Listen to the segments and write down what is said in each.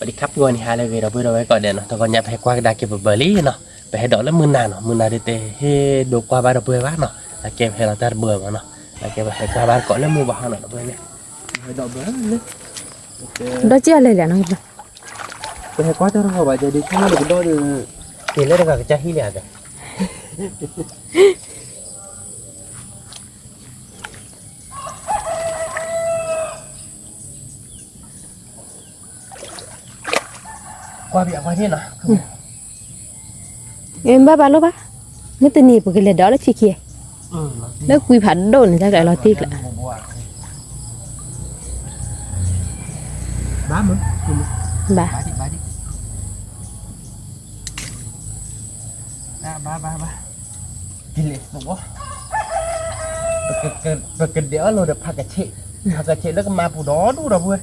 ပတခါပှၤန့ၣ်ဟးလၢဂ့ၤဒီပုၢ်ဒီဝဲၢ်ကိးဂၤဒဲးနီၤ, တဂီၤညါပဟဲကွၢ်ကဒါက့ၤပဘၢလံနီၤ, ပဟဲဒိးလၢမုၢ်နၤနီၤ, မုၢ်နၤဒ်တဲဟ့ၣ်ဒိကွၢ်ဘၣ်ဒီပုၢ်ဝဲၢ်ဘၣ်နီၤ, အကဲပဟဲလီၤတၢ်တဘၢမးနီၤ, အကဲပဟဲကွၢ်ဘၣ်ကိးလၢမုၢ်ဘၣ်ဟီနီၤ ဒီပုၢ်ဝဲၢ်န့ၣ်, ဟဲဒိးဘၢလၢ ဒီးကၢ်လဲၣ်လဲၣ်နီၤ, ပဟဲကွၢ်တၢ်တဂီၤဘၣ် ကဲဒ်ဆိကမိၣ်လၢကဒီးဒီး က့ၤလၢတဂၤကစၢ်ဟံၣ်လံဧါဒီး ကွၢ်ဘၣ်ကွၢ်န့ၣ်နီၤ, အ့ ဘၣ်ဘၣ်လိၣ်ဘၣ်, မ့ၢ်တနံၤပကလဲၤဒိးလၢထံခံ, လၢကွံဖးဒိၣ်န့ၣ် တၢ်ကျးလီၤတံၢ်ကျး, ဘၣ်, ဘၣ်ဘၣ်ဘၣ်, ကလဲၤသိး, ပကဒဲးအီၣ်လိာ်ဒီးဖးကဆ့း, ဖးကဆ့းလၢကမၤပူၤဒီဒူၣ်ဒီပုၢ်ဝဲၢ်,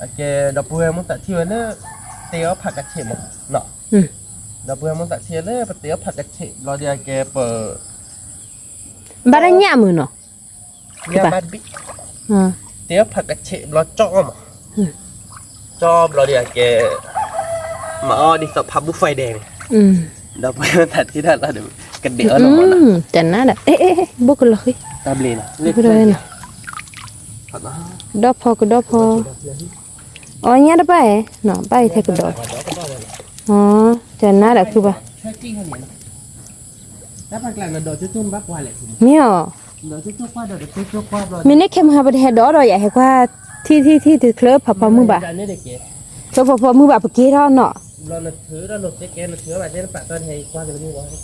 အကဲဒီပုၢ်ဝဲၢ်မိၢ်သးထံၣ်ဝဲလၢ တဲအီၣ်ဖးကဆ့းမးနီၤ, ဒီပုၢ်ဝဲၢ်မိၢ်သးထံၣ်ဝဲလၢပတဲအီၣ်ဖးကဆ့းဘျီဒီးအကဲပ ဘၣ်တၢ်ညၣ်မုာ်နီၤ, ညၣ်ဘၣ်တဘ့ၣ်, တဲအီၣ်ဖးကဆ့းဘျီကၠီအီၣ်မး, ကၠီဘျီဒီးအကဲ မၤအီၣ်ဒ်သိးဖးဘူၣ် Friday န့ၣ်, ဒီပုၢ်ဝဲၢ်မိၢ်သးထံၣ်တၢ်လီၤဒီး ကဒဲးအီၣ်လိာ်မးနီၤ, တနၤဒီး ဘိၣ်ကလီၤဃံ, ဒီဖီကဒီဖီ, အီညါတဘၣ်ဧဲ, ဘၣ်အံၤထဲကဒီး, တနၤဒီးခုဘၣ် မ့ၢ်အီၤ, မ့ၢ်န့ၣ်ခဲမုၢ်ဟါပတဟဲဒိးဒီးယၤဟဲကွၢ်, ထံၣ်ထံၣ်ထံၣ်တုၤချၢဖးဖီမုၢ်ဘၣ်, ချၢဖီဖီမုၢ်ဘၣ်ပက့ၤထီၣ်နီၤ,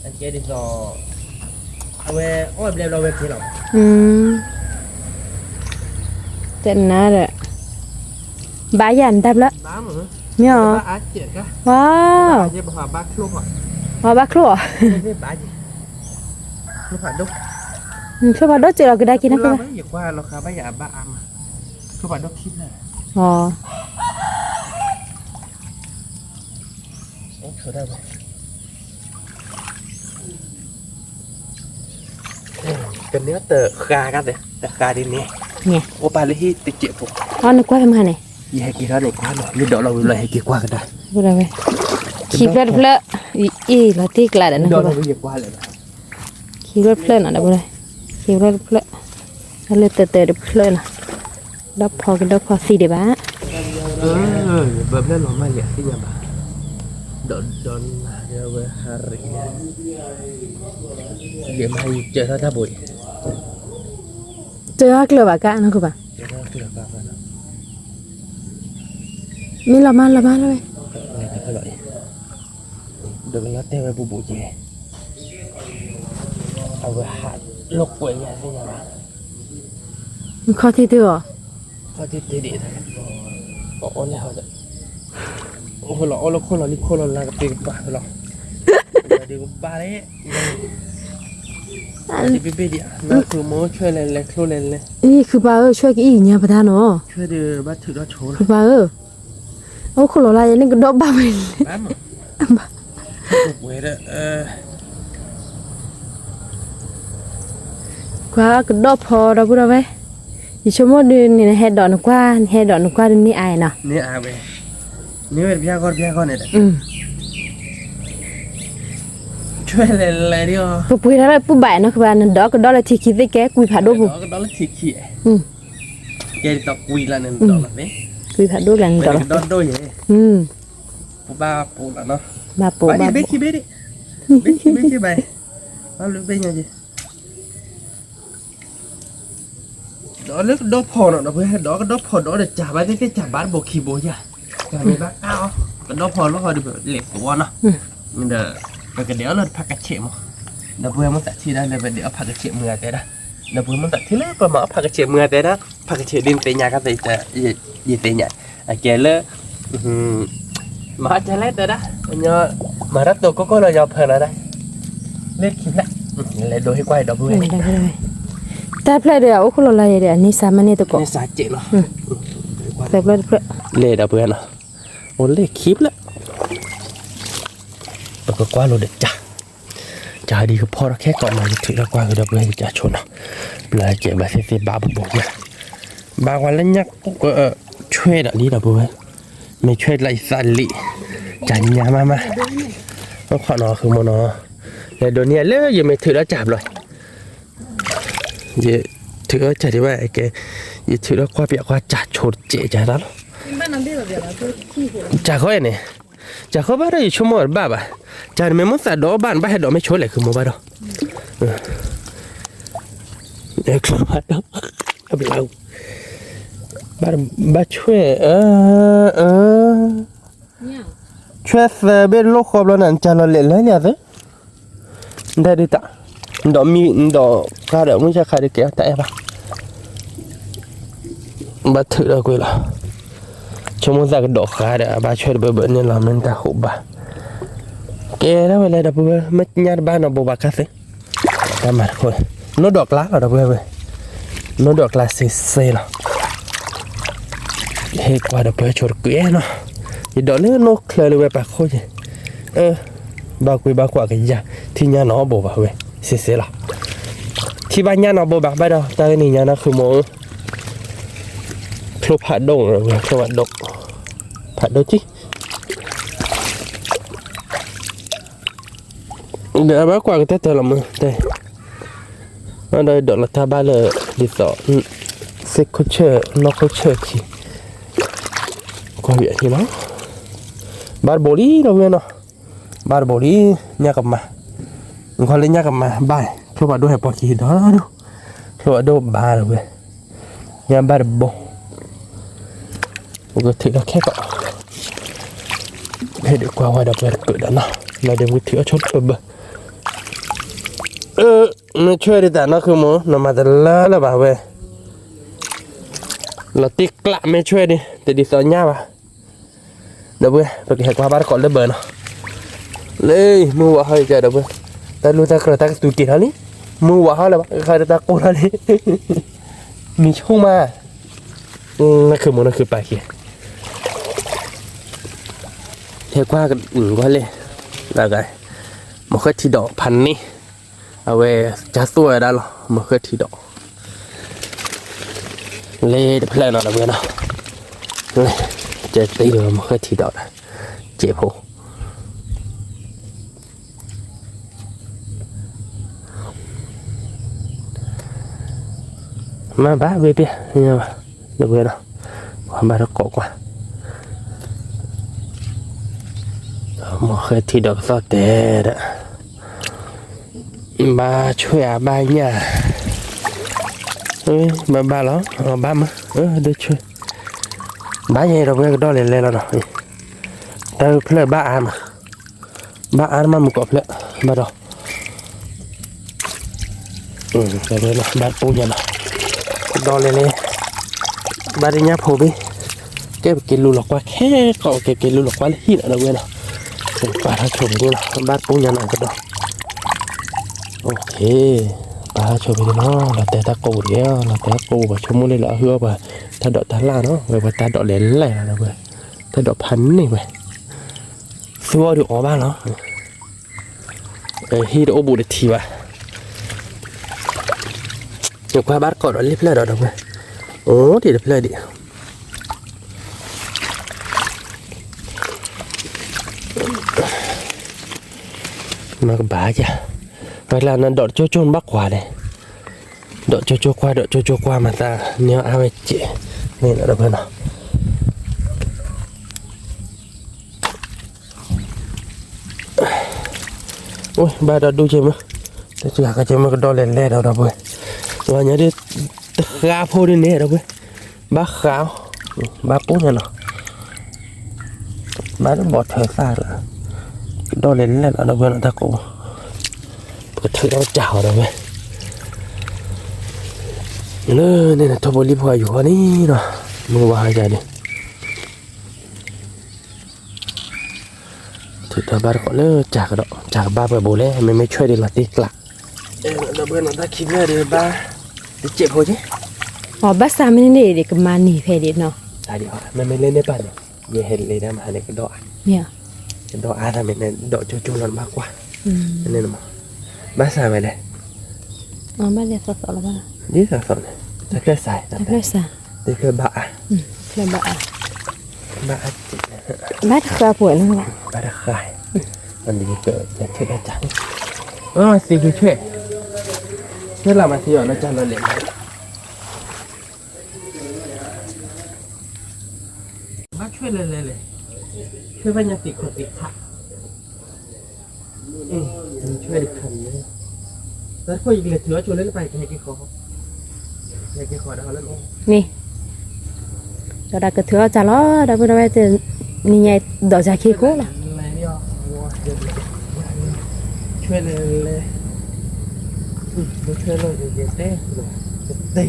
အကဲဒ်သိး အဝဲအီၣ်ဘျဲဘျီဝဲက့ၤလီၤ, တနၤဒီး ဘါယၤနတၢ်ဖျၢၣ်, မ့ၢ်အီၤ, ဝါ, ဝါဘါချိၣ်အီၤ, ချိၣ်ဖးဒိၣ်စၢၤလီၤကဒါက့ၤနၢ်ကဘၣ်, အ ကန့ၢ်တဃါကသ့, တဃါဒ်န့ၣ်, အိၣ်ပာ်လၢဟံၣ်တစဲးဖိ, အီနကွၢ်ဖဲမဟါန့ၣ်, ယဟဲက့ၤထီၣ်န့ၣ်ကွၢ်နီၤ, မ့ၢ်ဒိးလီၤဝံၤလီၤဟဲက့ၤကွၢ်ကဒါ, ခံဖျၢၣ်တဖျၢၣ်, အ့ၣ်လီၤတံၢ်ကျးဒီးနကွၢ်, ခံဖျၢၣ်တဖျၢၣ်နီၤဒီး, ခံဖျၢၣ်တဖျၢၣ်, လၢတၢတၢတဖျၢၣ်နီၤ, ဒီဖီကဒီဖီသံဒံးဘၣ် ဘၢဖျၢၣ်လီၤမးယသ့ၣ်ညါဘၣ်, ဒီးဒီးနၤဝဲဟးရံး, ယမၤယကၢထီၣ်တၢ်ဘိအံၤ, ကၢထီၣ်ကျၢၤဘၣ်ကါနီၢ်ကဘၣ်, မ့ၢ်လီၤမးလီၤမးလီၤဝဲ, ဒီးကလီၤတဲာ်ဝဲဘူးဘူးက့ၤ, အဝဲဟးလိာ်ကွဲယၤသ့ၣ်ညါဘၣ်, ခီၣ်ထံတ့ၢ်အီၤ, ခီၣ်ထံတ့ၢ်ဒံး, အီၣ်လဲၣ်ဟီဒီး, အိၣ်လီၤအီၣ်လီၤခိၣ်လီၤလံခိၣ်လီၤလၢကပ့ၤကပၤလီၤ, ဒီးကဘၣ်လၢ, ဒ်ဘ့ၣ်ဘ့ၣ်ဒံး, မၤဃုာ်မိၢ်ဆွဲလဲၤလဲၤချိၣ်လဲၤလဲၤ, အံၤဃုပၢ်ဧၢ ဆွဲကအံၤညါပတၢ်နီၤ, ဆွဲဒီးဘၣ်ထုးထီၣ်ဆိလီၤ, ဃုပၢ်ဧၢ အိၣ်ခိၣ်လီၤလၢယဲန့ၣ်ကဒီးဘၣ်ဝဲ, ဘၣ်, ပှဲၤဒီး, ကွၢ်ကဒီးဖီဒီပုၢ်ဒီဝဲၢ်, ယဆိကမိၣ်ဒုးန့ၣ် နဟဲဒိးနကွၢ် နဟဲဒိးနကွၢ်ဒုးန့ၢ်အါနီၤ, န့ၢ်အါဝဲ, န့ၢ်ဝဲတပျၢ်ဂီၢ်တပျၢ်ဂီၢ်န့ၣ်ဒီး, ဆွဲလဲၤလဲၤဒံးအီၤ, ပပှ့ၤထီၣ်လၢပုၢ်ဘၣ်နီၤ ကဘၣ်နဒီးကဒီးလၢထံခံသ့ၣ်ကဲကွံဖးဒိၣ်ပူၤ, ကဲဒ်သိးကွံလၢန့ၣ်, ကွံဖးဒိၣ်လၢန့ၣ်ဒီးလီၤ, ပဘၣ်ပိာ်လီၤနီၤ, ဘၣ်ပိာ်ဘၣ်ပိာ်, ဘၣ်ခံဘ့ၣ်ဒံး, ဘၣ်ခံဘ့ၣ်က့ဘၣ်, ဘၣ်လၢဘ့ၣ်ညါက့ ဒီးလၢကဒီဖီနီၤ ဒီပုၢ်ဝဲၢ် ဒီးကဒီဖီဒီးတစၢ်ဘၣ်သ့ၣ်သ့ၣ် စၢ်ဘၣ်တဘိခံဘိယၤ, တၢ်မ့ၢ်ဘၣ်အါအီၤ, ကဒီဖီလီၤဟီဒီးလဲၤသိးနီၤ, ဒီးပကဒဲးအီၣ်လီၤဖးကဆဲးမး, ဒီပုၢ်ဝဲၢ်မိၢ်သးထံၣ်ဒၣ်လၢပဒဲးအီၣ်ဖးကဆဲးမုၢ်ဂၤတဲဒၣ်, ဒီပုၢ်ဝဲၢ်မိၢ်သးထံၣ်လၢပမၤအီၣ်ဖးကဆဲးမုၢ်ဂၤတဲဒၣ်, ဖးကဆဲးဒ်နသ့ၣ်ညါကသ့ၣ်, ယသ့ၣ်ညါ, အကဲလၢ မၤတၢ်လဲၣ်တဲဒၣ်, မၤတၢ်တိာ်ကိၢ်ကိၢ်လီၤယီၤဖၢလီၤဒၣ်, လၢခံဖျၢၣ်, လဲၤဒိးဟ့ၣ်ကွၢ်ဒီပုၢ်ဝဲၢ်, တၢ်ဖျၢၣ်ဒီးအိၣ်ခိၣ်လီၤလၢယဲဒီး အန့ဆါမ့ၢ်န့ၢ်သကိး, လဲၤဒီပုၢ်ဝဲၢ်နီၤ, အိၣ်လၢခံဖျၢၣ်, ပကကွၢ်လိာ်ဒီးကၢ်, ကၢ်ဒ်ကဖီထီၣ်ခဲကိးမး ယထုးထီၣ်ကွၢ်ကဒီပုၢ်ဝဲၢ် ယကၢ်ဆိနီၤ, ပျၢ်ကဲဘၣ်သ့ၣ်သ့ၣ်ဘၣ်ဘိဘိညါ, ဘၣ်ကွၢ်လၢညါ, ဆွဲဒၣ်လံဒီပုၢ်ဝဲၢ် မ့ၢ်ဆွဲလၢယသးလံ, ကၢ်ညါမးမး, အိၣ်ခိးနီၤဃုာ်မ့ၢ်နီၤ, လဲၤဒိးန့ၢ်လၢယမ့ၢ်ထုးဒီးကၢ်ဘျီ, ယထုးဒီးကၢ်ဒံးဘၣ်ကဲ, ယထုးဒီးကွၢ်ပၠးကွၢ်ကၢ်ဆိတစဲးကၢ်သးလီၤ, ကၢ်ဃီအံၤန့ၣ်, ကၢ်ဃီဘၣ်ဒီးယဆိကမိၣ်တဘၣ်ဘၣ်, ကၢ်န့ၣ်မ့ၢ်မ့ၢ်သးဒီးအီၣ်ဘၣ်န့ၣ် ဘၣ်ဟဲဒီးမ့ၢ်ဆိလဲၣ်ဃုာ်မ့ၢ်ဘၣ်ဒီး ဘၣ်ဆွဲ, ဆွဲသၢဘ့ၣ်လိၣ်ဃီဘျီန့ၣ် နကၢ်လီၤလဲာ်လၢလၢသၢ, ဒ်ဒုးတၢ်, ဒီးမံဒီးဃါဒီးမုၢ်ဆါခါဒုးကဲတၢ်အဲၣ်ဘၣ်, ဘၣ်ထုးဒီးကွံာ်လီၤ, ဆိကမိၣ်သးကဒီးဃါဒီး အဘၣ်ဆွဲတဘၢဘၢန့ၣ်လီၤ မ့ၢ်တၢ်ဟူးဘၣ်, ကဲထီၣ်ဝဲလၢဒီပုၢ်ဝဲၢ် မ့ၢ်ညါတဘၣ်နီၤဘိးဘၣ်ခါသ့ တၢ်မၤတခီ, နိဒီးကျါလီၤဒီပုၢ်ဝဲၢ်, နိဒီးကျါစ့စ့လီၤ, ဟ့ၣ်ကွၢ်ဒီပုၢ်ဝဲၢ်ဆိတကွံာ်နီၤ, ယဒိးလၢနိချၢလၢဝဲပာ်ခိၣ်ယဲ, ဘၣ်ကွံဘၣ်ကွၢ်ကယၤ ထံညါနီၤဘိးဘၣ်ဝဲ, စ့စ့လီၤ, ထံဘၣ်ညါနီၤဘိးဘၣ်ဘၣ်ဒီး တၢ်ဂ့ၢ်နံၤညါနီၤဃုာ်မ့ၢ်ဧၢ, ချိဖးဒိၣ်, ချိဖးဒိၣ်, ဖးဒိၣ်ကံ ဒီးအဘၣ်ကွၢ်ကတၢၢ်တၢၢ်လီၤမ့ၢ်တဲ, ဒီးဒိးလီၤတၢ်ဘၣ်လၢ ဒ်သိး သ့ၣ်ခိၣ်ဆၢၣ် နီၢ်ခိၣ်ဆၢၣ်ခံ, ကွၢ်ဝံၤအဟံၣ်နီၤ, ဘၣ်တဘိးလံဒီပုၢ်ဝဲၢ်နီၤ, ဘၣ်တဘိးလံ, ညၣ်ကမၤ, နခီလၢညၣ်ကမၤဘၣ်, ချိဖးဒိၣ်ဟဲပိာ်ခံဒီးဒူၣ်, ချိဖးဒိၣ်ဘၣ်ဒီပုၢ်ဝဲၢ်, ညၣ်ဘၣ်တဘိ ပကထုးထီၣ်ခဲကီး, ဖဲဒုးကွၢ်ဝဲဒီးပကတကၢးဒီးနီၤ, လီၤဒုးပကထုးအီၣ်ဆိတပၢၢ်ဘၢၣ်, မ့ၢ်ဆွဲဒ်တၢ်နီၢ်ခုမိၢ် နမၤတလၢလၢၤဘၣ်ဝဲ, လီၤတံၢ်ကျးမ့ၢ်ဆွဲဒ် တဒ်သိးညါဘၣ်, ဒီပုၢ်ဝဲၢ် ပကဟဲကွၢ်ဘၣ်တကိးလၢဘၢၣ်နီၤ, လၢမုၢ်ဝးဟီယကဒီပုၢ်ဝဲၢ်, တၢ်လူၢ်တၢ်ကြၢးတၢ်ကသူက့ၤထီၣ်လံ, မုၢ်ဝးဟီလၢၤဘၣ် ဃးဒီးတၢ်ကိၢ်ထီၣ်လံ, မံၤဆူၣ်မး နၢ်ခုမိၢ်နၢ်ခုပာ်က့ၤ, ဟဲကွၢ်ကဝီၤလံ, မ့ၢ်ဃဲထံဒီးဖးန့ၢ်, အဝဲကသိၣ်ဝဲဒၣ်လီၤ မ့ၢ်ဃဲထံဒီး, လၢတဖျၢၣ်နီၤဒီပုၢ်ဝဲၢ်နီၤ, ကဲသ့ဒီးမ့ၢ်ဃဲထံဒီး, ကဲးဖိ မ့ၢ်ဘၣ်ဝဲပျဲ, ဒီပုၢ်ဝဲၢ်နီၤ, ပှၤဘၣ်တကိးကွၢ်, မ့ၢ်ဃဲထံဒီးကသီၣ်တဲဒီး, ဘၣ်ဆွဲအဘၣ်ညၣ်, ဘၣ်ဘၣ်လီၤ, ဘၣ်မး, ဒိဆွဲ, ဘၣ်ယဲဒီပုၢ်ဝဲၢ်ကဒီၣ်လဲၤလဲၤလီၤနီၤ, တၢ်ဖျၢၣ်ဘၣ်အါမး, ဘၣ်အါမးမုၢ်ကီၢ်ဖျၢၣ်, ဘၣ်ဒီး ဘၣ်ပူညါနီၤ, ကဒီးလဲၤလဲၤ, ဘၣ်တညၣ်ဖိဘ့ၣ်, ကဲပက့ၤလူလီၤကွၢ်ခဲကီး ကဲက့ၤလူလီၤကွၢ်လၢဟံၣ်နီၤဒီပုၢ်ဝဲၢ်နီၤ, ပာ်ထီၣ်ဆိပန့ၣ်လီၤ, ဘၣ်ပူညါနီၤကဒီး, ပာ်ထီၣ်ဆိပန့ၣ်လီၤ, လီၤတဲာ်တၢ်ကိးပူၤတက့ၢ်, လီၤတဲာ်တၢ်ကိးပူၤ ပှၤဆိကမိၣ်လၢလၢအဟုအီၣ်ပှၤ, တၢ်ဒိးတၢ်လၣ်နီၤ, ဝဲပှၤတၢ်ဒိးလဲၤလဲၤလီၤဒီပုၢ်ဝဲၢ်, တၢ်ဒိးဖးန့ၢ်ဝဲ, သူအီၣ်ဒုးအီၣ်ဘၣ်လီၤ ဟံၣ်တအိၣ်ဘူးတထံၣ်ဘၣ်, ယကွၢ်ဘၣ်တကိးဒီးလံဖျၢၣ်ဒီးဒီပုၢ်ဝဲၢ်, အိၣ်ဒံးတဖျၢၣ်ဒံး, မ့ၢ်ကဘၣ်ယၤ, ပှၤကျါနဒိးကၠိကၠိနဘၣ်ကွၢ်လဲၣ်, ဒိးကၠိကၠိကွၢ် ဒိးကၠိကၠိကွၢ်မၤသး, န့ၢ်အါဝဲစဲး, မ့ၢ်ဒီပုၢ်ဝဲၢ်နီၤ အိၣ်ဘၣ်ဒီးဒူၣ်ကဲမ့ၢ်, တစှၤကဲမ့ၢ်ကဒီးလဲၤလဲၤဒီးဒီပုၢ်ဝဲၢ်, ဝဲညါဒ်, တဃါဖိဒ်န့ၣ်ဒီပုၢ်ဝဲၢ်, ဘၣ်ဃါအီၤ, ဘၣ်ပူညါနီၤ, ဘၣ်တဘီၣ်ထွဲသၣ်လီၤ, ကဒီးလဲၤလဲၤလီၤဒီပုၢ်ဝဲၢ်နီၤတၢ်ကိး, ပကထုးထီၣ်ပစၢ်ဃီဒီပုၢ်ဝဲၢ်, လၢန့ၣ်နထိၣ်ဖိလံၣ်ဖိအယူၤဃီန့ၣ်နီၤ, မုၢ်ဝါဟါယၤန့ၣ် ထုးထီၣ်ဘၣ်တကိးလၢစၢ်ကဒီး စၢ်ကဘၣ်ပှဲၤဘိလဲၣ် မ့မ့ၢ်ဆွဲဒ်လီၤတံၢ်ကျး, ဒီပုၢ်ဝဲၢ်နီၤ တၢ်ခံဖျၢၣ်ဒ်ဘၣ်, တစဲးဖိက့, အဘၣ်ဆၣ်မ့ၢ်န့ၣ်ဒ်ကမၤနံၤဖဲဒ်နီၤ, မ့မ့ၢ်လၢန့ၣ်ပၢ်န့ၣ်, ယဟဲလဲၤဒၣ်မဟါန့ၣ်ကဒီးအါ, ကဒီးအါသးမ့ၢ်န့ၣ် ဒိးကၠိကၠိလီၤနဘၣ်ကွၢ်, ဘၣ်ဆၣ်ဝဲလဲၣ်, ဘၣ်လဲၣ်သီသီလီၤဘၣ်, ဒ်သီသီန့ၣ်, တဖျၢၣ်စး, တဖျၢၣ်ဘၣ်အါ, တဖျၢၣ်ဘၣ်အါ, ဘၣ်တဃၣ်ပှဲၤနီၤ, ဘၣ်တဃၣ်, အန့ၣ်က ယဆဲးဒၣ်တၢ်, အသ့ၣ်ကဆဲး, ဆဲးလၢမၤသံအီၤနီၢ်ကၢ်လီၤ လဲၤလၢ ဘၣ်ဆွဲလဲၤလဲၤလဲၤ, ဆွဲဘၣ်ညါသ့ၣ်ခီၣ်သ့ၣ်ခါ, ဆွဲတခါန့ၣ်, တၢ်တခီယကလဲၤထုးအီၣ်ဆိလၢနပၢ်ကဟဲက့ၤဃီ, ဟဲက့ၤဃီဒီးလၢ န့ၣ်, ဒီးတၢ်ကထုးအီၣ်စၢ်လီၤ ဒီပုၢ်ဒီဝဲၢ်, နံၤညါဒီးစၢ်ခံကိးလီၤ. ဆွဲလဲၤလဲၤ, ဆွဲလီၤယဲတဲ, တဲ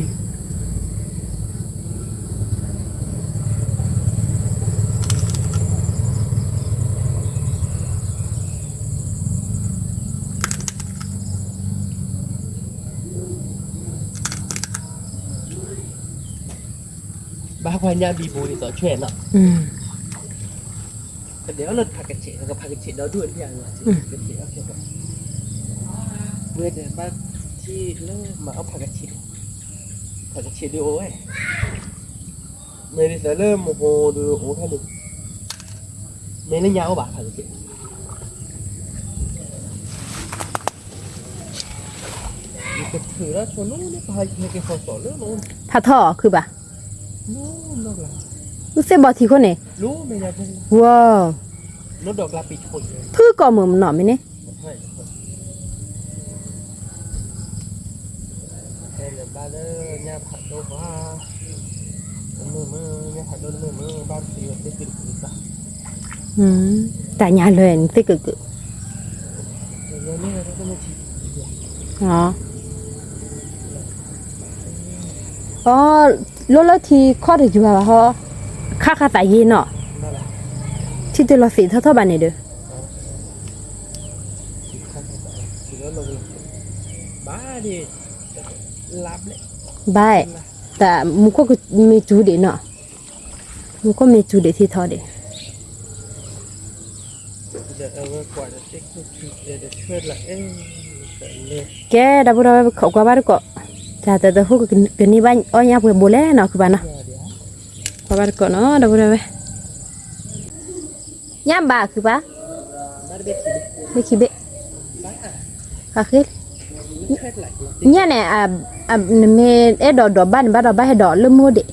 ဘၣ်ကွၢ်ညါဘံဘူဒ်သိးဆွဲနီၤ, ကဒဲးအီၣ်လၢဖးကဆဲး, ကဖးကဆဲးဒီဒူၣ်အလံ, ကဆဲးအီၣ်ကဲ, ဝဲဒၣ်ဘၣ်ထံၣ်လၢမၤအီၣ်ဖးကဆဲး, ဖးကဆဲးဒုးအိၣ်ဝဲ, မ့ၢ်ဒ်သိးလၢမဟိဒုးအိၣ်ထီၣ်လံ, မ့ၢ်လၢညါအိၣ်ဘၣ်ဖးကဆဲး ဖးထီခုဘၣ်, ဝသ့ၣ်ဘီထံခိၣ်န့ၣ်, ဝ, ဖုကိးမုၢ်မနီၢ်မ့ၢ်န့ၣ်, တၢ်ညါလၢနသ့ၣ်ကက, အီ, လၢလၢထံခီၣ်တယွၤဘၣ်ဟီ, ခါခါသးယ့ၢ်နီၤ, ထံတလီၤသ့ၣ်ထီၣ်ထီၣ်ဘၣ်န့ၣ်ဒီး, ဘၣ်, တၢ်မူခိၣ်မ့ၢ်စူၤဒံးနီၤ, မူခိၣ်မ့ၢ်စူၤဒံးထံထီၣ်ဒံး ကဲ ဒီပုၢ်ဒီဝဲၢ် ပခိးကွၢ်ဘၣ်တကိး, တၢ်တသဟိၣ်ကန့ၢ်ဘၣ်အီၣ်ညၣ်ပှဲၤဘိလဲၣ်နီၤ ခုဘၣ်နီၤ, ကွၢ်ဘၣ်တကိးနီၤ ဒီပုၢ်ဒီဝဲၢ်, ညၣ်ဘၣ်ခုဘၣ်, မ့ၢ်ခံဘ့ၣ်, ညၣ်န့ၣ်, နမ့ၢ်အဲၣ်ဒိးဒိးဘၣ်န့ၣ် ဘၣ်ဒီးဘၣ်ဟဲဒိးလၢမုၢ်ဒံး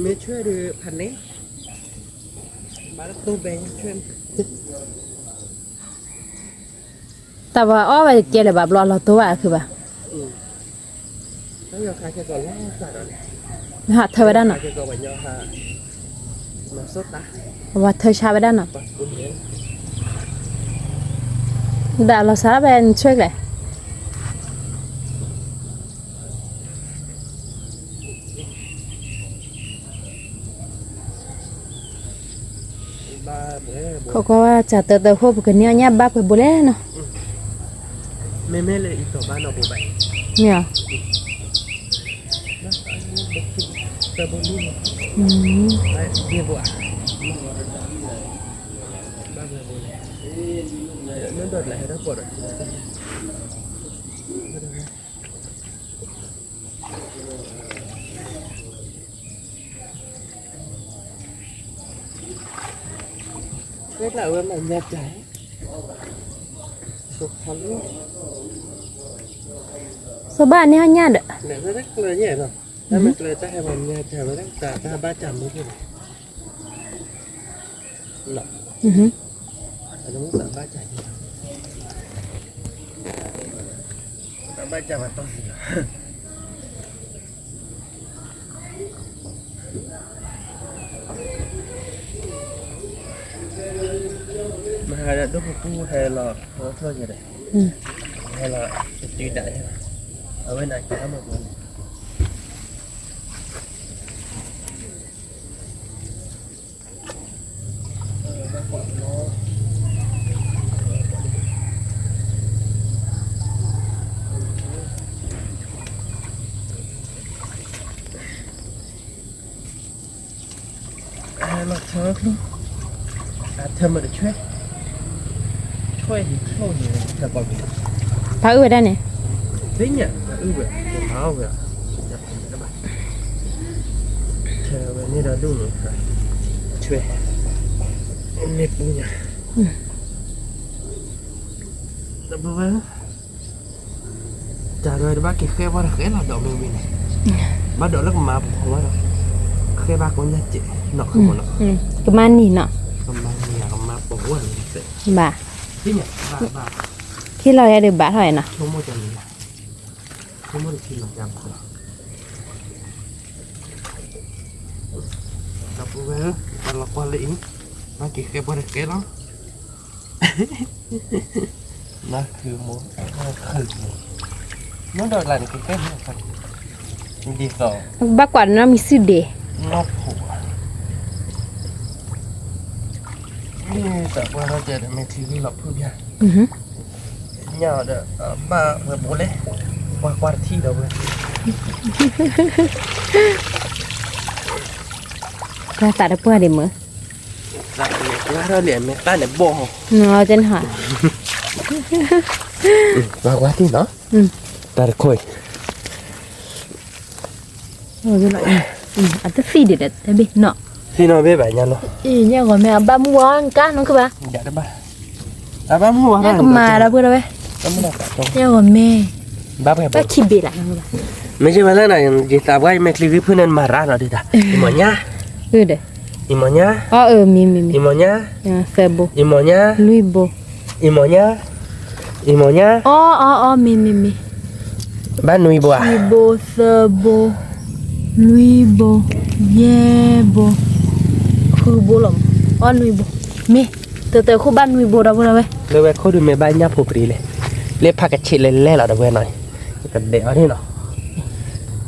မ့ၢ်ဆွဲဒီးဖးန့ၣ်, ဘၣ်တတိၢ်ဘဲဆွဲန့ၣ်, တၢ်ပှၤအီၣ်ဝဲကဲလၢၤဘၣ်ဘျီလီၤတိၢ်ဘၣ်ခုဘၣ်, ဟးထၢဝဲဒၣ်နီၤ, ပှၤထၢဆါဝဲဒၣ်နီၤ, ဒၣ်လီၤစၢ်ဝဲနဆွဲကျဲ ခိးကွၢ်ဝဲ စၢ်တၢတၢဃိ ပကန့ၢ်အီၣ်ညၣ်ဘၣ်ပှဲၤဘိလဲၣ်နီၤ, မ့မ့ၢ်လၢအံၤတီၤဘၣ်နီၤဘိဘၣ်, မ့ၢ်ဧါ, တၢ်ဘိလံ, ဘၣ်ပှဲၤဘိလဲၣ်, နဒိးတၢ်ဟဲထီၣ်ပှဲၤဒီး ဝဲဒၣ်အဝဲမၤညါတၢ်, ဆိဘၣ်န့ၢ်အီၣ်ညၣ်ဒီး, တၢ်မ့ၢ်ကျၢၤယဲၢ်နီၤ, တၢ်မ့ၢ်ကျၢၤတၢ်ဟဲမၤညါတၢ်ဝဲဒၣ် တၢ်ဘၣ်တၢ်မူခိၣ်န့ၣ်, တၢ်ဘၣ်တၢ်မူခိၣ်န့ၣ် မဟါဒီးဒိၣ်ပူၤပူၤဟဲလီၤ ဟဲဖျိယဲဒီး, ဟဲလီၤတတုၤဒၣ်ယဲ, အဝဲန့ၣ်ကဲထီၣ်မၤဘိန့ၣ်, လီၤထၢချၢ, အထၢမ့ၢ်တဆွဲ, ဆွဲဟံၣ်ချိၣ်န့ၣ် ထၢကီၢ်ပူၤ, ဖးအုၣ်ဝဲဒၣ်န့ၣ်, သ့ၣ်ညါ ဖးအုၣ်ဝဲ, ယမၤအီၣ်ဝဲ, ထၢဝဲန့ၣ်ဒီးဒူၣ်န့ၣ်, ဆွဲ, မ့ၢ်ပူညါ, ဒီပုၢ်ဝဲၢ် တၢ်ရဲၣ်တဘၣ်က့ၤဃဲဘၣ်တဃဲလီၤ ဒီးမ့ၢ်ဝံၤန့ၣ်, ဘၣ်ဒီးလၢကမၤပူၤဝဲဒီး, ဃဲဘၣ်ကိးညါစဲး, နီၢ်ခီမနီၤ, ကမၤနံၤနီၤ, ကမၤနံၤ ကမၤပူၤဝဲန့ၣ်စဲး, ဘၣ်, သ့ၣ်ညါဘၣ်ဘၣ်, ခံလီၤယဲဒုးဘၣ်ထီၣ်နီၤ, ဆိကမိၣ်တန့ၣ်, ဆိကမိၣ်တခံလီၤယဲဘၣ်လီၤ, ဒီပုၢ်ဝဲၢ် တၢ်လီၤကွၢ်လၢအံၤ, ဘၣ်က့ၤဃဲဘၣ်တဃဲလီၤ နၢ်ခုမိၢ်, နၢ်ခုမိၢ်, နီၢ်ဒီးလၢနကကဲန့ၣ်, ဒ်သိး, ဘၣ်ကွၢ်နီၢ်မံၤစုဒ့, နီၢ်ခိ, ဒ်သိးပှၤထီၣ်ကဲဒီး မဲာ်ချံဂံၢ်လီၤဖုၣ်ပျၢ်, ညါဒီး, ဘၣ်ဝဲဘိလဲၣ်, ကွၢ်ကွၢ်တထံၣ်ဒီးဝဲ ပှၤသးတပှၢ်ဒံးမ့ၢ်, သးန့ၣ်ပှၢ်ထီၣ်လံ မ့ၢ်သးန့ၣ်ဘီၣ်, တနဟါ, ပှၤကွၢ်ထံၣ်နီၤ, တၢ်တခိၣ်အံၤ, အတသံၣ်ဒံးဒီးတဘ့ၣ်နီၤ, သံၣ်နီၤဘ့ၣ်ဘၣ်ညါနီၤ, ညါဂီၤမ့ၢ်အဘၣ်မူဝါနကါနီၤကဘၣ်, အဘၣ်မူဝါကမၤဒီပုၢ်ဝဲၢ်, ညါဂီၤမ့ၢ်, ဘၣ်ခံဘ့ၣ်လၢ်, မ့ၢ်စ့ၢ်ဝဲလၢနၤ ယသးပှၢ်ယမဲာ်ချံဂံၢ်ဖုၣ်န့ၣ်မၤရၤနီၤဒုးတၢ်, အံၤမ့ၢ်ညါ, အံၤမ့ၢ်ညါ, အံၤမ့ၢ်ညါ, သၢဘိ, အံၤမ့ၢ်ညါ, လွံၢ်ဘိ, အံၤမ့ၢ်ညါ, အံၤမ့ၢ်ညါ, အီ အီ အီ မ့ၢ် မ့ၢ် မ့ၢ်, ဘၣ်နွံဘိဧါ, ခံဘိ, သၢဘိ, လွံၢ်ဘိ, ယဲၢ်ဘိ, ဃုဘိလီၤ, အီ နွံဘိ, မ့ၢ်, တၢ်တၢ်ခိၣ်ဘၣ်နွံဘိဒီပုၢ်ဝဲၢ်, လၢဝဲခိၣ်ဒုးမ့ၢ်ဘၣ်ညၣ်ဖိပြံလဲၣ်, လၢဖးကဆံးလဲၣ်လဲၣ်လီၤဒီပုၢ်ဝဲၢ်နီၤ, ကဒဲးအီၤန့ၣ်နီၤ,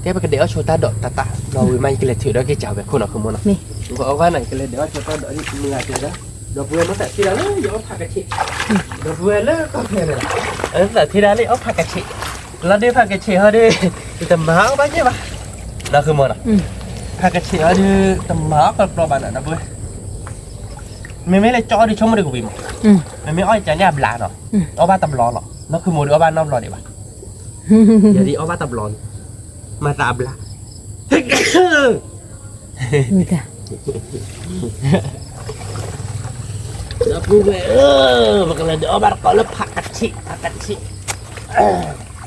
ကဲပကဒဲးအီၤဆိတၢ်ဒီးတၢ်တၢ်, ဒီးဝံၤမးယကလဲၤထုးဒီးက့ၤစၢ်ဝဲခိၣ်နီၤ ဃုမိၢ်နီၤ, အီၣ်ဘၣ်နီၤ ယကလဲၤဒဲးအီၤဆိတၢ်ဒီးမုၢ်ဂၤတဲဒီး, ဒီပုၢ်ဝဲၢ်မ့ၢ်သးထံၣ်ဒၣ်လၢယအီၣ်ဖးကဆံး, ဒီပုၢ်ဝဲၢ်လၢကီၢ်ဖဲန့ၣ်လီၤ, သးထံၣ်ဒၣ်လၢယအီၣ်ဖးကဆံး, လီၤဒုးဖးကဆံးဟီဒုး, ယတမၤအီၣ်ဘၣ်က့ၤဘၣ်, နီၤ ဃုမိၢ်နီၤ, ဖးကဆံးဟီဒုး တမၤအီၣ်ကီးဘၣ်နီၤ ဒီပုၢ်ဝဲၢ်, မ့မ့ၢ်လၢကၠီအီၣ်ဒုးဆိကမိၣ်ဒုးကဝံၤမး, မ့မ့ၢ်အီၣ်ယကန့ၣ်အဘျးနီၤ, အီၣ်ဘၣ်တဘျီလီၤ, နီၤ ဃုမိၢ်ဒုးအီၣ်ဘၣ်နီတဘျီဒံးဘၣ် ယဒ်အီၣ်ဘၣ်တဘျီန့ၣ်, မၤသးအဘျါ, ဒီပုၢ်ဝဲၢ်ဧၢ, ပကလဲၤဒဲးအီၣ်ဘၣ်တကီးလၢဖးကဆံး, ဖးကဆံး, ဒ်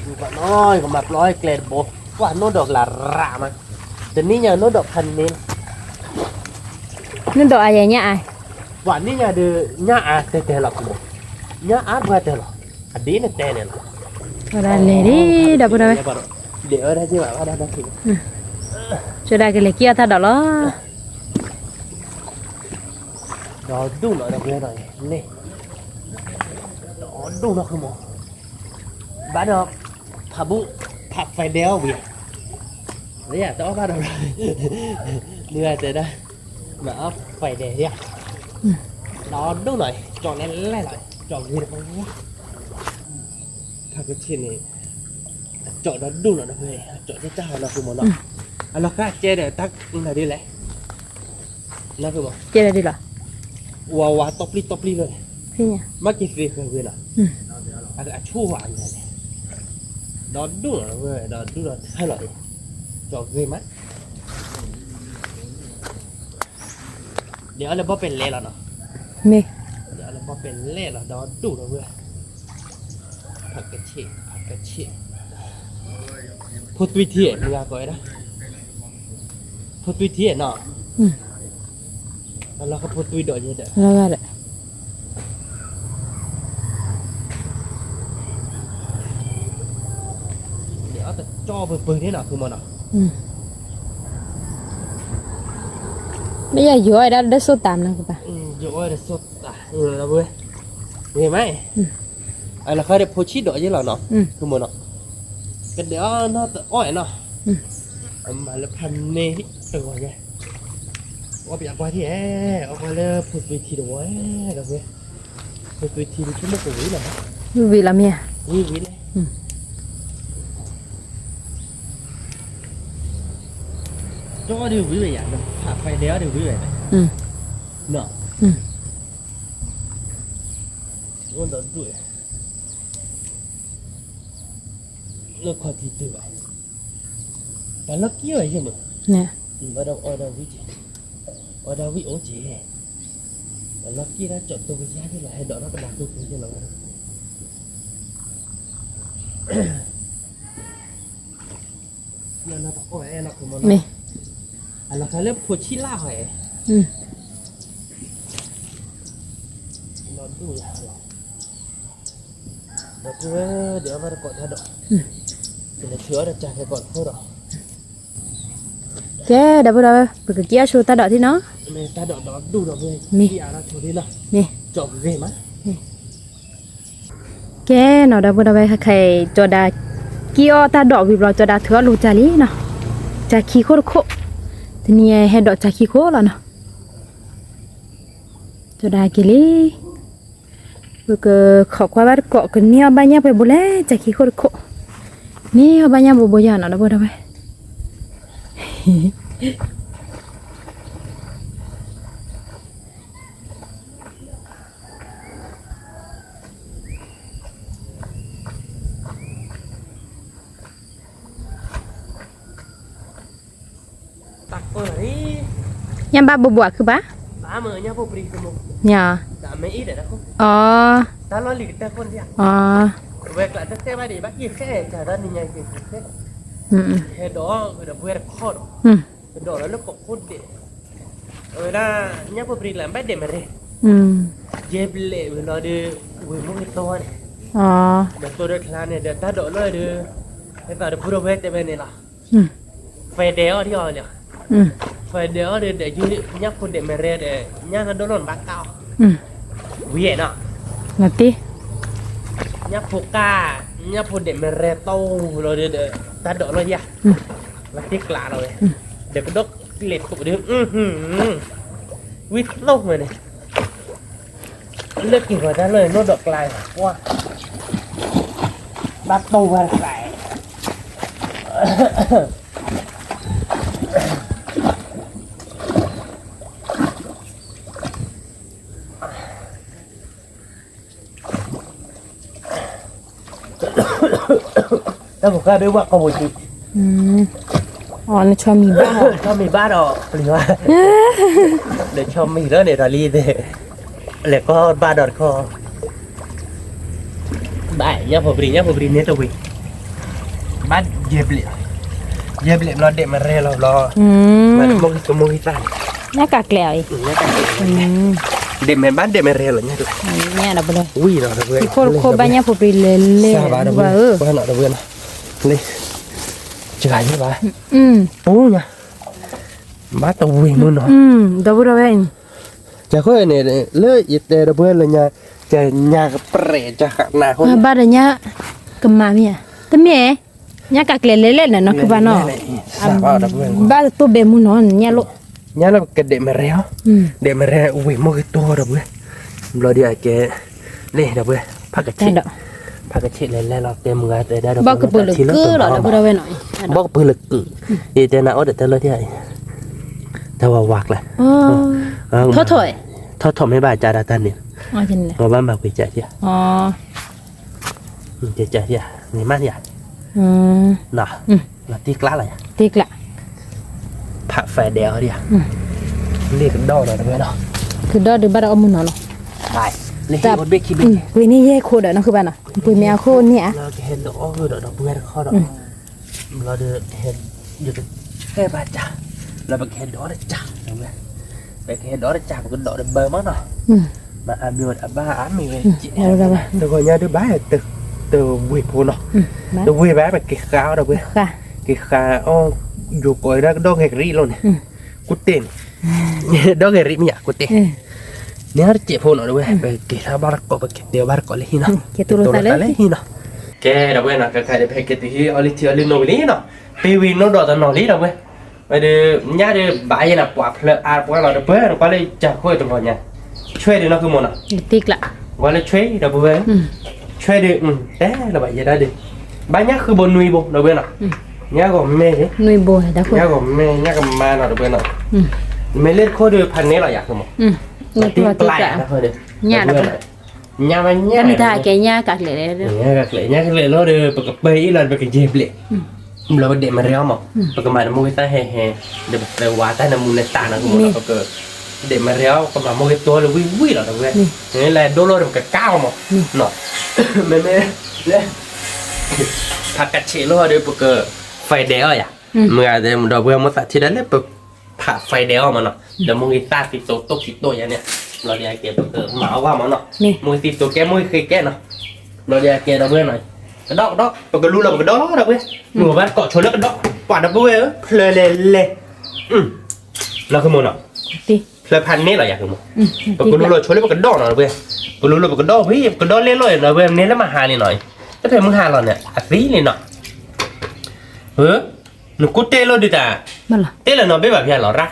ဘၣ်နီၤ ယကမၤပျီအီၣ်ကျဲတဘိ, ပှၤနီၢ်ဒီးကလၤရၣ်မး, တနံၣ်ညါနီၢ်ဒီးဖးန့ၣ်လီၤ, နီၢ်ဒီးအယဲၢ်ညၣ်အါ, ပှၤနံၣ်ညါဒုး ညၣ်အါတဲတဲလီၤ, ညၣ်အါပှၤတဲလီၤ, အဒ်န့ၣ်တဲန့ၣ်လီၤ, ဝဲဒၣ်လဲၤဒံး ဒီပုၢ်ဝဲၢ်, ဒဲးအီၣ်တၢ်က့ၤဘၣ်ဘၣ်ဒီး, ဆိဒၣ်ကလဲၤက့ၤအီၣ်တၢ်ဒီးလီၤ, ဒီဒူၣ်နီၤ ဒီပုၢ်ဝဲၢ်နီၤ, ဒီဒူၣ်နီၤ ဃုမိၢ်, ဘၣ်ဒီး, ဖးဘူၣ်, ဖး Friday အီၣ်ဝံၤ, လၢယတအီၣ်ဘၣ်ဒီး, မုၢ်ဂၤတဲဒၣ်, မၤအီၣ် Friday ဧါ, ဒီဒူၣ်နီၤ, ကၠီၣ်လဲၣ်လဲၣ်လီၤ, ကၠီၣ်ဂ့ၤတပှဲၤ, ဖးကဆံးန့ၣ်, အကၠီၣ်ဒီဒူၣ်နီၤ ဒီပုၢ်ဝဲၢ်, အကၠီၣ်တၢ်ဟီနီၤ ဃုမိၢ်နီၤ, အလီၤဃာ်ကဲဒီးတၢ်နၤဒ်လဲၣ် နီၢ်ခိမး, ကဲဒ်လီၤ, ဝါဝါတီပျံၤတီပျံၤလီၤ, မ့ၢ်က့ၤသ့ဃဲၤဝဲလီၤ, အဆိၣ်ဝါန့ၣ်, ဒီဒူၣ်လီၤဝဲ ဒီဒူၣ်လီၤထၢလီၤအံၤ, ကၠီၣ်ဂ့ၤမး, ဒ်အီၤလၢဘီၣ်ပဲၤလဲၣ်လီၤနီၤ, မ့ၢ်, ဒ်အီၤလၢဘီၣ်ပဲၤလဲၣ်လီၤ ဒီဒူၣ်လီၤဝဲ ဖးကဆံး ဖးကဆံး, ဖိသွံထံ မုၢ်ဂၤကိးဝဲဒၣ်, ဖိသွံထံနီၤ, အလီၤကဖိသွံဒီးယဲဒီး, ဒ်အီၤတကၠီၣ်ပၢၤပၢၤန့ၣ်နီၤ ဖုမီၤနီၤ, မ့ၢ်ယယိၤဝဲဒၣ်လၢစိၢ်တၢ်မနုၤကပၤ, ယိၤဝဲဒၣ်စိၢ်တၢ်, ဝဲမး, အလီၤဃာ်ဒီးဖိဆံးဒီးယဲလီၤနီၤ ဖုမီၤနီၤ, ကဒဲးအီၤနီၢ်တအီၣ်နီၤ, အမၤလၢဖးန့ၢ်တဂီၤယဲ, အီၣ်ပယၣ်ကွၢ်ထံၣ်ဧဲ, အီၣ်ကွၢ်လၢဖိသွံထံတဝီဧဲ, ဒီးဝဲ, ဖိသွံထံတဆိကမိၣ်ကဝံၤလီၤ, ဝံၤဝံၤလီၤမ့ၢ်ဧါ, ဝံၤဝံၤလီၤ ကၠီဒုးဝံၤဝဲယၤ, ဖး Friday အီၤဒုးဝံၤဝဲ, နီၤ, အိၣ်ဒီးဒူၣ်, လၢခီၣ်ထံးတုၤဘၣ်, တၢ်လီၤက့ၤအီၤယဲၢ်မး, ဘၣ်ဒီးအီၣ်ဒီးဝံၣ်က့ၤ, အီၣ်ဒီးဝံၣ်အိၣ်က့ၤ, တၢ်လီၤက့ၤတၢ်ကၠီၣ်တိၤကယါယဲၢ်လီၤ ဟဲဒိးထီၣ်ကဒါက့ၤက့ၤယဲၢ်လီၤ, မ့ၢ်, အလီၤခါလၢဖိဆံးလၢ်ဟီ, ဒီးဒ်အဝဲဒီးအီၣ်ဘၣ်တကိးတၢ်ဒီး, ကလဲၤထုးအီၣ်ဒီးကၢ်ဖဲကိးတခိၣ်ဒီး, ကဲ ဒီပုၢ်ဒီဝဲၢ် ပကက့ၤအီၣ်ဆိတၢ်ဒိးထံနီၤ, တၢ်ဒိးဒီးဒူၣ်ဒီးဝဲ, မ့ၢ်, မ့ၢ်, ကၠီၣ်ဂ့ၤမး ကဲနီၤ ဒီပုၢ်ဒီဝဲၢ် ခဲခဲအံၤ ကၠီၤဒၤက့ၤအီၣ်တၢ်ဒိးဝံၤဘျီ ကၠီၤဒၤထုးအီၣ်လိာ်ကၢ်လံနီၤ, ကၢ်ခံခိၣ်တခိၣ်, တနံၤအံၤဟဲဒိးကၢ်ခံခိၣ်လီၤနီၤ, ကၠီၤဒၤက့ၤလံ, ပကခိးကွၢ်ဘၣ်တကိး ကန့ၢ်အီၣ်ဘၣ်ညၣ်ပှဲၤဘိလဲၣ် ကၢ်ခံခိၣ်တခိၣ်, န့ၢ်အီၣ်ဘၣ်ညၣ်ဘိဘိယၤနီၤ ဒီပုၢ်ဒီဝဲၢ် ညၣ်ဘၣ်ဘိဘိအခုဘၣ်, ညၣ်, အီ, အီ, ကဒိးလီၤလၢကိးခိၣ်ဒဲး, အဝဲဒၣ် ညၣ်ဖိပြံကျါဘၣ်ဒဲးမ့ၢ်ရဲ, ယဲၢ်ဘျဲၣ်ဝံၤလီၤဒီး ဝ့ၢ်မူကတီၤန့ၣ်, ဒီးတိၢ်ဒီးချါန့ၣ်ဒီးတၢ်ဒိးလီၤဒီး, ဟဲသးဒီးပုၢ်ဒီဝဲၢ်တဲဝဲန့ၣ်လီၤ, ဖဲဒဲးအီၣ်ဒံးအီၤလီၤ, ဖဲဒဲးအီၣ်ဒီး ဒီးယညၣ်ဖိဒဲးမ့ၢ်ရဲဒီး ညၣ်နီၢ်ဒိၣ်လီၢ်နဘၣ်ကၢ်အီၤ, ဝံၤနီၤ, ညၣ်ဖိကၢ်, ညၣ်ဖိဒဲးမ့ၢ်ရဲတီလီၤဒီး တၢ်ဒိးလီၤယၤ, လီၤတ့ကျးလီၤဝဲ, ဒီးကဒီးကျဲးတိာ်ဒီး, ဝံသိၣ်ဝဲန့ၣ် လၢက့ၤဂီၤတၢ်လီၢ်နီၢ်ဒီးကျါ, ကွၢ်, ဘၣ်တိၢ်ဝဲတကျါ, တၢ်ဖိဃၢ်ဒုးဝဲကိးပူၤစု, အီ နဆီမံၤဘၣ်, ဆီမံၤဘၣ်ဒီးပျံၤဝဲ, ဒီးဆီမံၤလၢန့ၣ်ဒီးလံ, လဲၤကီၢ်ဘၣ်ဒီးတခီ, ဘၣ်ညၣ်ဖိပြံ ညၣ်ဖိပြံန့ၣ်တဝံၤ, ဘၣ်ယဲၢ်ဘျဲၣ်, ယဲၢ်ဘျဲၣ်ဘျီဒဲးမ့ၢ်ရဲလီၤဘျီ, မ့ၢ်မိၢ်ကမူဂံၢ်သၣ်န့ၣ်, ညၣ်ကးကျဲၤအီၤအံၤ, ဒဲးမ့ၢ်ဘၣ်ဒဲးမ့ၢ်ရဲလီၤညါ, ဝံၤဒီးတဝဲ, ခိၣ်တခိၣ်ဘၣ်ညၣ်ဖိပြံလဲၤလဲၤ, ဘၣ်ဧၢ, လၢ, ယဂၤယဲဘၣ်, ပူညါ, ဘၣ်တဝံၤမုၢ်နီၤ, ဒီပုၢ်ဒီဝဲၢ်, ကၢ်ဃိန့ၣ်, လၢယတဲဒီပုၢ်ဝဲၢ်လၢညါ, ကၢ်ညါကပြဲး ကၢ်ဃးနၤဃိ, ဘၣ်ဒီးညၣ်ကမၤမ့ၢ်ဧါ, တမ့ၢ်, ညၣ်ကးကျဲၤလဲၤလဲၤန့ၣ်နီၤ ခုဘၣ်နီၤ, ဘၣ်တတိၢ်ဘဲမုၢ်နီၤ ညၣ်လိၣ်, ညၣ်လိၣ်ကဒဲးမ့ၢ်ရဲ, ဒဲးမ့ၢ်ရဲဝံၤမိၢ်ကတိၤဒီပုၢ်ဝဲၢ်, ဘျီဒ်အကဲ, လၢဒီပုၢ်ဝဲၢ်, ဖးကဆ့ၣ်, ဖးကဆ့ၣ်လဲၤလဲၤလီၤတဲမုၢ်ဂၤတဲဒၣ်ဒီပုၢ်ဝဲၢ်, ဘၣ်ကပၢၤလၢကုၢ်လီၤ ဒီပုၢ်ဝဲၢ်နီၤ, ဘၣ်ကပၢၤလၢကုၢ်, ယတဲနၤအိၣ်ဒီးတၢ်လၢထံၣ်, တၢ်ဝၤဝၤကျါ, ထီၣ်ထီၣ်, ထီၣ်ထီၣ်မ့ၢ်ဘၣ်ကၢ်ဒၣ်တၢ်န့ၣ်, ဘၣ်မၤပှ့ၤကၢ်ထံၣ်, ကၢ်ထံၣ်, မ့ၢ်မးန့ၣ်ဧါ, လီၤတ့ကျးလီၤယၤ, တ့ကျး, ဖးဖဲဒဲးအီၤဒံးဧါ, လ့ၣ်ကဒီၣ်လီၤတဝဲနီၤ, ကဒီၣ်ဒုးဘၣ်ဒီးအီၣ်မုၢ်နီၤလီၤ, ပှ့ၤန့ၢ်ယဲၢ်ခိၣ်ဒီးနီၤ ခုဘၣ်နီၤ, ပှ့ၤမ့ၢ်အခိၣ်န့ၣ်ဧါ, ကဟဲဒိးအီၣ်ဒီးဒီပုၢ်ဝဲၢ်တခီဒီး, ဘျီဒီး, ယကတဲဘၣ်ကၢ်, လၢပကဟဲဒိးတကၢ်, ပကဟဲဒိးတကၢ် ပကဒိးတဘၢမးနီၤ, မ့ၢ်အမ့ၢ်ဝဲအဘၣ်အမ့ၢ်ဝဲ, တဂီၤညါဒုးဘၣ်, တဝ့ၤဖိနီၤ, တဝ့ၤဘၣ် ပက့ၤဃါအီၣ်ဒီပုၢ်ဝဲၢ်, က့ၤဃါအီၣ်, ယိၤကိးဒၣ်ကဒီၣ်ဂဲၤကရံၣ်လိၤန့ၣ်, ကူတဲၣ်န့ၣ်, ဒီၣ်ဂဲၤရံၣ်မ့ၢ်ယၤ ကူတဲၣ်, န့ၣ်ဟီတစဲးဖိနီၤ ဒီပုၢ်ဝဲၢ်, ပက့ၤထီၣ်ဘၣ်တကိး ပက့ၤတဲဘၣ်တကိးလၢဟံၣ်နီၤ, က့ၤတိၢ်လိာ်သးလၢဟံၣ်နီၤ, ကဲ ဒီပုၢ်ဝဲၢ်နီၤ ခဲခါဒီး ပဟဲက့ၤတုၤဟံၣ်အီၣ်လံထံအီၣ်လံနိဝံၤလံနီၤ, ပ့ၤဝံၤနိဒီးတနီၤလံ ဒီပုၢ်ဝဲၢ်, ဝဲဒုး, ညၣ်ဒုး ဘၣ်ယဲၢ်နၤ ပှၤဖျၢၣ်အါပှၢ်လီၤ ဒီပုၢ်ဝဲၢ်, ကွၢ်လၢကၢ်ခိၣ်တဂီၤညါ, ဆွဲဒုးနီၢ်ဃုာ်မ့ၢ်နီၤ, ကွၢ်လၢဆွဲ ဒီပုၢ်ဝဲၢ်, ဆွဲဒုး, တဲလၢၤဘၣ်ယဲဒၣ်ဒုး, ဘၣ်ညၣ်ဃုာ်ဘိနွံဘိ ဒီပုၢ်ဝဲၢ်နီၤ, ညၣ်ဂီၤမဲ, ညၣ်ဂီၤမဲ ညၣ်ကမါနီၤ ဒီပုၢ်ဝဲၢ်နီၤ, မ့ၢ်လၢတခိၣ်ဒုး ဖးနဲလီၤယၤဃုာ်မး ပျၢ်ညၣ်, ညၣ်ဘၣ်ညၣ်, တၢ်မ့ၢ်တၢ်ကဲညၣ်ကးကျဲလဲၣ်, ညၣ်ကးကျဲ ညၣ်ကးကျဲလီၤဒီး ပကပၢၤအံၤလီၤဒီး ပကယဲၢ်ဘျဲၣ်, ဘျီပဒဲးမရဲအီၤမး, ပကမၤတမိၢ်ဂ့ၤသၣ်ဟဲဟဲ, ဒီးပသၢဝါတၢ်နမူနသးနီၤ ပကဒဲးမရဲအီၤ ကမၤမိၢ်ဂ့ၤတိလၢဝံၣ်ဝံၣ်လီၤဒီးဝဲ, လဲၤဒိလီၤဒီးပကကါအီၤမး, မ့မ့ၢ် ဖးကဆဲးလီၤဒီး ပက fire ဒဲးအီၤယၤ, မ့ၢ်ဂ့ၤဒီး ပဝဲမိၢ်သးထံဒၣ်လၢပ ဖး fire ဒဲးအီၤမးနီၤ, ဒီးမိၢ်ဂ့ၤသၣ်သံသိးတိၢ်ခံတိၢ်ယၤန့ၣ်, ဘျီဒီးအကဲပကမၤအီၣ်ဝဲမးနီၤ, မိၢ်ဂ့ၤသံသိးကဲ မိၢ်ဂ့ၤဃ့ကဲနီၤ, ဘျီဒီးအကဲဒီးဝဲနီၤ, ကဒီးကဒီး ပကလူလီၤပကဒီးလီၤဒီးဝဲ, လူဘၣ်ကိးဆိလၢကဒီး, ပှၤဒီပုၢ်ဝဲၢ်ဧၢ ဖျၢၣ်လဲၤလဲၤ နီၤ ဃုမိၢ်နီၤ, ဖျၢၣ်ဖးန့ၢ်လီၤယၤ ဃုမိၢ်, ပကလူလီၤဆိလၢပကဒီးနီၤဝဲ, ပကလူလီၤပကဒီးဝံၤ ပကဒီးလဲၤလီၤနီၤဝဲ မ့ၢ်လၢမဟါလံနီၤ, တဖဲမုၢ်ဟါလီၤန့ၣ် အသံလံနီၤ, နကူတဲလီၤဒုးတၢ်, တဲလၢနီၤဘ့ၣ်ဘၣ်ဖဲလီၤရၣ်,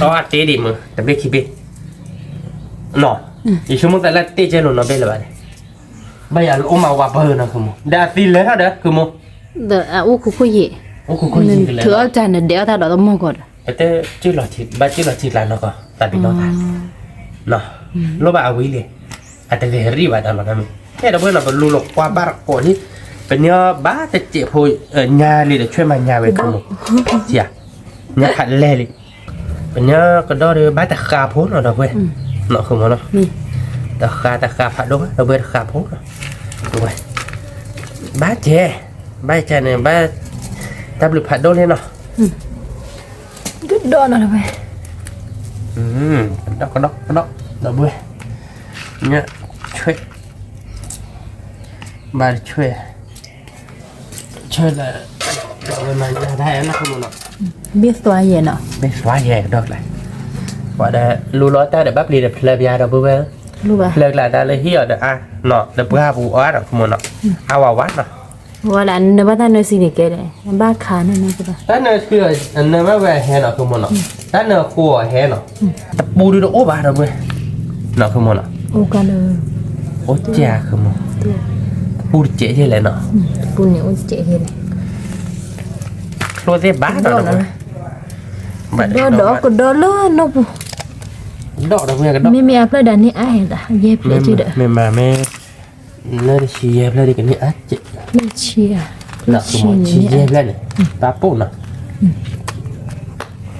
အတဲဒံးမ့ၢ် တဘ့ၣ်ခံဘ့ၣ်, နီၤ, ယဆိကမိၣ်သးလၢတဲကဲလိာ်နီၤဘ့ၣ်လၢၤဘၣ်န့ၣ်, ဘၣ်ယၤလၢအိၣ်မးဝးပၢၢ်နီၤ ဃုမိၢ်, ဒီးအသံလဲၤထီၣ်ဒီး ဃုမိၢ်, အိၣ်ခိခိၣ်ယံာ်, အိၣ်ခိခိၣ်ယံာ်ကလဲၤ, ထုးအီၣ်တၢ်နဒဲးအီၣ်တၢ်ဒီးတမီၢ်ကီးဒီး, ပတဲ, ဘၣ်စ့ၢ်လီၤထံကျါနီၤကီး သးပ့ၤနီၣ်သး, နီၤ, လိၣ်ဘၣ်အဝံၤလံ, အတဂဲၤရံၣ်ဘၣ်တၢ်လီၤ, ကဲဒီးဝဲနီၤ ပလူလီၤကွၢ်ဘၣ်တကိးလံ, ပန့ၢ်အီၤဘၣ်တစဲးဖိ, ညါလံဒီးဆွဲမၤညါဝဲ ဃုမိၢ်, ညါဖးလဲၢ်လံ, ပန့ၢ်ကဒီးဒီးဘၣ်တဃါဖိနီၤဒီးဝဲ, နီၤ ဃုမိၢ်နီၤ, တဃါတဃါဖးဒိၣ်ဘၣ်ဒီးဝဲတဃါဖိနီၤ, ဝဲ, ဘၣ်ကဲ, ဘၣ်ကဲန့ၣ် ဘၣ်, တၢ်ဘျုးဖးဒိၣ်လံနီၤ ကဒီးနီၤဒီးဝဲ, ကဒီးကဒီးကဒီး ဒီးဝဲ, ညၣ်, ဆွဲ, ဘၣ်တဆွဲ, ဆွဲလၢ, ဝဲမၤညါတၢ်နီၤ ဃုမိၢ်နီၤ, ဘ့ၣ်သွါယဲနီၤ, ဘ့ၣ်သွါယဲကဒီးကျါ, ပှၤဒီး လူလီၤတၢ်ဒီးဘၣ်ပျံၤဒီးဖျၢၣ်ပယါဒီးပုၢ်ဝဲၢ်, ဖျၢၣ်ကျါတၢ်လၢဟံၣ်အီၤဒီးအါ, နီၤ ဒီးပှၢ်ပူၤအီၤနီၤ ဃုမိၢ်နီၤ, အါဝးဝးနီၤ ဝဲဒၣ်နဘၣ်တၢ်နၢၤစံန့ၣ်ကဲဒီး, ဘၣ်ခါန့ၣ်, တၢ်နၢၤစံ, နၢၤဘၣ်ဝဲအဟဲနီၤ ဃုမိၢ်နီၤ, တၢ်နၢၤဃိအဟဲနီၤ, တပူဒုးတအိၣ်ဘၣ်ဒီးဝဲ, နီၤ ဃုမိၢ်နီၤ, အိၣ်ကဲဃုမိၢ်, တပူတစဲးယဲလဲၣ်နီၤ, တပူန့ၣ်အိၣ်စဲးယဲလဲၣ်, ချိၣ်သ့ၣ်ဘၣ်နီၤဒီးဝဲ, ဒီးဒီးကဒီးလၢနီၢ်ပူၤ, ဒီးဒီးဝဲကဒီး, မ့မ့ၢ်အဖျၢၣ်ဒၣ်န့ၣ်အါဟဲဒၣ်, ယဲဖျၢၣ်ကဒီး, မ့မ့ၢ်မ့ၢ် လၢတဆံယဲၢ်ဖျၢၣ်ဒ်ကန့ၢ်အါကဲး, လၢဆံဧါ, လၢဆံန့ၣ်န့ၣ်, ဆံယဲၢ်ဖျၢၣ်န့ၣ်, ပာ်ပိာ်နီၤ,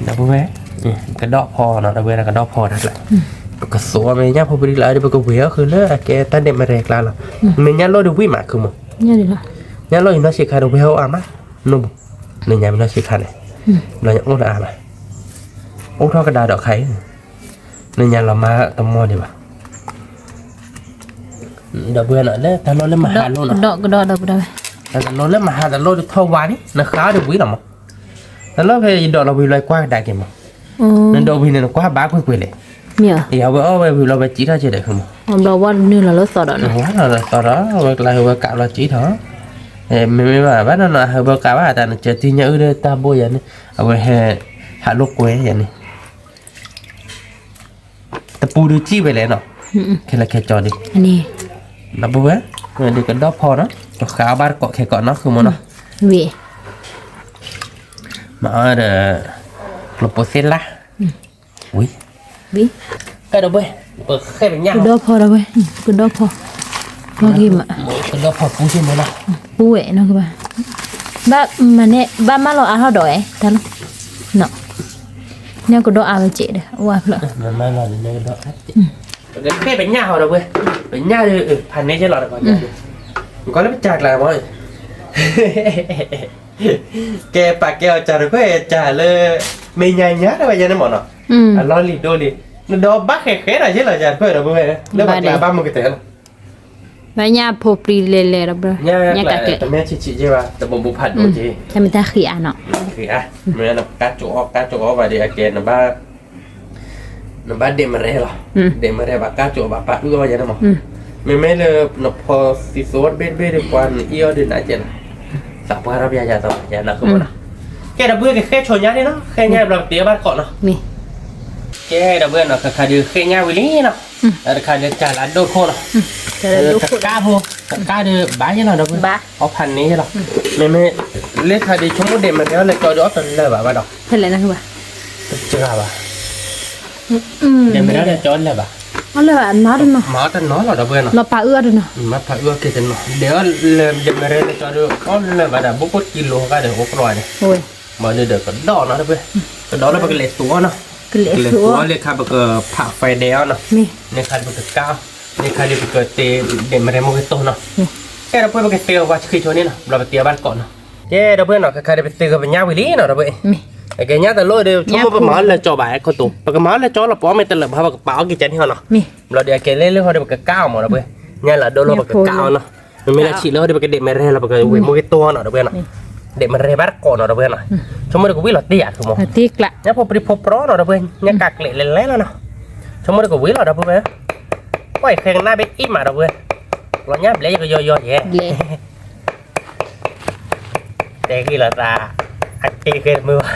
ဒီးပဝဲ, ကဒီးဖီနီၤ ဒီးဝဲဒၣ်ကဒီးဖီတၢ်ကျါ, ပကသိးအီၤမဲာ်ညါဖိပရံလၢဒီး ပကဝံၤအီၤဃုာ်လၢအကဲတၢ်ဒဲးမရဲကျါလီၤ, မဲာ်ညါလီၢ်ဒုးဝံၣ်မး ခုမိၢ်, ညါလီၢ်အံၤနီၢ်ဆံးခါဒီးဝဲအိၣ်အါမး, နီၢ်ပူၤ, မဲာ်ညါမ့ၢ်နီၢ်ဆံးခါန့ၣ်, ဘျီညါအိၣ်လၢအါမး, အိၣ်ထီၣ်ကဒါဒီးခါအံၤ နညါလီၤမၤတမီၢ်ဒံးဘၣ်, ဒီပုၢ်ဝဲၢ်နီၤ လၢတၢ်လီၢ်လၢမဟါလိၣ်နီၤ, တၢ်လီၢ်လၢမဟါတလီၢ်ဒုးထီၣ်ဝါန့ၣ် နဃါအီၤဒံးဝံၤလီၤမး, တၢ်လီၢ်ဖဲယဒိးလီၤဝံၤလီၤကွၢ်ကဒါက့ၤမး, နဒိးဝံၤန့ၣ် နကွၢ်ဘၣ်ကွ့ၢ်ကွ့ၢ်လဲၣ်, ယဝဲအီၣ်ဝဲဝံၤလီၤဝဲစံးထီၣ်ကဲဒီး ဘျီဝဲနုာ်လီၤလၢသီဒီးနီၤ, ဝဲလီၤလၢသီဒီး ဝဲကျါဟဲဝဲကးလီၤစံးထီၣ်, မ့မ့ၢ်ဘၣ် ဘၣ်နီၤနီၤ ဟဲဝဲကးဘၣ်တၢ်နကၢတံၢ်ညါအုၣ်ဒီးတၢ်ဘိယၤန့ၣ် အဝဲဟဲ ဟးလိာ်ကွဲယၤန့ၣ် တပူၤဒုးစံၣ်ဝဲလဲၣ်နီၤ, ခဲလၢာ်ခဲကၠီဒံး, ဒီပုၢ်ဝဲၢ်, ဒုးကဒီးဖီနီၤ, ပဃးအီၤဘၣ်တကိးခဲကိးနီၤ ဃုမိၢ်နီၤ, မၤအီၤဒီး ကျိပိသ့ၣ်လၢ်, ဝံၤ, ကဲဒီပုၢ်ဝဲၢ်, ပဃဲပညၣ်, ကဒီးဖီဒီပုၢ်ဝဲၢ်, ကဒီးဖီ, ကဒီးဖီပူၤယဲၢ်မ့ၢ်နီၤ, ပူၤဝဲနီၤကဘၣ်, ဘၣ်မၤန့ၣ် ဘၣ်မၤလီၤအါထီၣ်ဒီးဝဲ တၢ်လီၤ, နီၤ, န့ၣ်ကဒီးအါဝဲစဲးဒီး အိၣ်အါဖျၢၣ်, ပကဃဲပညၣ်ဟီဒီပုၢ်ဝဲၢ်, ပညၣ်ဒီး ဖးန့ၢ်ယဲၢ်လီၤတကီၢ်ညါ, နကွၢ်လၢပစၢ်ကျါမး ကဲပာ်ကဲအီၤစၢ်တခွဲးစၢ်လၢ မ့ၢ်ညါညါတဝဲယဲၢ်န့ၣ်မ့ၢ်နီၤ, အလီၢ်လံၤဒိၣ်လံ, နဒီးဘၣ်ဃဲးဃဲးဒီးယဲၢ်လီၤစၢ်တခွဲးဒီပုၢ်ဝဲၢ်, လၢပကျါဘၣ်မုၢ်ကတၢၢ်လီၤ, ဘၣ်ညၣ်ဖိပျံၤလဲၤလဲၤဒီပုၢ်ဝဲၢ်, ညၣ်ကးကျဲး, တမ့ၢ်ဆံးဆံးယဲၢ်ဘၣ် တဘိဘိဖးဒိၣ်က့ၤ, တၢ်မ့ၢ်တၢ်ဃံးအါနီၤ, ဃံးအါ, မ့ၢ်နကါကၠိအီၤ ကါကၠိအီၤဘၣ်ဒီးအကဲနဘၣ် နဘၣ်ဒဲးမရဲလီၤ, ဒဲးမရဲဘၣ်ကါကၠိဘၣ်ပာ်အုၣ်အီၣ်ယဲၢ်န့ၣ်မး, မ့မ့ၢ်လၢနဖီသံသိတဘ့ၣ်တဘ့ၣ်ဒီးပှၤနအံၣ်အီၣ်ဒုးနးကဲလီၤ, သးပှၢ်ထီၣ်ပယါယၤသးပှၢ်ယၤနီၤ ဃုမိၢ်နီၤ, ကဲဒီပုၢ်ဝဲၢ်ကဃဲဆိညါန့ၣ်နီၤ ဃဲညါဘျီပတ့အီၣ်ဘၣ်တကိးနီၤ, ကဲဒီပုၢ်ဝဲၢ်နီၤ ခါခါဒုးဃဲညါဝံၤလံနီၤ, တခါဒုးကၢ်လၢဒိၣ်ခိၣ်နီၤ, တကါဖိ, တကါဒုးဘၣ်ယဲၢ်လီၤဒီပုၢ်ဝဲၢ်, အီၣ်ဖးန့ၢ်ယဲၢ်လီၤ, မ့မ့ၢ်, လၢခါဒုးဆိကမိၣ်ဒဲးမရဲအီၤလဲၤကၠီဒုးအီၣ်တလၢာ်ဘၣ်ဘၣ်ဒီး, ဖဲလဲၣ်နၤဘၣ် တစှၤဘၣ်, ဒဲးမ့ၢ်ဒၣ်လၢကၠီလၢၤဘၣ်, အီၣ်လၢၤဘၣ် အမၤတနီၤ, မၤအီၣ်တနီၤလီၤ ဒီပုၢ်ဝဲၢ်နီၤ, လီၤပာ်အုၣ်အီၣ်တနီၤ, မၤပာ်အုၣ်အီၣ်က့ၤတနီၤ, ဒဲးအီၣ်လၢ ဒဲးမ့ၢ်ရဲလၢကၠီဒီး အီၣ်လၢၤဘၣ်ဒီး ဘူးကီၢ်ကံလိၤဃာ်ဒီး အိၣ်ကြီန့ၣ်, ဘၣ်ဒီးကဒီးနီၤ ဒီပုၢ်ဝဲၢ်, ကဒီးလၢပကလဲၤသူအီၤနီၤ, ကလဲၤသူအီၤလၢခါပကဖး fire ဒဲးအီၤနီၤ, န့ၣ်ခါဒီးပကကါအီၤ, န့ၣ်ခါဒီးပကတ့ ဒဲးမ့ၢ်ရဲမူက့ၤတိၢ်နီၤ, ကဲဒီပုၢ်ဝဲၢ် ပကသ့အီၤဝဲဆံခံဆိန့ၣ်နီၤ, ဘျီပတ့အီၤဘၣ်တကိးနီၤ, ကဲဒီပုၢ်ဝဲၢ်နီၤ, ခဲခါဒီးပသ့ကပညၣ်ဝံၤလံနီၤ ဒီပုၢ်ဝဲၢ်, ကဲညၣ်တလိၣ်ဒီး ဆိကမိၣ်ပမၤအီၣ်လၢကၠီဘၣ် အဲၣ်ခိၣ်တိ, ပကမၤအီၣ်လၢကၠီလီၤ ပအီၣ်မ့ၢ်တလၢာ်ဘၣ် ပကပာ်အီၣ်က့ၤကဲန့ၣ်ဟီနီၤ, ဘျီဒီးအကဲလၢလၢဟီဒီး ပကကါအီၤမး ဒီပုၢ်ဝဲၢ်, ညၣ်လၢအဒိၣ်လီၤ ပကကါအီၤနီၤ, မ့မ့ၢ်လၢဆံးလၢဟီဒီး ပကဒဲးမ့ၢ်ရဲလီၤ ပကဝံၤမူက့ၤတိၢ်နီၤ ဒီပုၢ်ဝဲၢ်နီၤ, ဒဲးမ့ၢ်ရဲဘၣ်တကိးနီၤ ဒီပုၢ်ဝဲၢ်နီၤ, ဆိကမိၣ်ဒီးကဝံၤလီၤတ့ၢ်ယၤ ဆိကမိၣ်, ညၣ်ဖိပြံဖိပြီနီၤ ဒီပုၢ်ဝဲၢ်, ညၣ်ကးကျဲးလဲၤလဲၤလီၤနီၤ, ဆိကမိၣ်ဒီးကဝံၤလီၤ ဒီပုၢ်ဝဲၢ်, ကွၢ်အံၤဃဲကနၣ်ဘၣ်အံၤမး ဒီပုၢ်ဝဲၢ်, လီၤညၣ်ဘျဲးယကယီယီယဲ တဲဂ့ၢ်လီၤသး, အတ့ဃဲတမုာ်ဘၣ်,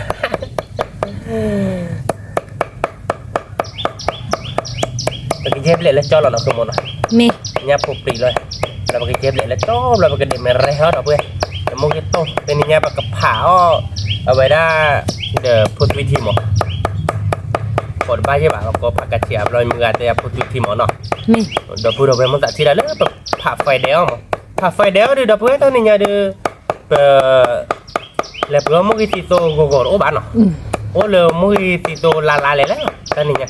ပကယဲၢ်ဘျဲးလၢကၠီလီၤနီၤ ဃုမီၤနီၤ, ညၣ်ဖိပြံလီၤ, ဒီးပကယဲၢ်ဘျဲးလၢကၠီ ဘျီပကဒဲးမ့ၢ်ရဲဟီဒီပုၢ်ဝဲၢ်, မူက့ၤတိၢ် တနံၤညါပကဖးအီၣ်, အဝဲဒၣ်, ဒီးဖိသွံထံမီၤ ကိးတဘၣ်ယဲၢ်ဘၣ် ကီဖးကဆံးအဘျီမုၢ်ဂၤတဲယၤဖိသွံထံမီၤနီၤ, ဒီပုၢ်ဝဲၢ် မိၣ်သးထံၣ်ဒၣ်လၢပဖး fire ဒဲးအီၤမး, ဖး fire ဒဲးအီၤဒီး ဒီပုၢ်ဝဲၢ် တနံၤညါဒီး, ပ, လဲၤပှ့ၤအီၣ်မူဂံၢ်သံသိဂီၤဂီၤတအိၣ်ဘၣ်နီၤ, အိၣ်လၢမူဂံၢ်သံသိလါလါလဲၣ်လဲၣ် တနံၤညါ,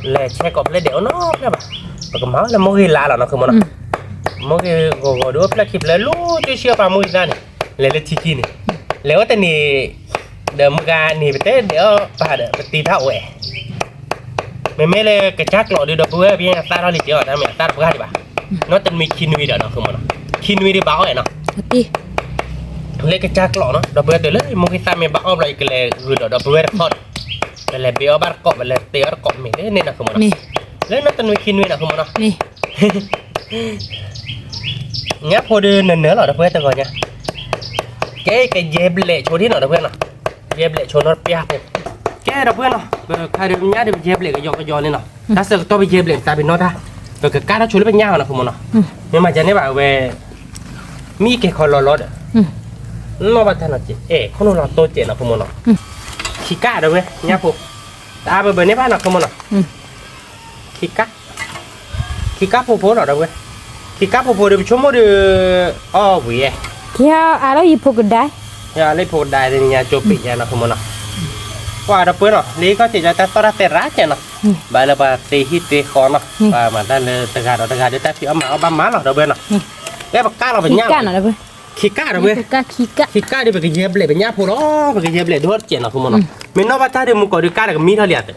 လဲၤဆဲးကိးဖျဲၣ်ဒဲးအီၤနီၤဖျၢၣ်ဘၣ်, ပကမၤအီၣ်လၢမူဂံၢ်လါလီၤနီၤ ဃုမီၤနီၤ, မူဂံၢ်ဂီၤဂီၤဒီးအိၣ်ဖျဲၣ်ခံဖျၢၣ် လူၤကၠိဆှံအီၣ်ပာ်မူဂံၢ်သၣ်န့ၣ်, လဲၤလၢထံခံန့ၣ်, လဲၤအိၣ်တန့ၣ်, ဒီးမုၢ်ဂၤန့ၣ် ပတဲဒဲးအီၤပာ်ဒီး ပတံၤတၢ်အိၣ်ဝဲ မ့မ့ၢ်လၢကစၢ်ကျိးဒီး ဒီပုၢ်ဝဲၢ် ပယဲၢ်သၣ်ထီၣ်လံက့ၤအီၤ တၢ်မ့ၢ်အသၣ်တပှၢ်ဒံးဘၣ်, နီၢ်တနွံခံနွံဒီးနီၤ ဃုမီၤနီၤ, ခံနွံဒံးဘၣ်အီၣ်ဝဲနီၤ, လၢကစၢ်ကျိးနီၤ ဒီပုၢ်ဝဲၢ် တုၤလၢမူဂံၢ်သၣ်မ့ၢ်ဘၣ်အီၣ်ဘျီ ယကလဲၤဂုာ်ဒီးဒီပုၢ်ဝဲၢ်တခီဒီး, ပလဲၤဘ့ၣ်အီၣ်ဘၣ်တကိး ပလဲၤတ့အီၣ်တကိးမ့ၢ်လၢန့ၣ်နီၤ ဃုမီၤနီၤ, လၢနီၢ်တနွံခံနွံနီၤ ဃုမီၤနီၤ ညၣ်ဖိဒီးနၢၤနၢၤလီၤ ဒီပုၢ်ဝဲၢ်တဂီၤညါ, ကဲ ကယဲၢ်ဘျဲးဆိဒံးနီၤ ဒီပုၢ်ဝဲၢ်နီၤ, ယဲၢ်ဘျဲးဆိနီတပျၢ်ဖိ, ကဲ ဒီပုၢ်ဝဲၢ်နီၤ ပခါဒီးပညၣ်ဒီးပယဲၢ်ဘျဲးကယီကယီန့ၣ်နီၤ, တၢ်ဆၢကတီၢ်ပယဲၢ်ဘျဲးသးပ့ၤနီၣ်တၢ်, ပကကါထီၣ်ဆိလၢပညၣ်အီၤနီၤ ဃုမီၤနီၤ, မ့ၢ်မၤဒ်န့ၣ်ဘၣ်ဝဲ, မ့ၢ်ကဲခီလီၤလီၤဒီး, နီၢ်ဘၣ်တၢ်နီၤကဲ အဲၣ်ခိၣ်နူာ်လီၤတိစဲးနီၤ ဃုမီၤနီၤ, ခံကးဒီပုၢ်ဝဲၢ် ညၣ်ဖိ, တအါဘၢဘၢန့ၣ်ဘၣ်နီၤ ဃုမီၤနီၤ ခံကး, ခံကးဖိဖိလီၤ ဒီပုၢ်ဝဲၢ်, ခံကးဖိဖိဒီး ပဆိကမိၣ်ဒီး, အီၣ်ဝံၤဧါ, ကဲအါလၢယဖိကဒါ, လၢဖိကဒါတနံၤညါ ကၠိပ့ၤညါနီၤ ဃုမီၤနီၤ, ကွၢ်ဒီပုၢ်ဝဲၢ်နီၤ လၢကီၢ်စဲး တၢ်သီၣ်တၢ်သဲရၣ်ကဲနီၤ, ဘၣ်လၢပှၤသ့ဟံၣ်သ့ဃီနီၤ ပှၤမၤတၢ်လၢတဂၤဒီးတဂၤဒီး တၢ်ဖံးအီၣ်မၤအီၣ်ဘၣ်မၤလီၤ ဒီပုၢ်ဝဲၢ်နီၤ, ကဲပကါလီၤပညၣ်, ခံကးဒီပုၢ်ဝဲၢ်, ခံကးဒီး ပကယဲၢ်ဘျဲးပညၣ်ဖိလီၤ ပကယဲၢ်ဘျဲးဒိၣ်စဲးနီၤ ဃုမီၤနီၤ, မ့ၢ်နီၢ်ဘၣ်တၢ်ဒီး မူကီးဒီးကါဒီးကမံထီၣ်လံဧါ,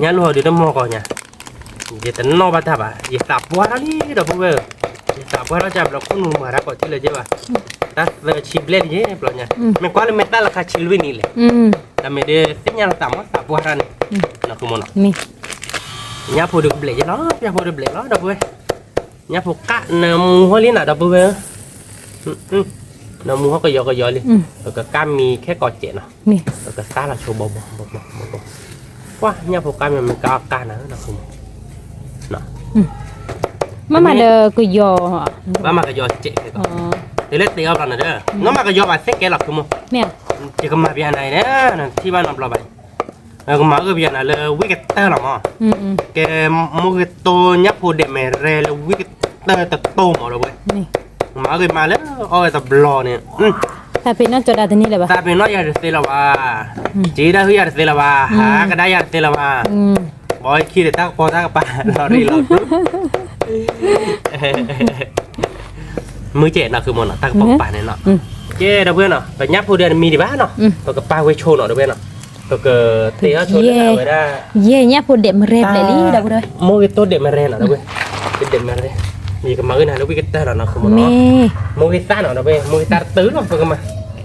ညၣ်လူၢ်ဟီဒီးတမီၢ်ကီးညါ, ယတနီၣ်ဘၣ်တၢ်ဘၣ် ယသးပှၢ်ထီၣ်လံ ဒီပုၢ်ဝဲၢ်ဧၢ, ယသးပှၢ်ထီၣ်ကဘျီခိၣ်နူာ်မၤတၢ်ကိးထံၣ်လၢၤက့ဘၣ်, တၢ်သၢဆံဘျဲၣ်န့ၣ်ယဲၢ်ဘျီညါ, မ့ၢ်ကွၢ်လၢမဲာ်သၣ်လၢခါဆံလွံၢ်နံၣ်လဲၣ်, တၢ်မ့ၢ်ဒ်သ့ၣ်ညါလီၤသးမး သးပှၢ်ထီၣ်န့ၣ်, ညၣ်ဖိဒီးကဘျဲးယဲၢ်လီၤ ညၣ်ဖိဒီးဘျဲးလီၤ ဒီပုၢ်ဝဲၢ်, ညၣ်ဖိကး နမူဟီၣ်လံနၤ ဒီပုၢ်ဝဲၢ်ဧၢ, နမူဟီၣ်ကယီကယီလံ, ပကကါမံၤခဲကိးစဲးနီၤ, ပကကါလီၤဆိဘီဘီ, ကွၢ်ညၣ်ဖိကါမံၤ မ့ၢ်ကါအီၣ်ကါနၤ ဒီပုၢ်ဝဲၢ်, ဘၣ်မၤဒီးကယီ, ဘၣ်မၤကယီစဲးခဲကိး, တုၤလၢတ့အီၣ်ဘျီနၤဒီး, နီၢ်မၤကယီဘၣ်သ့ကဲလီၤ ဃုမီၤ, ယကမၤပျဲနၤအံၤန့ၣ်, ထံၣ်ဘၣ်နီတဘျီဘၣ်, ကမၤအုၣ်ပျဲနၤလၢဝံၣ်ကတၢၢ်လီၤမး, ကဲ, မူဂ့ၤတိၢ်ညၣ်ဖိဒဲးမဲာ်ရဲလၢဝံၣ်ကတၢၢ်တတိၢ်မး ဒီပုၢ်ဝဲၢ်, ကမၤအုၣ်က့ၤမးလၢအီၣ်ဝဲတဘျီန့ၣ်, သးပ့ၤနီၣ်ကၠီဒၣ်တန့ၢ်လၢၤဘၣ်, သးပ့ၤနီၣ်ယၤတသ့လၢၤဘၣ်, စ့ဒၣ်ဟုၣ်ယၤတသ့လၢၤဘၣ်, ဟးကဒါယၤတသ့လၢၤဘၣ်, ဘီခံဒီးတၢ်ကပီၤတၢ်ကပၤလီၤရံလီၤ မုၢ်ကဲနီၤ ဃုမီၤနီၤ တၢ်ကပီၤကပၤန့ၣ်နီၤ, ကဲ ဒီပုၢ်ဝဲၢ်နီၤ ပညၣ်ဖိဒီးတမံၤဒံးဘၣ်နီၤ, ပကပာ်ဝဲဆိနီၤ ဒီပုၢ်ဝဲၢ်နီၤ, ပကတ့အီၣ်ဆိလၢအဝဲဒၣ်, ယဲၢ်ညၣ်ဖိဒဲးမရဲဘျဲးလံ ဒီပုၢ်ဝဲၢ်, မူဂ့ၤတိၢ်ဒဲးမရဲနီၤ ဒီပုၢ်ဝဲၢ်, ဒဲးမရဲ, ယကမၤအုၣ်နၤလၢဝံၣ်ကတၢၢ်လီၤနီၤ ဃုမီၤနီၤ, မူဂ့ၤသၣ်နီၤ ဒီပုၢ်ဝဲၢ် မူဂ့ၤသၣ်တတုၤလီၤ ပကမၤ,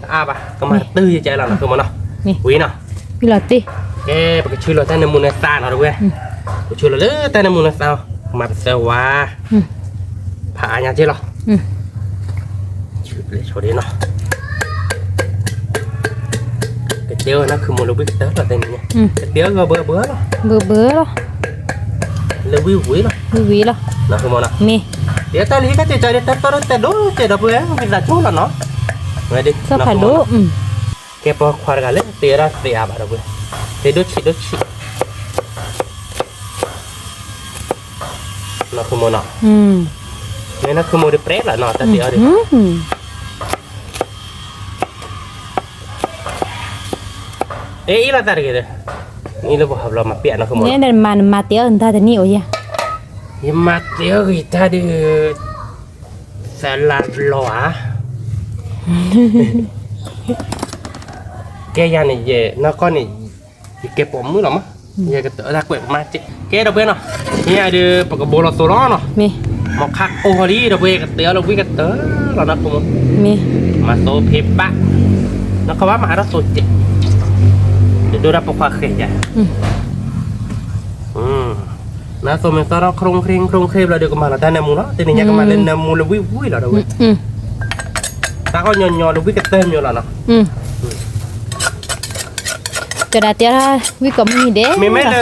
တအါဘၣ် ကမၤတတုၤယကဲလီၤနီၤ ဃုမီၤနီၤ, ဝံၤနီၤ, ကဲ ပကဆူလီၤတၢ်နၢမူနၢသါနီၤ ဒီပုၢ်ဝဲၢ်, ပကဆူလီၤလၢတၢ်နၢမူနၢသါ, ကမၤပသၢဝါ ဖးအါညါက့လီၤ, ဆိဒ်နီၤ, ကတဲအီၤနၢ်ခုမိၣ်လၢဝံၣ်ကတၢၢ်လီၤတဲန့ၣ်, ကတဲအီၤဂီၤဘၢဘၢလီၤ, ဘၢဘၢလီၤ, လၢဝံၣ်ဝံၤလီၤ, ဝံၣ်ဝံၤလီၤ, နၢ်ခုမိၣ်နီၤ, မ့ၢ်, တဲတၢ်လၢဟံၣ်ကတဲကၠီဒီး တၢ်တီတၢ်တဲဒိၣ်တဲဒီပုၢ်ဝဲၢ် ဝံသးစူၤလီၤနီၤ, ဝဲဒၣ်, ကဲပှၤခွါတဂၤလၢတဲဒၣ်သ့အါဘၣ်ဒီပုၢ်ဝဲၢ် တ့ဒိၣ်ဆံးဒိၣ်ဆံး, နီၢ်ခုမိၢ်နီၤ, မ့ၢ်နီၢ်ခုမိၢ်ဒီးပြဲလီၤနီၤ တၢ်တ့အီၤဒီး, အ့ အ့လီၤတၢ်တဂ့ၤဒီး, အ့လၢပှၤဟးဘျီမၤပ့ၢ်နီၢ်ခုမိၢ်, မၤတ့အီၤတၢ်တနံၣ်အိၣ်ယၤ, ယမၤတ့အီၤဂ့ၤတၢ်ဒီး, သလၢဘျီဧါ ကဲယၤန့ၣ် ယနီၢ်ကီၢ်န့ၣ် ယကဲပိာ်မုၣ်လီၤမး, ယကတၢၢ်တၢ်ကွဲးကမၣ်ကဲ, ကဲဒီပုၢ်ဝဲၢ်နီၤ, ဟံၣ်အဒုး ပကဘိလီၤသိးလီၤနီၤ, မ့ၢ်, မ့ၢ်ခါကိၢ်ဃီလံ ဒီပုၢ်ဝဲၢ် ကတၢၢ်လီၤဝံၣ်ကတၢၢ်လီၤနီၢ်ခိမိၢ်, မ့ၢ်, မၤသိဖ့ဘၣ်, နီၢ်ခိဘၣ်မၤဟးထီၣ်သိစဲး, တဒိၣ်ဒၣ်ပိာ်ခွါဃဲၤယၤ နသိးမ့ၢ်သီထီၣ်ခရူၣ်ခရံၣ်ခရူၣ်ခရံၣ်ဘျီဒီး ကမၤလီၤတၢ်နၢမူလီၤ, တနံၤညါကမၤလၢနၢမူလၢဝံၣ်ဝံၣ်လီၤဒီပုၢ်ဝဲၢ်, တၢ်ဂီၢ်ညီညီလၢဝံၣ်ကတၢၢ်မ့ၢ်လီၤနီၤ, ကဒၣ်တဲဒၣ်ဝံၣ်ကိးမုၢ်နံၤဒဲး, မ့မ့ၢ်လၢ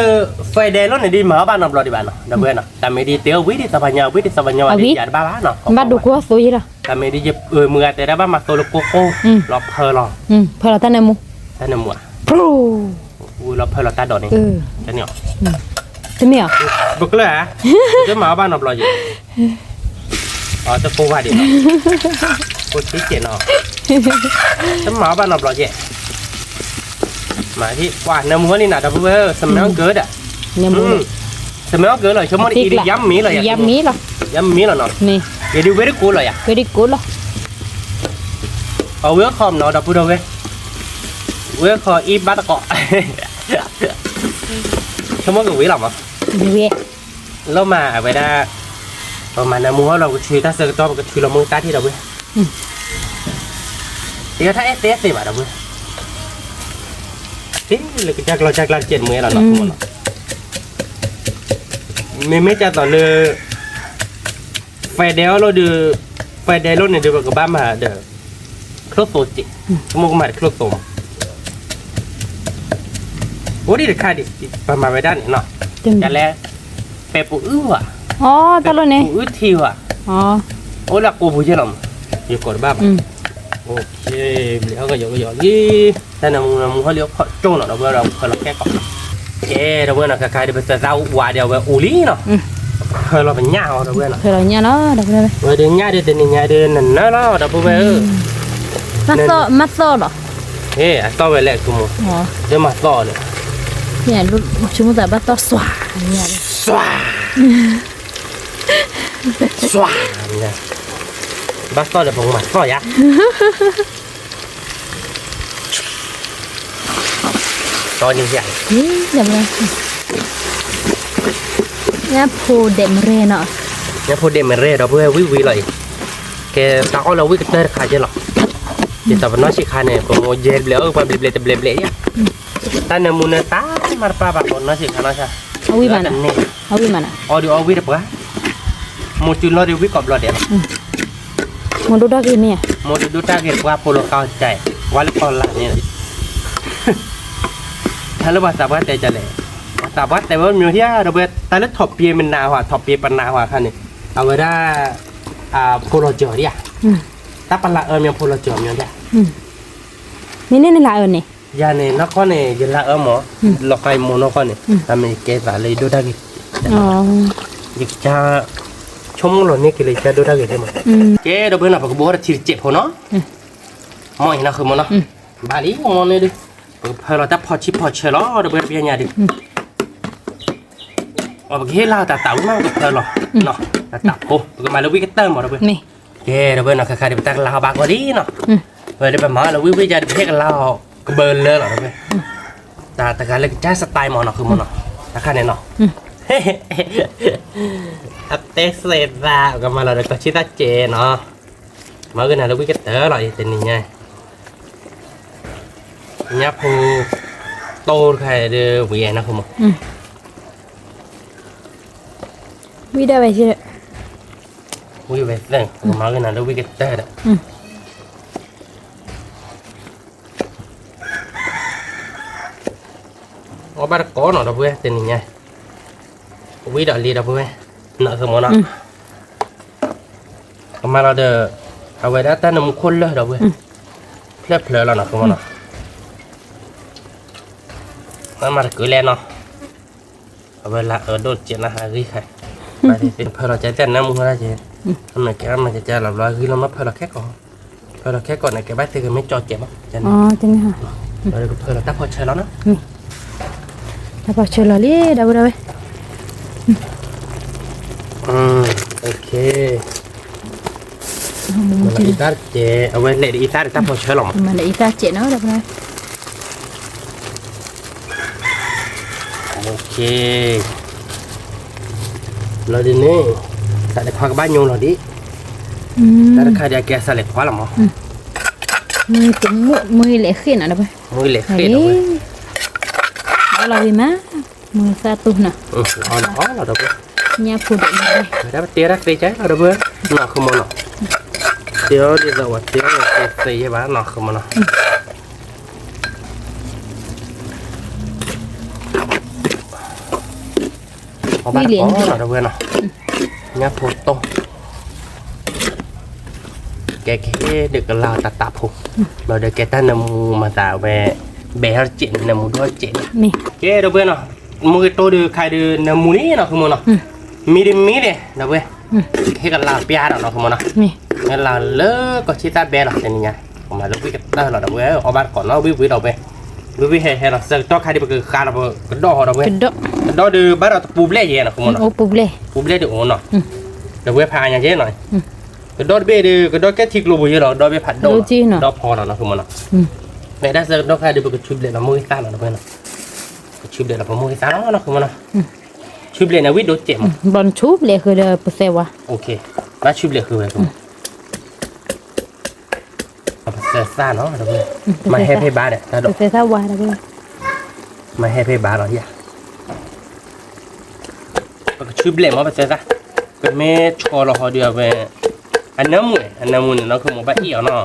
Friday လီၤန့ၣ် ဒ်မၤအီၣ်ဘၣ်နီတဘျီဒံးဘၣ်နီၤ ဒီပုၢ်ဝဲၢ်နီၤ, တၢ်မ့ၢ်ဒ်တဲအီၤဝံၣ်ဒ်သးပှၤညီဝံၣ်ဒ်သးပှၤညီဝံၣ်ဒ်ယၤတဘၣ်ဘၣ်နီၤ, ဘၣ်ဒိကွီသိယလီၤ, တၢ်မ့ၢ်ဒ်ယ မုၢ်ဂၤတဲဒၣ်ဘၣ်မၤသိလၢကိၢ်ကိၢ်, လီၤဖၢလီၤ, ဖၢလီၤတၢ်နၢမူ, တၢ်နၢမူဧါ ဝံၤလီၤဖၢလီၤတၢ်ဒိးန့ၣ်, တမ့ၢ်အီၤ, ပကျၢၢ်ဧါ, တမၤအီၣ်ဘၣ်နီတဘျီယဲၢ်, အတကိးဝါဒံး, ကိးဆံးကဲးနီၤ, တမၤအီၣ်ဘၣ်နီတဘျီယဲၢ်, မၤဒ်ကွၢ်နၢမူလံနၤ ဒီပုၢ်ဝဲၢ်ဧၢ, စမဲအီၣ်ကၢဒၣ်, စမဲအီၣ်ကၢလီၤ, ဆိကမိၣ်အံၤဒ်ယါမ့ၢ်လီၤယၤ, ယါမ့ၢ်လီၤ, ယါမ့ၢ်လီၤနီၤ, ယဒုးဝဲဒ်ကိးလီၤယၤ, ဝဲဒ်ကိးလီၤ အဝဲခီမနီၤ ဒီပုၢ်ဒီဝဲၢ်, ဝဲခီအံၤဘၣ်တကိး, ဆိကမိၣ်ကဝံၤလီၤမး, လီၤမးအဝဲဒၣ်, ပမၤနၢမူဟီၣ်လီၤ ပကထုးတၢ်ဆၢကတီၢ် ပကထုးလီၤမူတၢ်ထံၣ်ဒီပုၢ်ဝဲၢ်, တယီၤထါအဲၣ်သ့သ့ဘၣ်ဒီပုၢ်ဝဲၢ်, လၢကစၢ်ကျီၢ်ကစၢ်ကျါတကဲးတမှဲလီၤနီၤ, မ့မ့ၢ်ကၢ်သိးလၢ Friday လီၤဒီး, Friday လီၤန့ၣ်ဒီး ပကဘၣ်မၤဒီး ချိၣ်သိစဲး, ဆိကမိၣ်ကမၤဒီးချိၣ်သိမး, အိၣ်ဒံးတခါဒံး, ပမၤဝဲဒၣ်န့ၣ်နီၤ, ကလဲၤ, ပဲပူၤအုၣ်ဝဲ, တၢ်လီၤန့ၣ်, ပူၤအုၣ်ထံဝဲ, အိၣ်လၢကိးပူၤယဲၢ်လီၤမး, ယကိးတဘၣ်ဘၣ်, ဘျုးဟီၣ်ကယီကယီလံ, တၢ်နၢမူနၢမူဟီၣ်လံ ခီၣ်ကၠိၣ်နီၤဒီပုၢ်ဝဲၢ် ဒီးဖၢလီၤခဲကီး ကဲ ဒီပုၢ်ဝဲၢ်နီၤ ခဲခါဒီး ပသၢသၣ်ဝါဒီး အဝဲအိၣ်လံနီၤ, ဖၢလီၤပညၣ်အီၤ ဒီပုၢ်ဝဲၢ်နီၤ, ဝဲဒုးညၣ်ဒီး တနံၤညါဒီး နနၢလီၤ ဒီပုၢ်ဝဲၢ်ဧၢ, မၤသီၣ်လီၤ, အသီၣ်ဝဲလဲၣ် ဆိကမိၣ်, ဒီးမၤသီၣ်န့ၣ်, ဆိကမိၣ်သးဘၣ်သီၣ်စွၤ, စွၤ, စွၤ, ဘၣ်သီၣ်ဒီး ပကမၤသီၣ်ယါ တီန့ၣ်ယါ, ညၣ်ဖိဒဲးမရဲနီၤ, ညၣ်ဖိဒဲးမရဲ ဒီပုၢ်ဝဲၢ် ဝံၣ်ဝံၣ်လီၤအံၤ, ကဲတၢ်အီၣ်လၢဝံၣ်ကတၢၢ်တခါကဲလီၤ, ဒ်သိးပနီၢ်ဆံးခါန့ၣ် ပမိၢ်ယဲၢ်တဘျဲးအၢ ပှၤဘျဲးဘျဲးတဘျဲးဘျဲးယါ, တၢ်နၢမူနၢတၢ်မၤတပၢ်ဘၣ် ပနီၢ်ဆံးခါနီၢ်ဆါ, အီၣ်ဒုးအီၣ်ဝံၣ်တပှၢ်, မိၢ်တုၤလီၤဒီးဝံၣ်ကိးဘျီဒဲးလီၤ မိၢ်ဒိၣ်တၢ်ဂ့ၤမ့ၢ်ဧါ, မိၢ်ဒိၣ်တၢ်ဂ့ၤတပှၢ် ဖိလီၤကါအီၤတၢ်, ဝါလၢကီၢ်လၢ်န့ၣ်, တၢ်လၢပှၤသးပှၢ်တဲဒ်လဲၣ်, ပှၤသးပှၢ်တဲဝဲမ့ၢ်ဧါ ဒီပုၢ်ဝဲၢ် တၢ်လၢထိးပှ့ၤမနၤဟါ ထိးပှ့ၤပနၤဟါခါန့ၣ်, အဝဲဒၣ်, ဖိလီၤစၢၤဒံးဧါ, တၢ်ပလၢအၢမ့ၢ်ဖိလီၤစၢၤမ့ၢ်ဧါ, မ့ၢ်န့ၣ်နလၢအၢန့ၣ်, ယၤန့ၣ် နီၢ်ကီၢ်န့ၣ် ယလၢအၢမး, လီၤဃာ်ယမိၢ်နီၢ်ကီၢ်န့ၣ်, တၢ်မ့ၢ်ယကဲသးလၢယဒိၣ်တၢ်ဂ့ၤ ယကစၢ်, ဆိကမိၣ်လီၤန့ၢ်က့ၤလၢယကစၢ်ဒိၣ်တၢ်ဂ့ၤဒဲးမး, ကဲ ဒီပုၢ်ဝဲၢ်နီၤ ပကဘိထီၣ်တထံတစဲးဖိနီၤ, မ့ၢ်အံၤနီၢ်ဃုမ့ၢ်နီၤ, ဘၣ်လံမ့ၢ်န့ၣ်ဒီး, ပကဖၢလီၤတၢ်ဖီဆံဖီဆၢလီၤ ဒီပုၢ်ဝဲၢ် ပညါဒီး, ပကဟ့ၣ်လၢတၢ်သးဝံၣ်မး ပကဖၢလီၤ, တၢ်သးဖိ ပကမၤလၢဝံၣ်ကတၢၢ်မး ဒီပုၢ်ဝဲၢ်, ကဲ ဒီပုၢ်ဝဲၢ်နီၤ ခဲခါဒီး ပတၢ်ကလၤအီၤဘၣ်ကီးလံနီၤ, ဝဲဒီးပမၤလၢဝံၣ်ဝံၣ်ယါဒီး ပဟ့ၣ်ကလၤအီၤ ကဘၢလၢလီၤ ဒီပုၢ်ဝဲၢ်, တၢ်တဂၤလၢကစၢ် style မးနီၢ်ဃုမ့ၢ်နီၤ, တခါန့ၣ်နီၤ အတဲစဲးသး ကမၤလီၤဒီးကီၢ်ဆံၣ်သၣ်ကဲနီၤ, မၤဂ့ၤနၤလၢဝံၣ်ကတၢၢ်လီၤ အံၤတနံၤညါ, ညၣ်ဖိ, တိၢ်တခါဒီးဝံၣ်နီၢ်ဃုမ့ၢ်, ဝံၣ်ဒၣ်ဝဲ, ဝံၣ်ဝဲသၢ ကမၤဂ့ၤနၤလၢဝံၣ်ကတၢၢ်ဒီး အီၣ်ဘၣ်တကိးနီၤ ဒီပုၢ်ဝဲၢ် တနံၤညါ, ဝံၣ်ဒီးလံ ဒီပုၢ်ဝဲၢ်, နီၢ်ဃုမ့ၢ်နီၤ, ကမၤလီၤဒီး အဝဲဒၣ်တၢ်နၢမူခိၣ်လၢာ် ဒီပုၢ်ဝဲၢ်, ဖျၢၣ်ဖျၢၣ်လီၤနီၢ်ဃုမ့ၢ်နီၤ, မၤတကုာ်လဲၣ်နီၤ, အဝဲလၢအၢဒိၣ်စဲးနၤဟးဂံၢ်ခါ, ဘၣ်သ့ၣ်သ့ၣ်ဖၢလီၤကဲတဲနၢမူဟါကဲ, အမဲာ်ကဲအမဲာ်ကဲကဲလီၤဘျီဂံၢ်လီၤမ့ၢ်ဖၢလီၤခဲကိာ်, ဖၢလီၤခဲကိာ်န့ၣ် ကဲဘၣ်သ့ၣ်ကမ့ၢ်ကၠီကဲးမး, ကဖၢလီၤတၢ်ဖီဆၢလီၤနီၤ, တၢ်ဖီဆၢလီၤလံ ဒီပုၢ်ဒီဝဲၢ်, အံၤတၢ်ကဲ, အဝဲလဲၤဒ်အံၤသၣ်တၢ်ဖီဆၢလီၤမး, မၤလဲၤအံၤသၣ်စဲးနီၤ ဒီပုၢ်ဒီဝဲၢ် လီၤဒ်န့ၣ်, စးလဲၤခွါကဘၣ်ညိလီၤဒ်, တၢ်တခါဒ်အကဲစးလဲၤခွါလီၤမး, မုၢ်လဲၤဃ့ၣ်နီၤ ဒီပုၢ်, မုၢ်လဲၤဃ့ၣ်နီၤ, အီလီၤဝံၤမး, မုၢ်သၣ်တူၢ်နီၤ, အီလီၤဒီပုၢ်, ညၣ်ဖိဒိၣ်မး, တၢ်ပတဲတၢ်သ့ကဲလီၤ ဒီပုၢ်ဝဲၢ်, နီၢ်ဃုမနီၤ, တဲအီၤဒ်သိးဝဲတဲအီၤသ့ယဲဘၣ် နီၢ်ဃုမနီၤ အီၣ်ဘၣ်တကိးနီၤ ဒီပုၢ်ဝဲၢ်နီၤ, ညၣ်ဖိတီၢ်, ကဲကဟ့ၣ်ဒုးကလၢ်တၢ်တၢ်ဖိ, ဒီးကဲတၢ်နၢမူမၤသးဝဲ, ဘဲထီၣ်စဲး နၢမူဒိၣ်စဲး, ကဲ ဒီပုၢ်ဝဲၢ်နီၤ, မုၢ်ဂ့ၤတိၢ်ဒုးခါဒုးနၢမူလံနီၤ ဃုမနီၤ, မံတမံန့ၣ် ဒီပုၢ်ဝဲၢ်, ကဟ့ၣ်ကလၢ်ပျၢ်ဒီးနီၤ ဃုမနီၤ, ကလၢ်လၢကီၢ်ဆံၣ်သၣ်ဘဲလီၤ တနံၤညါ, ကမၤလၢဝံၣ်ကတၢၢ်လီၤ ဒီပုၢ်ဝဲၢ်, အီၣ်ဘၣ်တကိးနီၤ ဝံၣ်ဝံၣ်ဒီပုၢ်ဝဲၢ်, ဝံၣ်ဝံၣ်ဟဲဟဲလီၤ စးကတီၢ်ခါဒုးပကဃါလီၤ ပကဒီၣ်ဟီဒီပုၢ်ဝဲၢ်, ကဒီၣ်ဒုးဘၣ်ဒီးတပူၤဘျဲၣ်ယဲနီၤ ဃုမနီၤ, ပူၤဘျဲၣ်ဒုးအိၣ်နီၤ, ဒီပုၢ်ဝဲၢ်ဖးအါညါကဲနီၤ, ကဒီၣ်တဘ့ၣ်ဒုး ကဒီၣ်ကဲထံကျိပူၤယဲလီၤ ကဒီၣ်ဘ့ၣ်ဖးဒိၣ်လီၤ, ဒီဖီလီၤနီၤ ဃုမနီၤ, မ့ၢ်ဒၣ်စးကတီၢ်ခါဒုး ပကဆူဘျဲၣ်လီၤ မိၢ်ဂ့ၤသၣ်လီၤ ဒီပုၢ်ဝဲၢ်နီၤ, ကဆူဘျဲၣ်လီၤ ပမိၢ်ဂ့ၤသၣ်လီၤနီၤ ဃုမနီၤ, ဆူဘျဲၣ်န့ၣ် ဝံၣ်ဒိၣ်စဲးမး, ဘၣ်ဆူဘျဲၣ်ဃုဒီးပသဲဝါ, ဘၣ်ဆူဘျဲၣ်ဃုဝဲ ပသဲသၣ်နီၤ ဒီပုၢ်ဝဲၢ်, မၤဟဲဖဲဘၣ်ဒီး တၢ်ဒိး, မၤဟဲဖဲဘၣ်လီၤယၤ, ပကဆူဘျဲၣ်မး ပသဲသၣ်, ပမ့ၢ်ဆီလီၤဟီဒုးအဝဲ, အနၢမူန့ၣ် အနၢမူန့ၣ် နီၢ်ခီမ့ၢ်ဘၣ်အံၣ်အီၤနီၤ,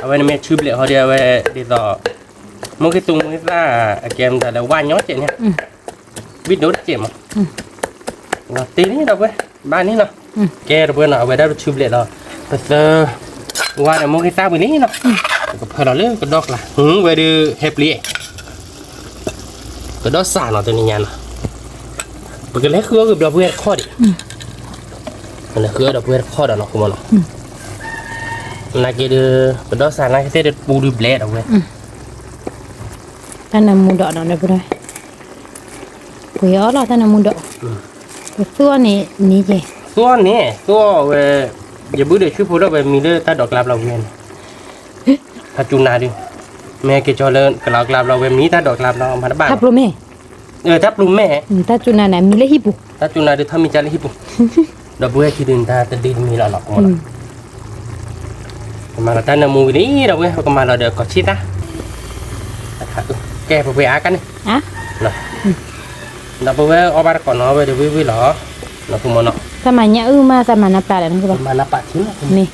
အဝဲန့ၣ်မ့ၢ်ဆူဘျဲၣ်ဟီဒုးအဝဲ, ဒ်သိး, မိၢ်ဂ့ၤသူ မိၢ်ဂ့ၤသၣ် အကဲမတၤလဲၣ် ဝါညီစဲးန့ၣ်, ဝံၣ်ဒိၣ်တစဲးမး, လီၤတ့ၢ်န့ၣ် ဒီပုၢ်ဝဲၢ်, ဘၣ်န့ၣ်နီၤ, ကဲ ဒီပုၢ်ဝဲၢ်နီၤ အဝဲဒၣ်ပဆူဘျဲၣ်လီၤ, ပသဲ, ဝါဒီးမိၢ်ဂ့ၤသၣ်ဝံၤလံနီၤ, ပကဖၢလီၤလၢကဒီၣ်ကျါ ဝဲဒုးဟဲပျံၤ ကဒီၣ်စးနီၤ တနံၤညါနီၤ, ပကလဲၤဃုအီၣ်က့ၤဒီပုၢ်ဝဲၢ်တခီဒံး, ပလဲၤဃုအီၣ်ဒီပုၢ်ဝဲၢ်တခီဒီးနီၤ ဃုမနီၤ, နာ်က့ဒုး, ပဒီၣ်စးနာ်က့သ့ၣ်တပူၤဒုးဘျဲၣ်ဒီပုၢ်ဝဲၢ်, တၢ်နၢမူဒီးနီၤ ဒီပုၢ်ဝဲၢ်, ပှ့ၤအီၣ်လီၤတၢ်နၢမူဒီး, ပသူအီၣ်န့ၣ်နံၤက့ၤ, သူအီၣ်န့ၣ် သူအီၣ်ဝဲ, ယဘုဒီးဆူဖိဒီးဝဲမံလၢတၢ်ဒိးကျါဘျီဝံၤန့ၣ် တၢ်စူၤနၤဒုး, မ့ၢ်ဟဲက့ၤကၠီလၢကလီၤကျါဘျီ ဝဲမံတၢ်ဒိးကျါဘျီမၤတဘၣ်လီၤ, တၢ်ပျိမ့ၢ်, တၢ်စူၤနၤန့ၣ် မံလၢဟံၣ်ပူၤ, တၢ်စူၤနၤဒုးထီၣ်မံကၢ်လၢဟံၣ်ပူၤ, ဒီပုၢ်ဝဲၢ်ခံဒုး တၢ်တဒုတမံၤလီၤနီၤ ကမၤလီၤတၢ်နၢမူဝံၤလံ ဒီပုၢ်ဝဲၢ် ပကမၤလီၤဒီးကီၢ်ဆံၣ်သၣ်, ကဲပှ့ၤအါကါန့ၣ်, ဒီပုၢ်ဝဲၢ်အီၣ်ဘၣ်တကိးနီၤ ဝဲဒုးဝံၣ်ဝံၣ်လီၤ, နီၤ သးမၤညၣ်အုၣ်မး သးမၤနၢ်ပၢၢ်လဲၣ်, မ့ၢ်,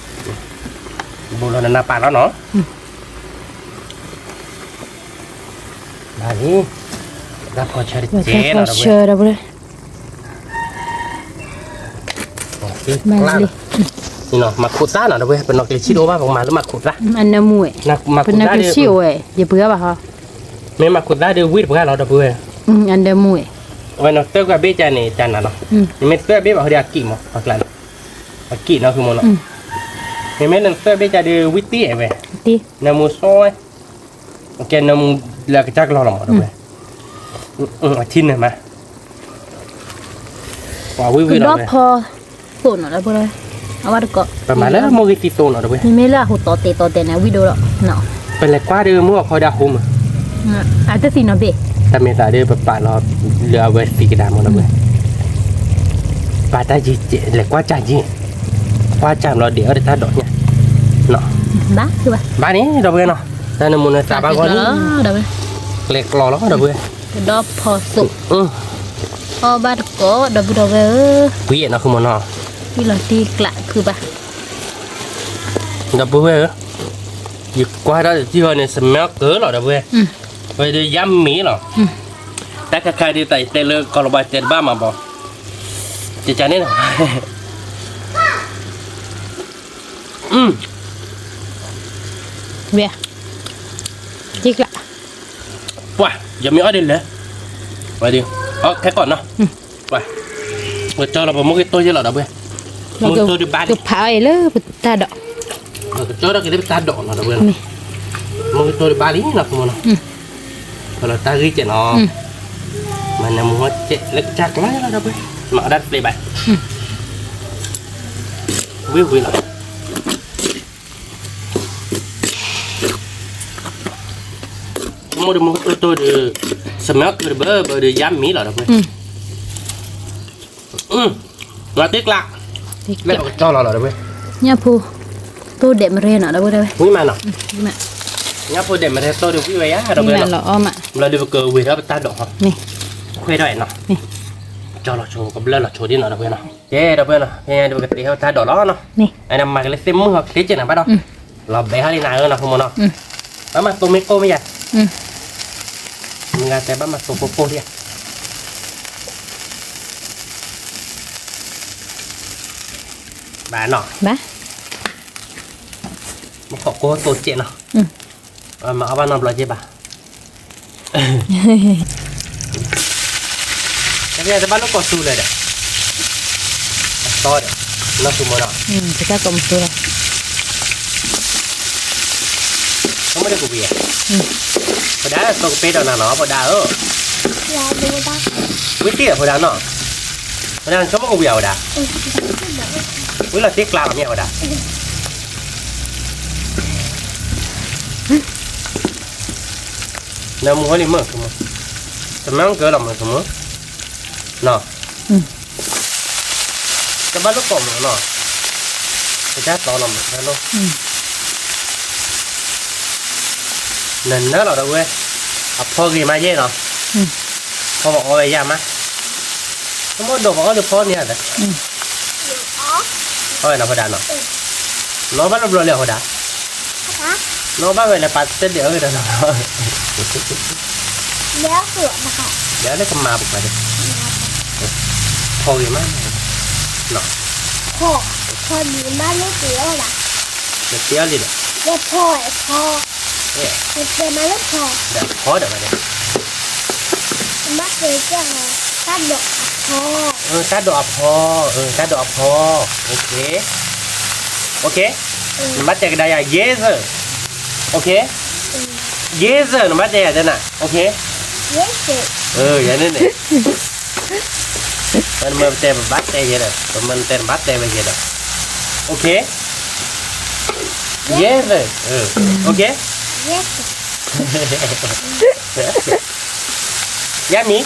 ဘူးလီၤနနၢ်ပၢၢ်လီၤနီၤ, ဘၣ်န့ၣ်, တၢ်ဖီဆၢတကဲးနီၤ ဒီပုၢ်ဝဲၢ်, မၤခိးသၣ်နီၤ ဒီပုၢ်ဝဲၢ် ပနီၢ်က့ၤဆံၣ်တအိၣ်ဘၣ် ပကမၤလၢမၤခိးသၣ်, ပနီၢ်က့ၤဆံၣ်အိၣ်ဝဲ ယပှ့ၤအီၣ်ဘၣ်ဟီ, မ့ၢ်မၤခိးသၣ်ဒုးဝံၣ်တပှၢ်လီၤ ဒီပုၢ်ဝဲၢ်, အဝဲနီၤ သၢကွၢ်ဘ့ၣ်ကန့ၣ် ကနၤလီၤ, မ့ၢ်သၢဘ့ၣ်ဘၣ်ဟီဒုးအကံၣ်မး ပကျါန့ၣ်, အကံၣ်နီၤ ဃုမနီၤ, မ့မ့ၢ်နသၢဘ့ၣ်ကဒုးဝံၣ်တ့ၢ်ဝဲ, နၢမူစီဝဲ ကဲနၢမူလၢအကစၢ်ကလီလီၤမး ဒီပုၢ်ဝဲၢ်, အထံနၢမး, ပှၤဝံၣ်ဝံၣ်လီၤဝဲ, ကဒီးဖီသိးနီၤ ဒီပုၢ်ဝဲၢ်, အဝဲတကိး, ပမၤလၢမိၢ်ဂ့ၤသံသိးနီၤ ဒီပုၢ်ဝဲၢ်, မ့မ့ၢ်လၢအဟူးတီတဲာ်တီတဲာ်န့ၣ် အဝံၣ်ဒိၣ်လီၤ, ပလဲၤကွၢ်ဒီးမိၢ်အခီဒီးအဟူးမး, အတသံနီၤဘ့ၣ်, တၢ်မ့ၢ်သးဒီးပပာ်လီၤလၢအဝဲသံကဒါမး ဒီပုၢ်ဝဲၢ်, ပာ်တၢ်ယံၤကဲး လဲၤကွၢ်စၢ်ယံၤ, ကွၢ်စၢ်ဘျီဒဲးအီၣ်ဒီးတၢ်ဒိးညါ, ဘၣ်န့ၣ် ဒီပုၢ်ဝဲၢ်နီၤ, တၢ်နၢမူနသးဘၣ်ဂီၢ်န့ၣ်, ကျဲကျီလီၤ ဒီပုၢ်ဝဲၢ်, ကဒီးဖီသိး, အီၣ်ဘၣ်တကိး ဒီပုၢ်ဒီဝဲၢ်ဧၢ, ပှ့ၤနီၤ ဃုမနီၤ, ဝံၣ်လီၤတံၢ်ကျးခုဘၣ်, ဒီပုၢ်ဝဲၢ်ဧၢ, ယကွၢ်တၢ်တထံၣ်ဃီန့ၣ် စမဲအီၣ်ကၢလီၤ ဒီပုၢ်ဝဲၢ်, ဝဲဒုးယါမ့ၤလီၤ, တၢ်ခါခါဒုးသးယတဲလၢကီၤလၤဝါတဲတဘၣ်မးဘၣ်, ကကန့ၣ်လီၤ, ဝဲ, တံၢ်ကျး, ပှၤ ယမ့ၢ်အီၣ်ဒ်လဲၣ် ဝဲဒုး, အခဲကီးနီၤ, ဝဲ, ကကၠီလီၤပမိၢ်ဂ့ၤတိၢ်ယဲလီၤဒီပုၢ်ဝဲၢ်, မိၢ်ဂ့ၤတိၢ်ဒုးဘါလံ, ကဖးအီၤအံၤလၢပတၢ်ဒိး, ကကၠီဒီးက့ၤလၢပတၢ်ဒိးနီၤဒီပုၢ်ဝဲၢ်, မိၢ်ဂ့ၤတိၢ်ဒုးဘါလံနီၤ ဖိမုၣ်နီၤ, ကလီၤတၢ်ဂ့ၢ်ကဲနီၤ, မၤနၢမူဟီကဲလၢကစၢ်ကျါလီၤဒီပုၢ်ဝဲၢ်, မၤအီၣ်ဒၣ်တပျ့ၤဘၣ်, ဝံၤဝံၤလီၤ မိၢ်ဒီးမိၢ်ကတိၢ်တိၢ်ဒီး, စမဲအီၣ်ကၢၢ်တဘၢဘၢဒီးယါမံၤလီၤဒီပုၢ်ဝဲၢ်, လီၤတ့ကျး, လၢပကတီၢ်လီၤလီၤဒီပုၢ်ဝဲၢ်, ညၣ်ဖိ, တိၢ်ဒဲးမရဲနီၤဒီပုၢ်ဝဲၢ်, ဝံၤမးနီၤ, ညၣ်ဖိဒဲးမရဲတိၢ်ဒီးဝံၤဝဲယါဒီပုၢ်ဝဲၢ်နီၤ, ဘျီဒီးပကဝ့ၤထီၣ်ပတၢ်ဒိးဟီ, ခွဲးထီၣ်အံၤနီၤ, ကၠီလီၤဆိ ကဘျၢလီၤဆိဒ်နီၤဒီပုၢ်ဝဲၢ်နီၤ, ကဲဒီပုၢ်ဝဲၢ်နီၤ, ဖဲညါဒီးပကတဲဟီၣ်ပတၢ်ဒိးလီၤနီၤ, အမၤက့ၤလၢသ့ၣ်မုၢ်ဟီချ့ကဲနၤဘၣ်ဒီး လီၤဘဲဟီလံနၤဧၢနီၤ ဖိမုၣ်နီၤ, ဘၣ်မၤသိမ့ၢ်ကိၢ်မ့ၢ်ယၤ, မ့ၢ်ဂၤတဲဘၣ်မၤသိကိၢ်ကိၢ်လံဧါ, ဘၣ်နီၤ, ဘၣ်, မ့ၢ်ခိးကိၢ်သိကဲနီၤ, မၤအီၣ်ဘၣ်နီတဘျီကဲဘၣ် တဘၣ်လိၣ်ကိးသူလၢၤဒီး, အသီဒီး, နီၢ်သူမီၤဒီး, တဘၣ်ကိးမသူလီၤ, ဆိကမိၣ်တကူးပယဲ, ဖိဒါ သိကပ့ဒီးနၤနီၤ ဖိဒါဧၢ, ဝံၤတ့ၢ်ဖိဒါနီၤ, ဖိဒါ ဆိကမိၣ်ကဝံၤအဝဲဒၣ်, ဝံၤလီၤတ့ကျးလီၤမ့ၢ်အဝဲဒၣ် နမူဟီလံမ့ၢ်, တမၢကၢလီၤမ့ၢ်, နီၤ, တဘၣ်လိၣ်ကိးမ့ၢ်နီၤ, ပတၢ်တီလီၤမ့ၢ်, နနၢလီၤဒီးဝဲ, အဖီဂ့ၤမးယဲၢ်နီၤ, ဖီပအီဝဲယၤမး, တမိၣ်ဒိးပအီၣ်လၢဖီန့ၣ်ဧါ, အီဝဲနီၤ ဖိဒါနီၤ, နီၢ်ဘၣ်လၢဘျီလၢအဖိဒါ နီၢ်ဘၣ်ဝဲလၢပာ်တၢ်ဒဲးအီၣ်က့ၤဒီးနီၤ, လဲၤအီၣ်လၢကမၤပှၤဒီး, ဖီဂ့ၤမး, ဖီ, ဖီဒံးမးလၢက့ၤအီၣ်ဘၣ်, နတဲအီၣ်လံဒီး, ဖီ, ဖီ, ဒီးဖီဒီးဝဲဒီး, တၢ်ဒိးအဖီ, တၢ်ဒိးအဖီ, တၢ်ဒိးအဖီ, နဘၣ်တဲကဒါယၤ yes sir, okay, yes sir နဘၣ်တဲယၤတဲနၤ, okay, ယၤန့ၣ်န့ၣ်, ပမ့ၢ်တဲပဘၣ်တဲယဲဒီး ပမ့ၢ်တဲနဘၣ်တဲဝဲယဲဒီး, okay, yes sir, okay, yummy,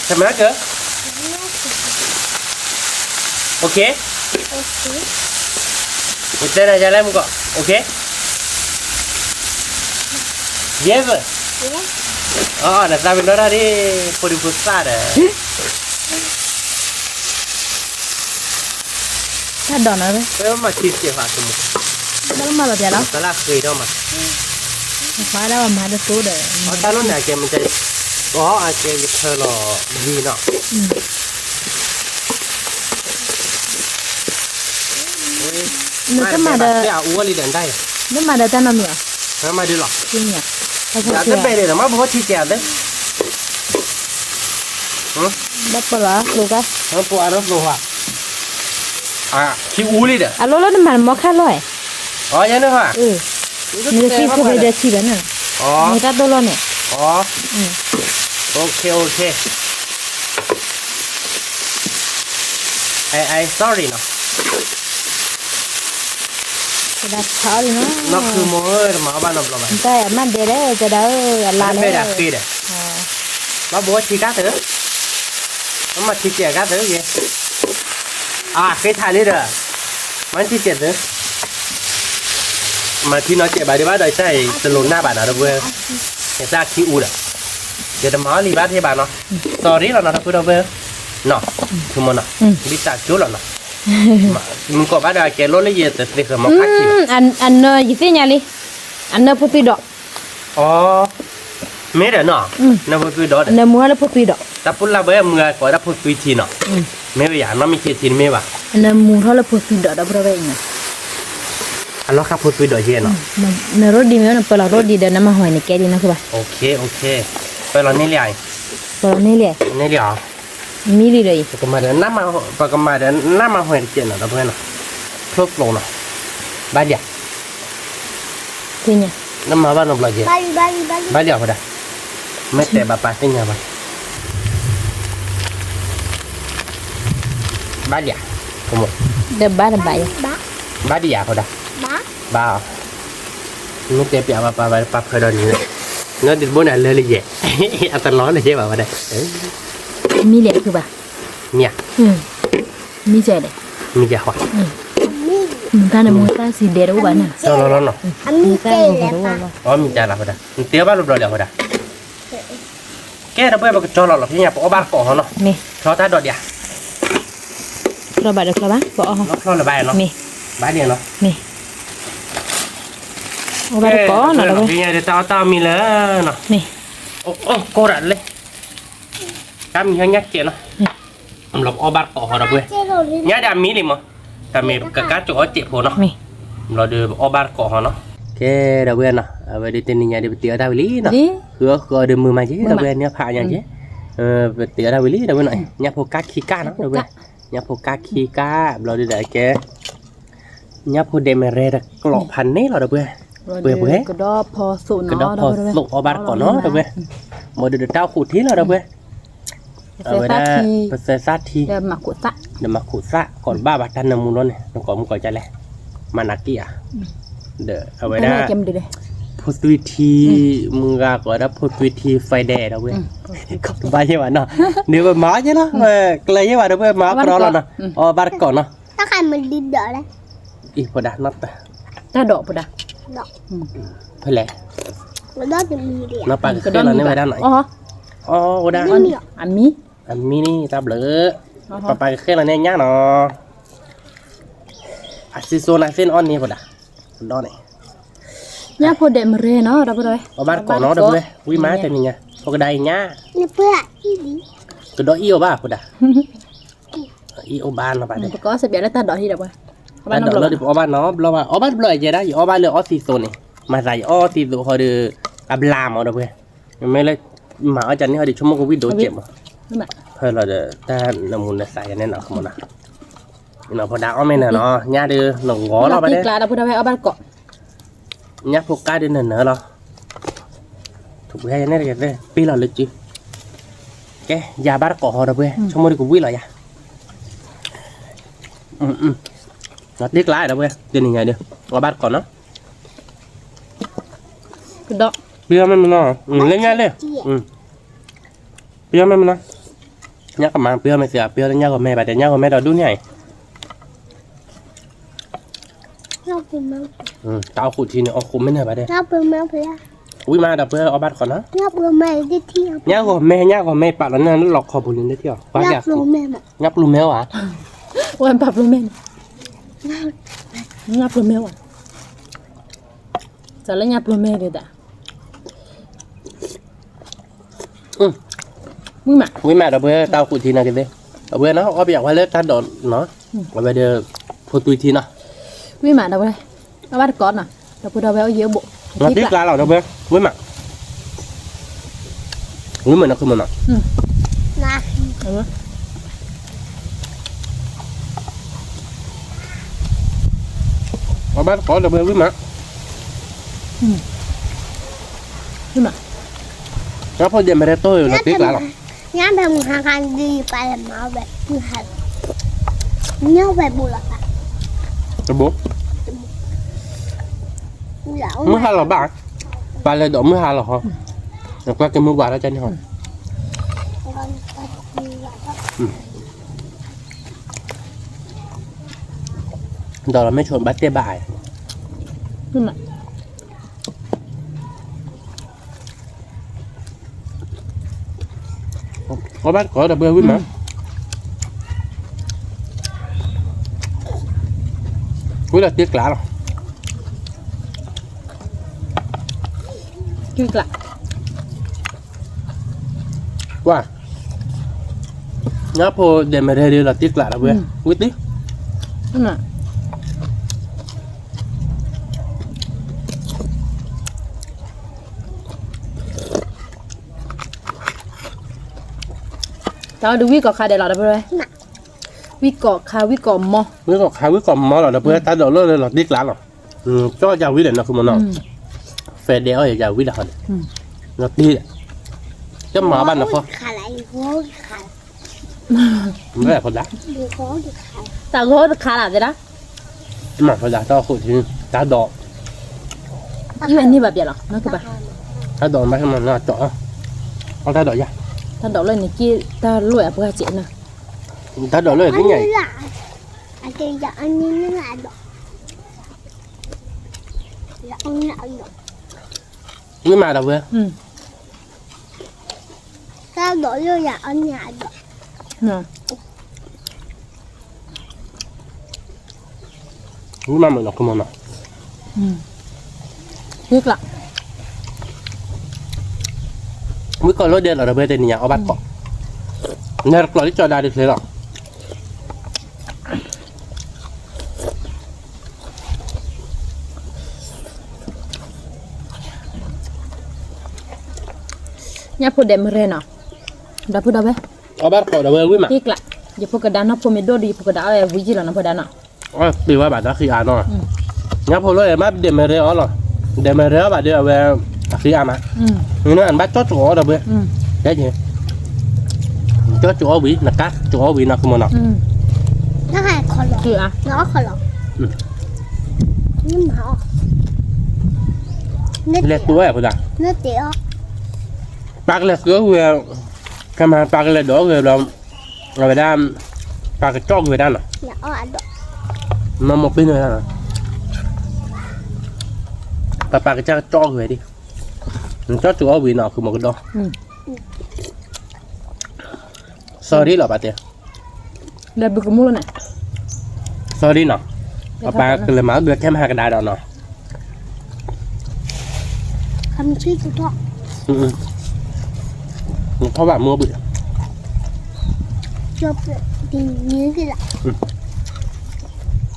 စမၤကၢ, okay, တဲနၤယၤလဲၣ်မူကီး, okay, yes sir, အနသးပ့ၤနီၣ်တၢ်ဒ် ဖိဒံဖိသၣ်ဒီး တၢ်ဒိးနီၤ, ပမၤထံစဲးဖးကမူ, ဘၣ်မၤလီၤပျးလီၤ, တလၢဃ့ထီၣ်မး, ပၢ်ဒၣ်ဝဲမၤတတိၢ်ဒီး, အတၢ်လိၣ်န့ၣ်အကဲမ့ၢ်တဲ, အကဲယဖၢလီၤဒ်နီၤ, နတမၤဒီး, နမၤဒီးတၢ်နီတမံၤဧါ, မၤဒ်လီၤ, တဘဲၣ်န့ၣ် မ့ၢ်ဘိထံစဲးသ့ ဘၣ်ပလီၤကျိကါ, ပှၤအါထီၣ်ကျိဟါ, ခံအူလံဒီး, အလီၢ်လၢနမၤနမီခါလီၤ, အယဲန့ၣ်ဟါ, နကသံဖိဖဲဒီးထံဘၣ်န့ၣ်, နတၢ်တိၢ်လီၢ်န့ၣ်, okay okay, I I sorry နီၤ, နီၢ်ခုမိၢ်ဧၢ တမၤအီၣ်ဘၣ်နီတဘျီဘၣ်, တၢ်မၤဒဲးဒီး ကဒါဧၢ အလါလဲၣ်, ဘၣ်ဘိထံကါသၢ, မၤထံစဲးကါသၢယဲ, အဃ့ထးလံဒီး, မၤထံစဲးသၢ, မၤထံနီၤစဲးဘၣ်ဒံးဘၣ်ဒီး တၢ်အံၤတလိၣ်နၢ်ဘၣ်နီၤ ဒီပုၢ်ဝဲၢ်, ယတၢ်ခံအူဒီး, ယတမၤအီၣ်လံဘၣ်သ့ဘၣ်နီၤ, sorry လီၤနီၤ ဒီပုၢ်ဝဲၢ်, နီၤ, မ့ၢ်နီၤ, ဒ်တၢ်ကၠိလီၤနီၤ, မုၢ်ကီၢ်ဘၣ်ဒီး အကဲလိၣ်လၢယတသ့ဃၢၤမၤခါခံဘၣ်, အနၢယသ့ၣ်ညါလံ, အနၢဖိသွံဒီး အီ, မ့ၢ်ဒီးနီၤ, နၢဖိသွံဒီး, နၢမူထီၣ်လၢဖိသွံဒီး, တၢ်ပူၤလၢ်ဘၢမုၢ်ဂၤကိးဝဲဒၣ်ဖိသွံထံနီၤ, မ့ၢ်ဝဲယၤ နီၢ်မ့ၢ်ဆ့ထံတမ့ၢ်ဘၣ်, နၢမူထီၣ်လၢဖိသွံဒီး ဒီပုၢ်ဝဲၢ်အံၤနီၤ, အလီၤဃာ်ဖိသွံဒီးယဲနီၤ, နရိဒံမ့ၢ်နပၢလီၤရိဒံဒီး နမၤဟီၣ်န့ၣ်ကဲဒံးနီၤ ခုဘၣ်, okay okay, ပလီၤန့ၢ်လံဧါ, ပလီၤန့ၢ်လံ, န့ၢ်လံဧါ, မံလံဒီးအံၤ, ပကမၤဒီးနးမး, ပကမၤဒီးနးမးဟဲတကဲးနီၤ ဒီပုၢ်ဝဲၢ်နီၤ, ဖျိဖျိနီၤ, ဘၣ်လံဧါ, သ့ၣ်ညါ, နမၤဘၣ်နီတဘျီကဲး, ဘၣ်လံဧါဖိဒါ, မ့ၢ်တဲဘၣ်ပၢ်သ့ၣ်ညါဘၣ်, ဘၣ်လံဧါ, ဒီးဘၣ်တဘၣ်ယဲ, ဘၣ်ဒံးဧါဖိဒါ, ဘၣ် မ့ၢ်တဲပျးဘၣ်ပၢ်ဘၣ်ပၢ်ဖၢဒီးန့ၣ်, နီၢ်ဒံးတဘိန့ၣ်အလၢလၢယဲ, အတလီၤလၢယဲဘၣ်ဝဲဒၣ်, မံလံခုဘၣ်, မံဧါ, မံစဲးဒီး, မံစဲးဟီ, မ့ၢ်တၢ်နမူတၢ်စံးဒဲးတအိၣ်ဘၣ်န့ၣ်, အီမံစဲးလီၤဖိဒါ, နတဲဘၣ်လီၤဘျီလံဖိဒါ ကဲ ဒီပုၢ်ဝဲၢ် ပကကၠီလီၤလီၤ ဖဲညါ ပအီၣ်ဘၣ်တကိးဟီနီၤ, မ့ၢ် ဖျီတၢ်ဒိးဒံးဧါ, ဖျီဘၣ်ဒီးဖျီဘၣ် ပအီၣ်ဟီ, ဖျီလၢၤဘၣ်နီၤ, မ့ၢ် ဘၣ်ဒံးနီၤ, မ့ၢ် အီၣ်ဘၣ်တကိးနီၤ ဒီပုၢ်ဝဲၢ် ဖဲညါဒီးတၢ်အီၣ်တၢ်အီမံလၢနီၤ, မ့ၢ် အိၣ်ကိးဒၣ်လဲၣ် တၢ်မံဟဲညၣ်ကဲးနီၤ, ဘျီပအီၣ်ဘၣ်တကိးဟီ ဒီပုၢ်ဝဲၢ်, ညၣ်ဒီးအမံလံမး, တၢ်မ့ၢ်ကကါကၠိအီၣ်စဲးဖိနီၤ, မ့ၢ် ဘျီဒီးပအီၣ်ဘၣ်တကိးဟီနီၤ, ကဲ ဒီပုၢ်ဝဲၢ်နီၤ, အဝဲဒီးတနံၤညါဒီး ပတ့အီၣ်တၢ်ဝံၤလံနီၤ, ဃုအီၣ်ဃုအီဒီးမုာ်မးက့ ဒီပုၢ်ဝဲၢ် န့ၢ်ဖးညါက့, ပတ့အီၣ်တၢ်ဝံၤလံ ဒီပုၢ်ဝဲၢ်နီၤ, ညၣ်ဖိကါခံကါနီၤ ဒီပုၢ်ဝဲၢ်, ညၣ်ဖိကါခံကါ ဘျီဒီးကဲ ညၣ်ဖိဒဲးမ့ၢ်ရဲတကျိးဖးန့ၣ်လီၤ ဒီပုၢ်ဝဲၢ်, ပှဲၤပှဲၤ, ကဒီးဖီသိးအီၣ်ဘၣ်တကိးနီၤ ဒီပုၢ်ဝဲၢ်, ဘၣ်ဒီးတၢ်အိၣ်ဃုာ်ထံလီၤ ဒီပုၢ်ဝဲၢ်, အဝဲဒၣ် ပသၢသၣ်ထံ, ဒီးမၤခိးသၣ် ကိးဘၣ်ဘၣ်တၢ်နၢမူလီၤန့ၣ် နကိးမူကိးကလဲၣ်, မၤနၤက့ဧါ, ဒီးအဝဲဒၣ် ဖိသွံထံ, မုၢ်ဂၤကိးဝဲဒၣ်ဖိသွံထံ Friday ဒီပုၢ်ဝဲၢ်, ကိးဘၣ်ယဲၢ်ဘၣ်နီၤ, န့ၣ်ပမၤအီၣ်က့လီၤ, ကျဲယဲၢ်ဘၣ် ဒီပုၢ်ဝဲၢ် မၤအီၣ်ကဒီးလီၤနီၤ, အီၣ်ဘၣ်တကိးနီၤ, အံၤဖိဒါ, တၢ်ဒိးဖိဒါ, ဖဲလဲၣ်, နီၢ်ပၢ်ကဃဲလီၤန့ၢ်ဝဲဒၣ်နီၤ, အီၣ်, အမံ, အမံန့ၣ်တၢ်ဘျုး, ပၢ်ပၢ်ကဃဲလီၤန့ၢ်ညၣ်နီၤ, အစံၣ်စိၤနၤသ့ၣ်နအီၣ်န့ၢ်ဖိဒါ, ကဒီးန့ၣ်, ညၣ်ဖိဒဲးမ့ၢ်ရဲနီၤ ဒီပုၢ်ဝဲၢ်, အီၣ်ဘၣ်တကိးနီၤ ဒီပုၢ်ဝဲၢ်, ဝံၣ်မးတနံၤညါ, ဖိကဒါအံၤညၣ်, ကဒီးအံၣ်အီၣ်ဘၣ်ဖိဒါ အံၣ်အိၣ်ဘၣ်နီၤဘၣ်, ပကအီၣ်စဲးဘျဲၣ်လၢတၢ်ဒိးဟံၣ်ဒီးပှၤ, တၢ်ဒိးလီၤဒီးပအီၣ်ဘၣ်နီတဘျီဘၣ်, အီၣ်ဘၣ်တဘျီယဲဒၣ် ယအီၣ်ဘၣ်လၢအီသံးသိးန့ၣ်, မၤသးယအီၣ်သံးသိးဟီဒီး, အဘျါမး ဒီပုၢ်ဝဲၢ်, မ့ၢ်လၢ, မၤအီၣ်ကန့ၢ်ဟီဒီး ဆိကမိၣ်ကဝံၣ်ဒိၣ်စဲးမး, ဖဲလီၤဒီး တၢ်နၢမူနသးယဲန့ၣ်နီၤ, ဖိဒါအီၣ်မ့ၢ်နၤနီၤ ညၣ်ဒီး နဂီၤလီၤဘၣ်ဒဲး ညၣ်ဖိကါဒီးနၢၤနၢၤလီၤ, ထူၣ်ပှဲၤယဲန့ၣ်တက့ၢ်, ပ့ၢ်လီၤလၢစု, ကဲ ယၤဘၣ်တကိးဟီ ဒီပုၢ်ဝဲၢ်, ဆိကမိၣ်ဒီးကဝံၣ်လီၤယၤ, တ့ကျါ ဒီပုၢ်ဝဲၢ် တနံၤညါဒီး အီၣ်ဘၣ်တကိးနီၤ, ပယီၤမ့ၢ်မနီၤ, လၢညါလၢ, ပယီၤမ့ၢ်မနီၤ, ညၣ်ကမၤ ပယီၤမ့ၢ်သ့ ပယီၤလၢညၣ်ဂီၤမဲဘၣ်တဲ ညၣ်ဂီၤမဲဒီးဒူၣ်န့ၣ်အံၤ, တၢ်အီၣ်ဃုာ်ထံန့ၣ် အီၣ်ဃုာ်မ့ၢ်နၤဘၣ်တဲ, ဝံၣ်မးဒီးပှၤအီၣ်ဘၣ်တကိးနီၤ, ညၣ်ဂီၤမဲ ညၣ်ဂီၤမဲပာ်လီၤန့ၢ်လီခီပူၤန့ၣ်လၢထံၣ်အီၤ, ညၣ်ပျိၤမဲဧါ, ဝဲပာ်ပျိၤမဲန့ၣ်, ညၣ်ပျိၤမဲဝဲ, စးလၢညၣ်ပျိၤမဲဒၣ် ဝံၣ်မး ဝံၣ်မးဒီးပှၤတၢ်အိၣ်ဃုာ်ထံန့ၣ်ကသ့, အဝဲနီၤ အီၣ်ပယီၤဝဲလၢတၢ်ဒိးနီၤ, အဝဲဒီး ဖိသွံထံနီၤ, ဝံၣ်မးဒီးပှၤ အဘၣ်တကိးနီၤ, ဒီးပှၤဒီးဝဲအိၣ်ယံၤအိၣ်ဘူး, သံကျါလီၤဒီးပှၤ ဝံၣ်မး, ဝံၣ်မးနီၤ ခုမးနီၤ အဘၣ်တကိးဒီးပှၤဝံၣ်မး, ညၣ်ဖိဒဲးမ့ၢ်ရဲတိၢ်ဒီးသံကျါလီၤ, ညၣ်ဖဲမုၢ်ဟါခါဒီးပာ်လၢမၤဝဲ, မုၢ်ဟါလီၤ, ညၣ်ဖဲဘူးလီၤ, တဘူး, မုၢ်ဟါလီၤဘၣ်, ပာ်လၢဒီးမုၢ်ဟါလီၤဟီ, ကွၢ်က့ၤမုၢ်ဝါထီၣ်ကန့ၣ်ဟီ ဒီးမ့ၢ်ဆိဘၣ်တဲဘၣ်, အဘၣ်တကိးဒီးပှၤဝံၣ်မး, ဝံၣ်လီၤသံကျါလီၤ, သံကျါ ကွၢ်, ညၣ်ဖိဒဲးမ့ၢ်ရဲဒီးလီၤသံကျါလီၤပှၤ, ဝံၣ်သံ, တၢ်အီၣ်ဒုးဝံၣ်ကီးခါဒဲးလီၤ ဒီပုၢ်ဝဲၢ်, ဝံၣ်ကီးခါ ဝံၣ်ကီးမီ, ဝံၣ်ကီးခါ ဝံၣ်ကီးမီလီၤ ဒီပုၢ်ဝဲၢ်, တၢ်ဒိးလၢလီၤတံၢ်ကျါလီၤ, ကၠီၣ်ယၤဝံၤဒီးနီၤ ဃုမီနီၤ, ဖဲဒဲးအီၣ်ယၤဝံၤဒီးဃီဒီး, လီၤတံၢ်ဒီး, ကမၤဘၣ်နီၤဃီ, မ့ၢ်ဖိဒၣ်, တၢ်ဂီၤတခါလၢ်တဲဒၣ်, မ့ၢ်ဖိဒၣ် တၢ်အိၣ်ဃိးထံ, တၢ်ဒိး, အံၤဝဲန့ၢ်ဘၣ်ပျဲလီၤ နီၢ်ကပၤ, တၢ်ဒိးမၤမၤနီၤကၠီၣ်, အီၣ်တၢ်ဒိးယၤ, တၢ်ဒိးလၢန့ၣ်က့ တၢ်လိၣ်အပှၢ်စဲးနီၤ, တၢ်ဒိးလၢန့ၣ်က့, ဝံၣ်မးဒီပုၢ်ဝဲၢ်, တၢ်ဒိးလၢယၤအီၣ်န့ၢ်အဒိး, ဝံၣ်မးမ့ၢ်နီၤ ဃုမီနီၤ, ဝံၣ်ကီးလီၤဒဲးလီၤ ဒီပုၢ်ဝဲၢ် တနံၤညါအီၣ်ဘၣ်တကိး, နတကျိးလၢကၠီဒါဒုးချ့လီၤ. ညၣ်ဖိဒဲးမရဲနီၤ, ဒီပုၢ်ဒီဝဲၢ်, အီၣ်ဘၣ်တကိးဒီးဝဲဝံၣ်မး, တ့ကျး, ယဖိကဒါနီၢ်ဖိမ့ၢ်ဒိၣ်ဒီး ယဖိကဒါအီၣ်ဝံၤယံၣ်လီၤနီၤ ဖိဒါနီၤ, အီၣ်ပ့ၤဝဲဘၣ်ဒီးဃံအါနီၤ, ညၣ်ဖိလီၤ မ့ၢ်ဒဲးမရဲအီၣ်လီၤ, ဒဲးမရဲအီၣ်ဘၣ်ဒီးအဝဲ, အဃံအါမး, နဘၣ်ကၠီၣ်ကၠီၣ်အီၣ်ဒီးဝဲ, ကဲက့ၤ ကၠီၣ်ကၠီၣ်အီၣ်ဝံၤ နကၠီၣ်ကၠီၣ်အီၣ်ဝံၤနီၤ ဃုမီနီၤ, လဲၤတူၢ်ဝဲ, ပှၤကလဲၤဃုအီၣ်ဝံၤ, ကမၤပှၤကလဲၤဒိးအီၣ်ဝံၤဘျီ, အဝဲဒၣ်, ပှၤကကၠီၣ်ကွံာ်ဝဲဒၣ်နီၤ, မ့ၢ်မိၢ်ပ့ၤန့ၣ်ဝဲဒၣ်နီၤ, ပှၤပှၤကစၢ်ကကၠီၣ်ကွံာ်ဝဲဒၣ်, နကၠီၣ်ကၠီၣ်အီၣ်ဝံၤနီၤ ဃုမီကဒီး sorry လီၤ ပှၤတဲ, လၢဘုကမူၣ်လီၤန့ၣ်, sorry နီၤ, ပပှၤကလဲၤမၤအီၣ်ဘုခဲမဟါကဒါဒီးနီၤ, နထီၣ်ဘၣ်မူဘု,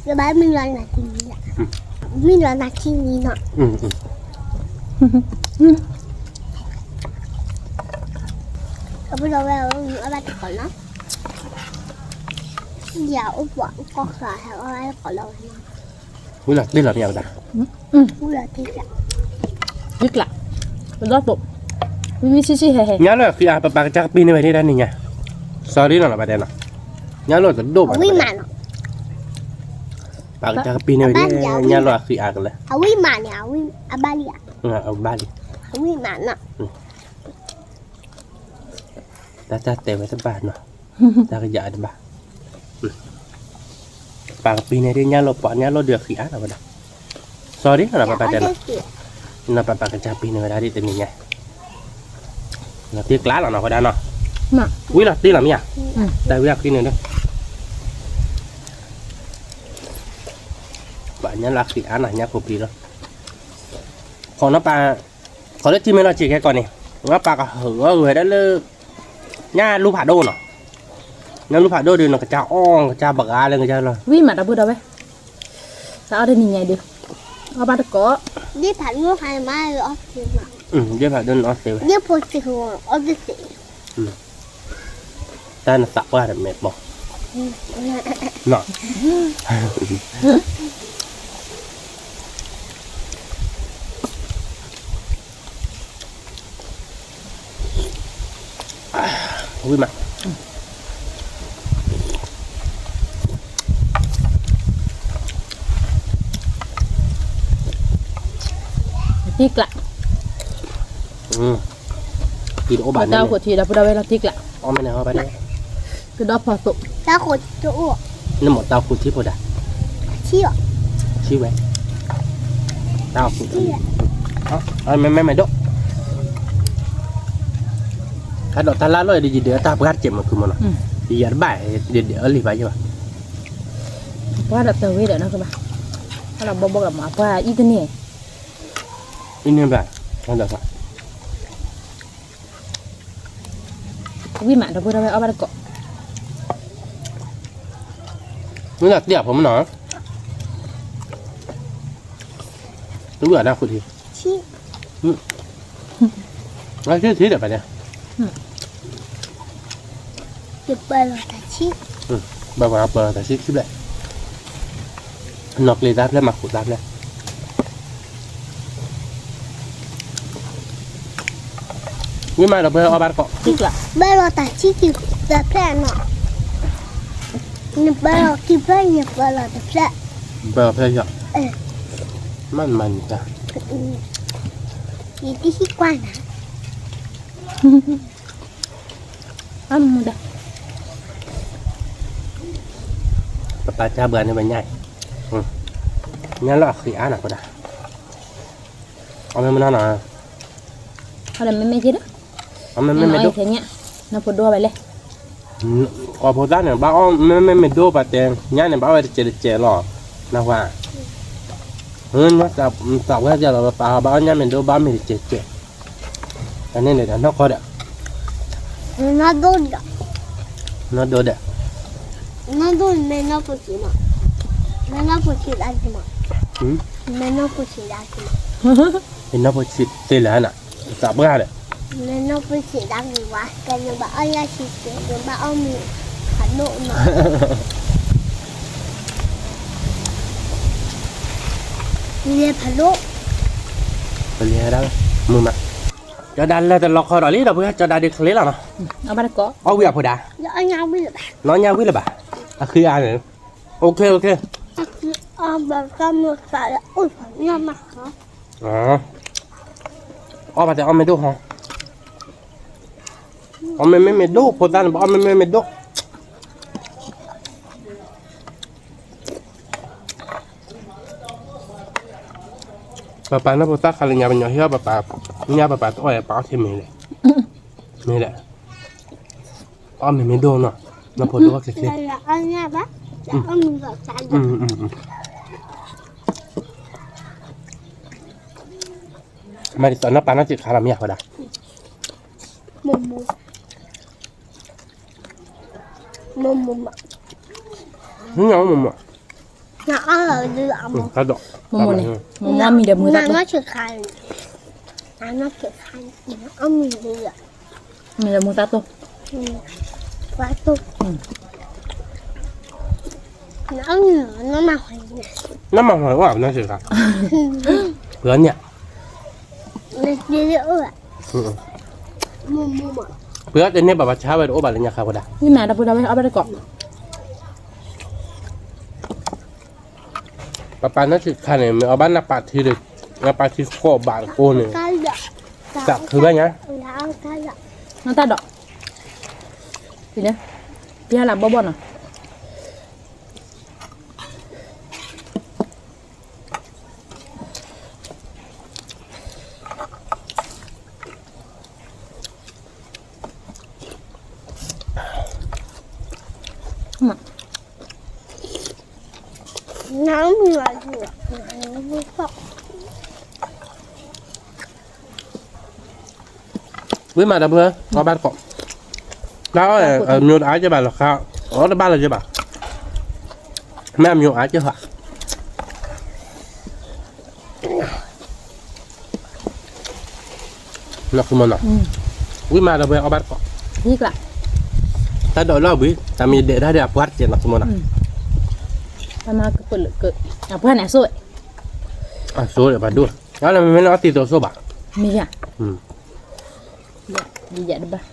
ယဘၣ်မံလီၤနၤခံနံၤလီၤ, မံလီၤနၤခံနံၤနီၤ, အဘၣ်တကိးနီၤ, ယအိၣ်ပှၤကီၢ်ဃာ်ဟဲအီၣ်တကိးလီၤဝဲနီၤ, ဝံၤလီၤတ့ၢ်လီၤမ့ၢ်ဝဲဒၣ်, တ့ကျး, ပဒီၣ်ပိာ်, ဝံၤဝံၤဆံးဆံးဟဲဟဲ, ညါလီၤဃံအါ ပပှၤကစၢ်ကပ့ၤန့ၢ်ဝဲဒၣ်တနံၤညါ, sorry နီၤ ပှၤတဲနီၤ, ညါလီၤတဒိၣ်ဘၣ်, ပှၤကစၢ်ကပ့ၤန့ၢ်ဝဲဒၣ်, ညါလီၤဃံအါကလဲၣ်, အဝံၣ်မးန့ၣ်, အဘၣ်လံဧါ, အဘၣ်လံ, အဝံၣ်မးနီၤ တၢ်တၢ်တဲဝဲတဘၣ်နီၤ, တၢ်ကယၤတဘၣ်, ပှၤကပ့ၤန့ၢ်ဒ်ညါလီၤ ပှၤညါလီၤဒုးအဃံအါနီၤဝဲဒၣ်, sorry နီၤ ပပှၤတဲနီၤ, နီၤပပှၤကစၢ်ပ့ၤန့ၢ်ဝဲဒၣ်ဒ်တနံၤညါ, လီၤတ့ၢ်ကျါလီၤနီၤ ဝဲဒၣ်နီၤ, ဝံၤလီၤတ့ၢ်လီၤမ့ၢ်ဧါ, တၢ်ဝံၤအဃံန့ၣ်ဒီး ပှၤညါလီၤဃံအါနီၤ ညါဖိပံၤလီၤ, ခီနီၤပၢ်, ခီလၢထံမ့ၢ်လီၤစ့ၢ်ကဲကီးန့ၣ်, နီၤပၢ်ကဟုးအီၣ်ဂဲၤဒၣ်လၢ, ညၣ်လူၤဖးဒိၣ်နီၤ, ညၣ်လူၤဖးဒိၣ်ဒီး နကစၢ်အီၣ် နကစၢ်ပှၤဂၤလၢနကစၢ်လီၤ, ဝံၤမးဒီပုၢ်ဒီဝဲၢ်, တၢ်အီၣ်တနံၤညါဒီး, အီၣ်ဘၣ်တကိး, ဒ်ဖးဒိၣ်နအီၣ်သ့ဝဲ, တၢ်နသးပှၢ်တမဲာ်ဘီ, နီၤ ဝံၤမး, တံကျး, တံတအိၣ်ဘၣ်န့ၣ်, တၢ်အိၣ်ဃိးထံဒီပုၢ်ဒီဝဲၢ်လီၤတံကျး, အီၣ်မ့ၢ်န့ၣ်အီၣ်ဘၣ်န့ၣ်, ကဒီးဖီသိး, တၢ်အိၣ်ဃိးထံ, နမ့ၢ်တၢ်အိၣ်ဃိးထံဖိဒၣ်, ထံဝဲ, တၢ်အိၣ်ဃိးထံ, မ့မ့မ့ဒိၣ်, တၢ်ဒိးတၢ်လၢ်လီၤဒီး ယဒုးအတၢ်ပှၢ်တကဲးမး ကုမနီၤ, ယတဘၣ်, ယဒုးအလံာ်ဘၣ်ယဘၣ်, ပှၢ်ဒီးတဝ့ဒီးနီၤကဘၣ်, အလီၤဘီဘီကမၤပှၢ်အံၤတန့ၢ်, အံၤန့ၢ်ဘၣ်, ဝံၤမးဒီပုၢ်ဒီဝဲၢ်အီၣ်ဘၣ်တကိး, မ့ၢ်လီၤတ့ၢ်အဖိမနီၤ, တဝံၣ်အတၢ်ဃိးထံ, အထံထံဒီးပှၤတဲ, ဟ ယပၢလီၤတၢ်ဆံ, ဘၣ်ပှၤပၢလီၤတၢ်ဆံခံဖျၢၣ်, နီၢ်ကျ့သၢဖျၢၣ် မၤခိးသၢဖျၢၣ်, ဝံၤမးဒီးပှဲၤအီၣ်ဘၣ်တကိး, ပၢလီၤတၢ်ဆံခံသၢဖျၢၣ်နီၤ, နပၢလီၤခံဖျၢၣ် ယပၢလီၤတဖျၢၣ်, ပၢလီၤဖျၢၣ်ယီၤ, မ့ၢ်မၤန့ၣ်တၢ်, ယတဟံးကွၢ်နၤ အမူဒါ, ပပာ်တၢ်ဘှါန့ၣ်ပညါ, ညၣ်လီၤအဃံအါနီၤဖိဒၣ်, အီၣ်မ့ၢ်မနီၤနီၤ, အီၣ်ဒီးမ့မ့ၢ်က့ၤဒီး, အီၣ်မ့မ့ၢ်မ့ၢ်ဒိၣ်, နီၢ်ဖိဒိၣ်ဘၣ်လဲၣ်, ကိးဖိသၣ်န့ၣ် ဘၣ်အီၣ်မ့မ့ၢ်မ့ၢ်ဒိၣ်ပာ်တဲ, ညၣ်န့ၣ် ဘၣ်အီၣ်ဝဲတစဲးတစဲးလီၤ, နၢ်ဟူဧါ, သးဝဲဒၣ်လီၤ ပပာ်ဘၣ်အီၣ်ညၣ်မ့ၢ်ဒိၣ် ဘၣ်မ့ၢ်တစဲးတစဲး, တၢ်န့ၣ်န့ၣ်ဒီးနီၢ်ကီၢ်ဒီး, နီၢ်ဒိၣ်ဒီး, နီၢ်ဒိၣ်ဒီး, နီၢ်ဒိၣ်မ့ၢ်နီၢ်ဖိဆံးမး, မ့ၢ်နီၢ်ဖိဆံးဒၣ်က့ၤမး, မ့ၢ်နီၢ်ဖိဆံးဒၣ်က့ၤမး, မ့ၢ်နီၢ်ဖိဆံးသ့လၢနၤ, သးပှၢ်ဒီး, မ့ၢ်နီၢ်ဖိဆံးဒၣ်က့ၤဝါ ကဲနဘၣ်အီၣ်ညၣ်ဆံးကဲ နဘၣ်အီၣ်မ့ၤဖးဒိၣ်နီၤ လဲၤဖးဒိၣ်, ပလဲၤဒၣ်, မုာ်မး, ကၠီဒါလဲၤတလီၤခီဒီးလံဒီး ပှၤကၠီဒါဒုးချ့လီၤနီၤ, အီၣ်ဝံၤအဖိဒါ, လီၤညၣ်ဝံၤလၢၤဘၣ်, အဃံအါန့ၣ်, အိၣ်ခ့အိၣ်ခ့, အီၣ်ဘၣ်တဲအီၣ်မ့ၢ်ဒိၣ်ဟီ, အီၣ်မ့မ့ၢ်မ့ၢ်ဒိၣ် ဖိသၣ်န့ၣ် ပအီၣ်မ့မ့ၢ်မ့ၢ်ဒိၣ် ပပာ်နီၢ်ဖိသၣ်ခါလၢညါ ပညီဟ့ၣ်အီၣ်ပပာ်, ညၣ်ပပာ်တအီၣ် ပအီၣ်ထဲမ့ၢ်လဲၣ်, မ့ၢ်လဲၣ်, အီၣ်မ့မ့ၢ်ဒိၣ်နီၤ, နီၢ်ဖိဒိၣ်အီၣ်ချ့ချ့, မ့ၢ်ဒ်သိးနီၢ်ပာ်နီၢ်စံးခါလီၤမ့ၢ်အဃိဒၣ်, မ့ၢ်မ့ၢ်, မ့ၢ်မ့ၢ်, တၢ်ဒိး, မ့ၢ်မ့ၢ်မံၤဒီးမုာ်သးတိၢ်, မ့ၢ်ဒီးမုာ်သးတိၢ်, နမၤဟူးဝဲနီၢ်စံးခါ, ပှၤန့ၣ်, ပှၤတန့ၢ်ဘၣ်ပှၤဆါဝဲတအိၣ်ဘၣ်လၢညါခါဝဲဒၣ်, မ့ၢ်မ့ၢ်ဒီပုၢ်ဒီဝဲၢ်အီၣ်ဘၣ်တကိး ပပာ်နီၢ်စံးခါန့ၣ် မ့ၢ်အီၣ်ဘၣ်နၢ်ပာ်ထံဒီး, နၢ်ပာ်ထံဃိးဘးတကိးန့ၣ်, သးခုဘၣ်ညါ, နတၢ်ဒိး, ပျဲလၢဘီဘီနီၤ. ဝံၤမးဒီပုၢ်ဝဲၢ် အီၣ်ဘၣ်တကိး, တၢ်အီၣ်အမျိုးအါကဲဘၣ်လီၤခါ, အီၣ်တဘၣ်လၢၤကဲဘၣ်, မ့ၢ်အမျိုးအါကဲဘၣ်. နီၢ်ဃုမနီၤ, ဝံၤမးဒီပုၢ်ဝဲၢ် အီၣ်ဘၣ်တကိး, တၢ်ဒိးလီၤဝံၤ တၢ်မ့ၢ်ဒဲးဒၣ်ဒီးအပှၢ်တကဲးနီၢ်ဃုမနီၤ, အပှၢ်န့ၣ်အစိ, အစိဒီးပှၤဒိၣ်, လၢမ့မ့ၢ်လၢအီၣ်သံသိးစိဘၣ်, မ့ၢ်ယၤ, ယတဘၣ်,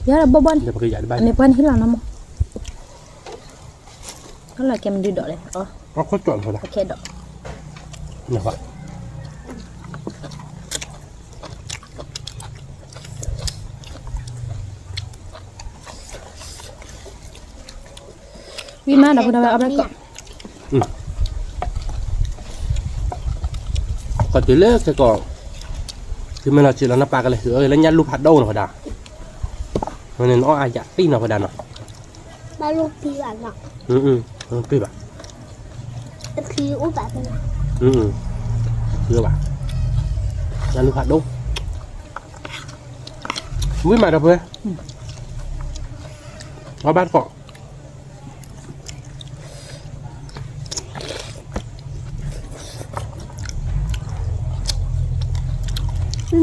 ယတဘၣ်, မ့ၢ်ပှၢ်န့ၣ်ဟ့ၣ်လီၤနီၢ်မး. ကလီၤကဲမဒုးဒိးလဲၣ်, အခိၣ်ကၠီၣ်ဖိဒၣ်, ကဲဒိး, ဝံၤမးဒီပုၢ်ဒီဝဲၢ် အီၣ်ဘၣ်တကိး, ကီၢ်တုၤလၢခဲကီး, တုၤမ့ၢ်လီၤစံးလီၤနၢ်ပာ်ကလဲၤဟုးအီၣ်လၢညၣ်လူၢ်ဖးဒိၣ်နီၤဝဲဒၣ်, ဝဲန့ၣ်နအီၣ်အါယၤသံနီၤဝဲဒၣ်နီၤ, ဘၣ်, ဘၣ်, ညၣ်လူၢ်ဖးဒိၣ်, ဝံၤမးဒီပုၢ်ဝဲၢ်, အီၣ်ဘၣ်တကိး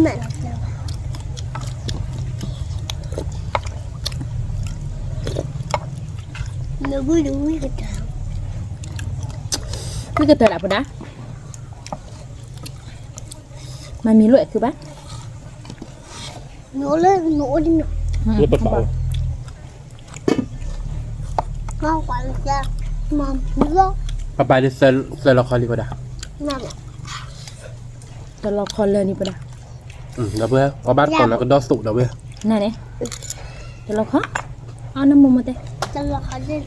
မ့ၢ် ဝံၣ်ကတၢၢ်ဒၣ်ပဒၣ်, မၤမံၤလိာ်အဲၣ်ခုဘၣ်, နအိၣ်လၢနအိၣ်ဒ်န့ၣ်, ပပာ်, ပပာ်ဒ်သၢလီၤခီလံပဒၣ်, သၢလီၤခီလၢန့ၣ်ပဒၣ်, ဒီပုၢ်ဝဲၢ် ပှၤဘၣ်တကိးနၤကဒီသးဒီပုၢ်ဝဲၢ်, နန့ၣ်, တလီၤခီ, အနမိၢ်မိၢ်တဲ, တလီၤခီဒ်န့ၣ် လီၤ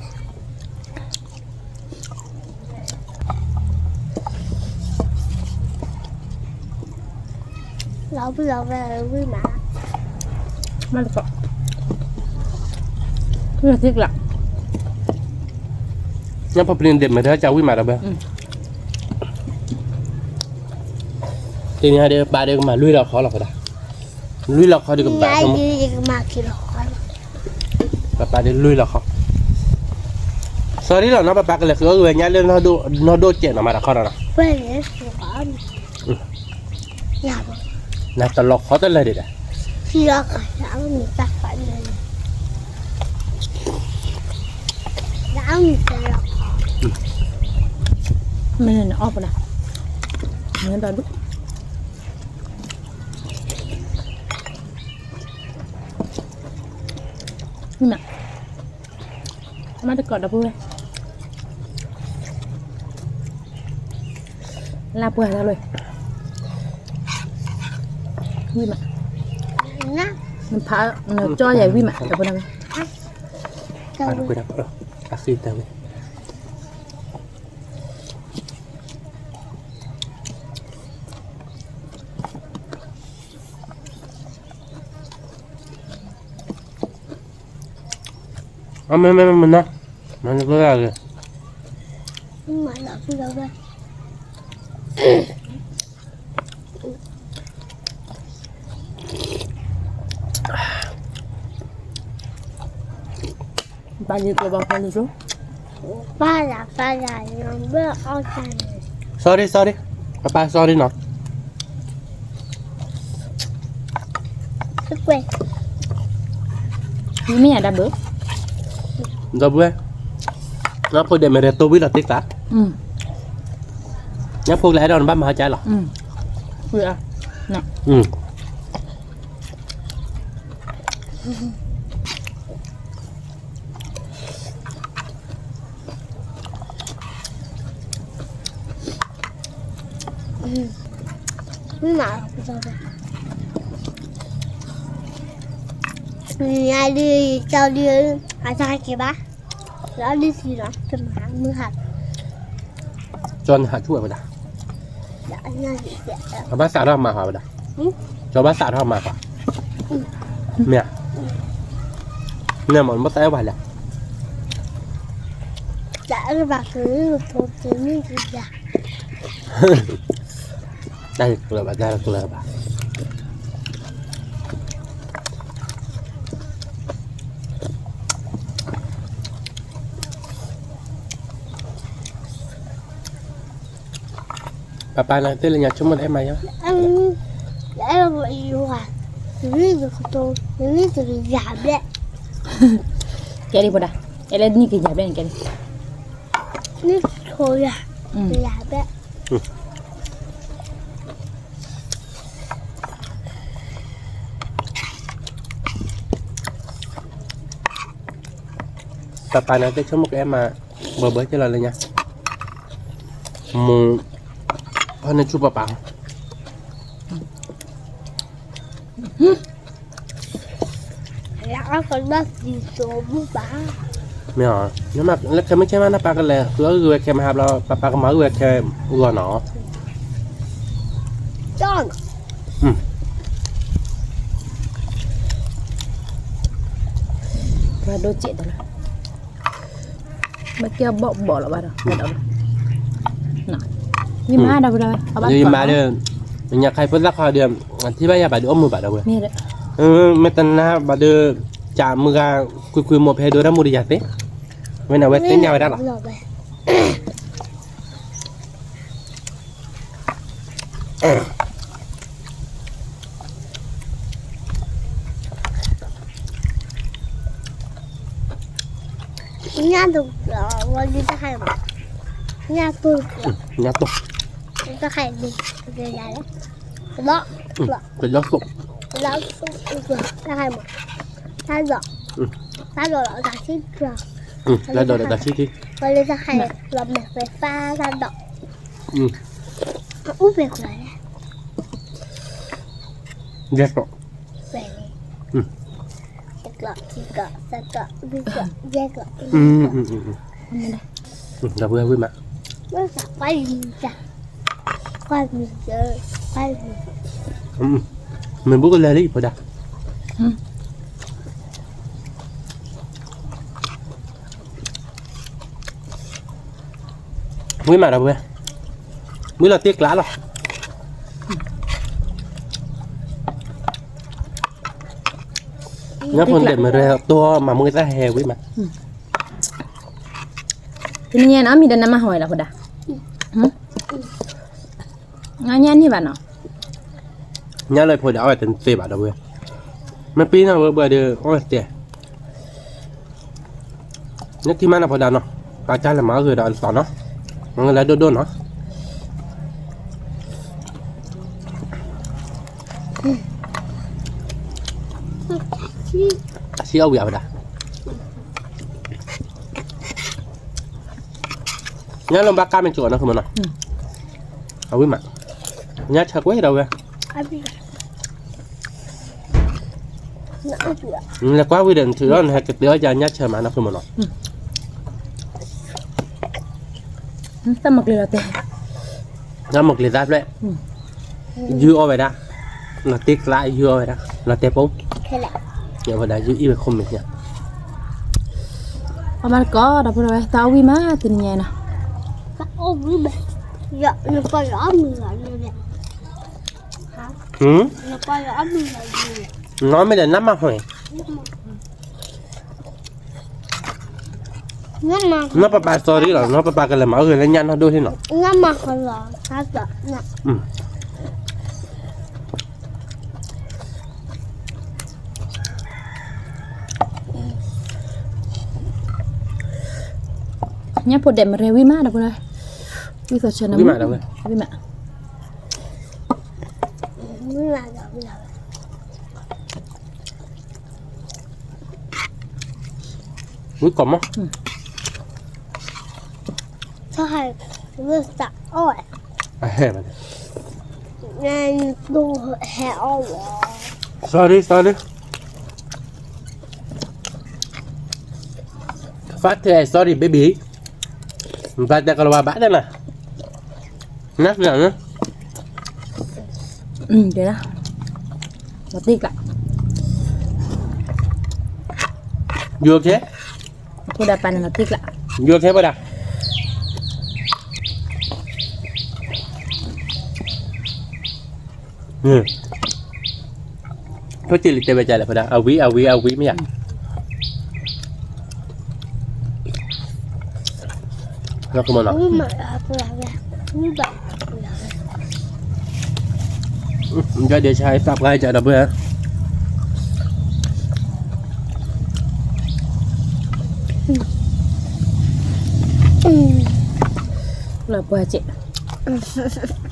ဝံၣ်လီၤဝဲဝံၣ်မး, မ့ၢ်တကိး, ဝံၣ်လီၤသ့ကျး, ညၣ်ဖိပလံၤဒ့ၣ်မ့ၢ်ထဲကဝံၣ်မးဒီပုၢ်ဝဲၢ်, တနံၤဟါဒီးပၢ်ဒီးကမၤလွံၢ်လီၤခီလီၤပဒၣ်, လွံၢ်လီၤခီဒီးကဘၣ်, ပၢ်ပၢ်ဒီးလွံၢ်လီၤခီ, စီၤဒ်လီၤနီၤ ပၢ်ပၢ်ကလဲၤဃုအီၣ်ဂ့ၤဝဲညါလၢ နီၢ်ဒိၣ်စဲးနီၤမးတခီနီၤနီၤ, နတလီၤခီတလၢာ်ဒံးဒၣ်, မ့ၢ်န့ၣ်အီၣ်ပဒၣ်, မ့ၢ်ဒီဒူၣ် မ့ၢ်တကိးဒီပုၢ်ဝဲၢ်, လၢပှၢ်လၢ်လၢ်, ဝံၣ်မး, နဖးနကၠီယဲၢ်ဝံၣ်မး တပနဝဲ, အဃံတၢ်ဝဲ အမ့မ့မ့နၤ, မၤနကလၢ်ဂ့ၤ, ပၢ်ယကဘၣ်ဖီလံၤစိ, ပၢ်ယၤ ပၢ်ယၤ ယဘၣ်အီၣ်တၢ်န့ၣ်, sorry sorry, ပၢ်ပၢ် sorry နီၤ. မ့ၢ်ယၤဒၣ်ဘၣ်, ဒီပုၢ်ဝဲၢ်, ညၣ်ဖိဒဲးမ့ၢ်ရဲတိၢ်ဝံၣ်လီၤတ့ၢ်သး, ညၣ်ဖိကလဲၤအဲၣ်ဒိးနဘၣ်မၤဟါကၢ်လီၤ, မ့ၢ်မး, နၤဒုး ကၠီဒုး အတၢ်က့ၤဘၣ်, လၢဒုးသံလီၤ တမၤမုၢ်ဟါ, ကၠီနဟးထူၣ်ဝဲပဒၣ်, အဘၣ်သးထီၣ်မၤဟးဝဲဒၣ်, ကၠီဘၣ်သးထီၣ်မၤဟး, မ့ၢ်ဧါ, မ့ၢ်မး နဘၣ်သးအဲၣ်ဝဲလဲၣ်, တၢ်အဲၣ်ဘၣ်ကလုာ်ဖိတမ့ၢ်ကယၤ တၢ်တကျၢၤဘၣ် တၢ်တကျၢၤဘၣ်. ပၢ်ပၢ်နၤသ့ၣ်လၢညါဆိကမိၣ်တအဲၣ်မၤယီၤ, ကဲဒ်ပဒၣ်, အဲၣ်လၢနံၣ်ကယၤဘျဲၣ်န့ၣ် ကဲဒ်, နံၣ်ထိယၤ, ယၤဘျဲၣ်. ပၢ်ပၢ်နၤ သ့ၣ်ဆိကမိၣ်ကအဲၣ်မး ဘၢဘၢကဲလီၤလၢညါ, မိၢ်, ဖီၣ်န့ၢ်ဆူၣ်ပၢ်ပၢ် မ့ၢ်ဧါ, လၢခဲမုၢ်ဆ့ၣ်မး နပၢ်ကလဲၤဃုအီၣ်ဂ့ၤဝဲခဲမဟါဘျီ ပၢ်ပၢ်ကမၤဂ့ၤဝဲခဲဂီၤနီၤ. ပှၤဒိၣ်စဲးတလီၤ, ဘၣ်ကဲဘီၣ်ဘီၣ်လီၤဘၣ်ဒီး, ယမၤဒီး, ယမၤဒီး, ညါခါဖိသၣ်ခီဒီး, ထံၣ်ဘၣ်ယၤဘၣ်ဒီး အိၣ်မုာ်ဘၣ်ဒီးဝဲ, မ့ၢ်တနၤဘၣ်ဒီး, ကးမုၢ်ဂၤ, ကွံာ်ကွံာ်မိၢ်ဖဲဒိၣ်တၢ်မူဒီးယၤသ့, ဝဲန့ၣ်ဝဲသ့ၣ်ညါဝဲဒၣ်လီၤ. အ ညၣ်တကျီၤ ဝဲဒ်တၢ်ခါအံၤမး, ညၣ်တိၢ်တကျီၤ, ညၣ်တိၢ်, တၢ်ခါအံၤဒ်, တကျီၤလဲၣ်, တလီၤ, တလီၤစိ, တလီၤစိ, တၢ်ခါအံၤမး, တၢ်ဒိး, တၢ်ဒိးဒီးတၢ်ဆံၣ်တကျီၤ, တၢ်ဒိးဒီးတၢ်ဆံၣ်ထံ, ဝဲဒ်တၢ်ခါအံၤ လီၤမဲာ်သဲဖးတၢ်ဒိး, အူဖဲကျီၤလဲၣ်, ယဲၢ်ကျီၤ, တကျီၤ, ခံကျီၤ, သၢကျီၤ, လွံၢ်ကျီၤ, ယဲၢ်ကျီၤ, ဒီပုၢ်ဝဲၢ်ဝံၣ်မး, ကွၢ်မံၤ, ကွၢ်မံၤ, မ့ၢ်ဘူးကလဲၤလံဖိဒါ, ဝံၣ်မးဒီပုၢ်ဝဲၢ်, ဝံၣ်လီၤတ့ၢ်ကျးလီၤ. ညၣ်ဖိဒဲးမ့ၢ်ရဲတိၢ်မၤမူသၣ်ဟဲဝံၣ်မး, တနံၤညါနီၤ မံၤဒီးနမၤဟီဝဲလီၤဖိဒါ, ညၣ်န့ၣ်ဘၣ်နီၤ, ညၣ်လၢဖိဒါအီၣ်ဝဲတသ့ဘၣ်ဒီပုၢ်ဝဲၢ်, မ့ၢ်ပ့ၤနီၣ်ဝဲဘၣ်ဒီးအီၣ်ဝဲတသ့ နထံၣ်မးနီၤဖိဒါနီၤ, ပာ်တၢ်လဲၤမၤအီၣ်ဂ့ၤဒီးအလီၤနီၤ, မ့ၢ်လၢဒိၣ်ဒိၣ်နီၤ, ဆံးအီၣ်ဝံၤအဝဲဒၣ်, ညၣ်လီၤဘၣ်ကါမ့ၢ်ကၠိနီၤ ဃုမနီၤ, အဝံၣ်မး, ညၣ်ဆၢကွဲဒီးဝဲ နလဲၤကွၢ်ဝံၤဒီး နထုးထီၣ်နဟဲကတဲအီၣ်ယၤညၣ်ဆၢမးနီၤ ဃုမနီၤ, တၢ်မၤကျဲၤလီၤတဲ, တၢ်မၤကျဲၤသၣ်ဖျဲၣ်, ယုၢ်အီၣ်ဝဲဒၣ်, လီၤတ့ၢ်ကျးယုၢ်အီၣ်ဝဲဒၣ်, လီၤတဲာ်ပိ, ယဝဲဒၣ်ယုၢ်အံၣ်ဝဲခိၣ်မ့ၢ်ညါ, အမၤတကိးဒီပုၢ်ဝဲၢ် တၢ်အီၣ်ဝံၣ်မးတနံၤညါနီၤ, တၢ်အီၣ်ဝံၣ်မး, ယနပီၢ်ယအီၣ်မုာ်လီၤ, နီၢ်မ့ၢ်ဒီးနၢ်မၤဟီ, နီၢ်ပပၢ် sorry လီၤ, နီၢ်ပပၢ်ကလဲၤမၤအီၣ်ဂ့ၤလၢညၣ်နီၢ်ဒိၣ်ဟ့ၣ်နီၤ, ညၣ်ဖိဒဲးမ့ၢ်ရဲဝံၣ်မးဒီပုၢ်ဝဲၢ်, ဝံၣ်သီဆၢနၤ, ဝံၣ်မး, ဝံၣ်ကီးမး, အဟဲဘၣ်, sorry sorry, ဖးထဲ sorry baby, ဘၣ်တဲကလဝါဘၣ်တဲနၤ, နၢ်ဖျၢၣ်န့ၣ်, တဲဒၣ်, လီၤတ့ၢ်ကျး, you okay, ဖိဒါပၢ်န့ၣ်လီၤတ့ၢ်ကျး, you okay ဖိဒါ, ဖိတံၢ်လံတဲဝဲဒ်လဲၣ်ဖိဒါ အဝံၣ်အဝံၣ်အဝံၣ်မ့ၢ်ဧါ လီၤကမီၤနီၤ, ယဒ့ဆါသးပှၢ်ကဒီပုၢ်ဝဲၢ်, လီၤပှၢ်က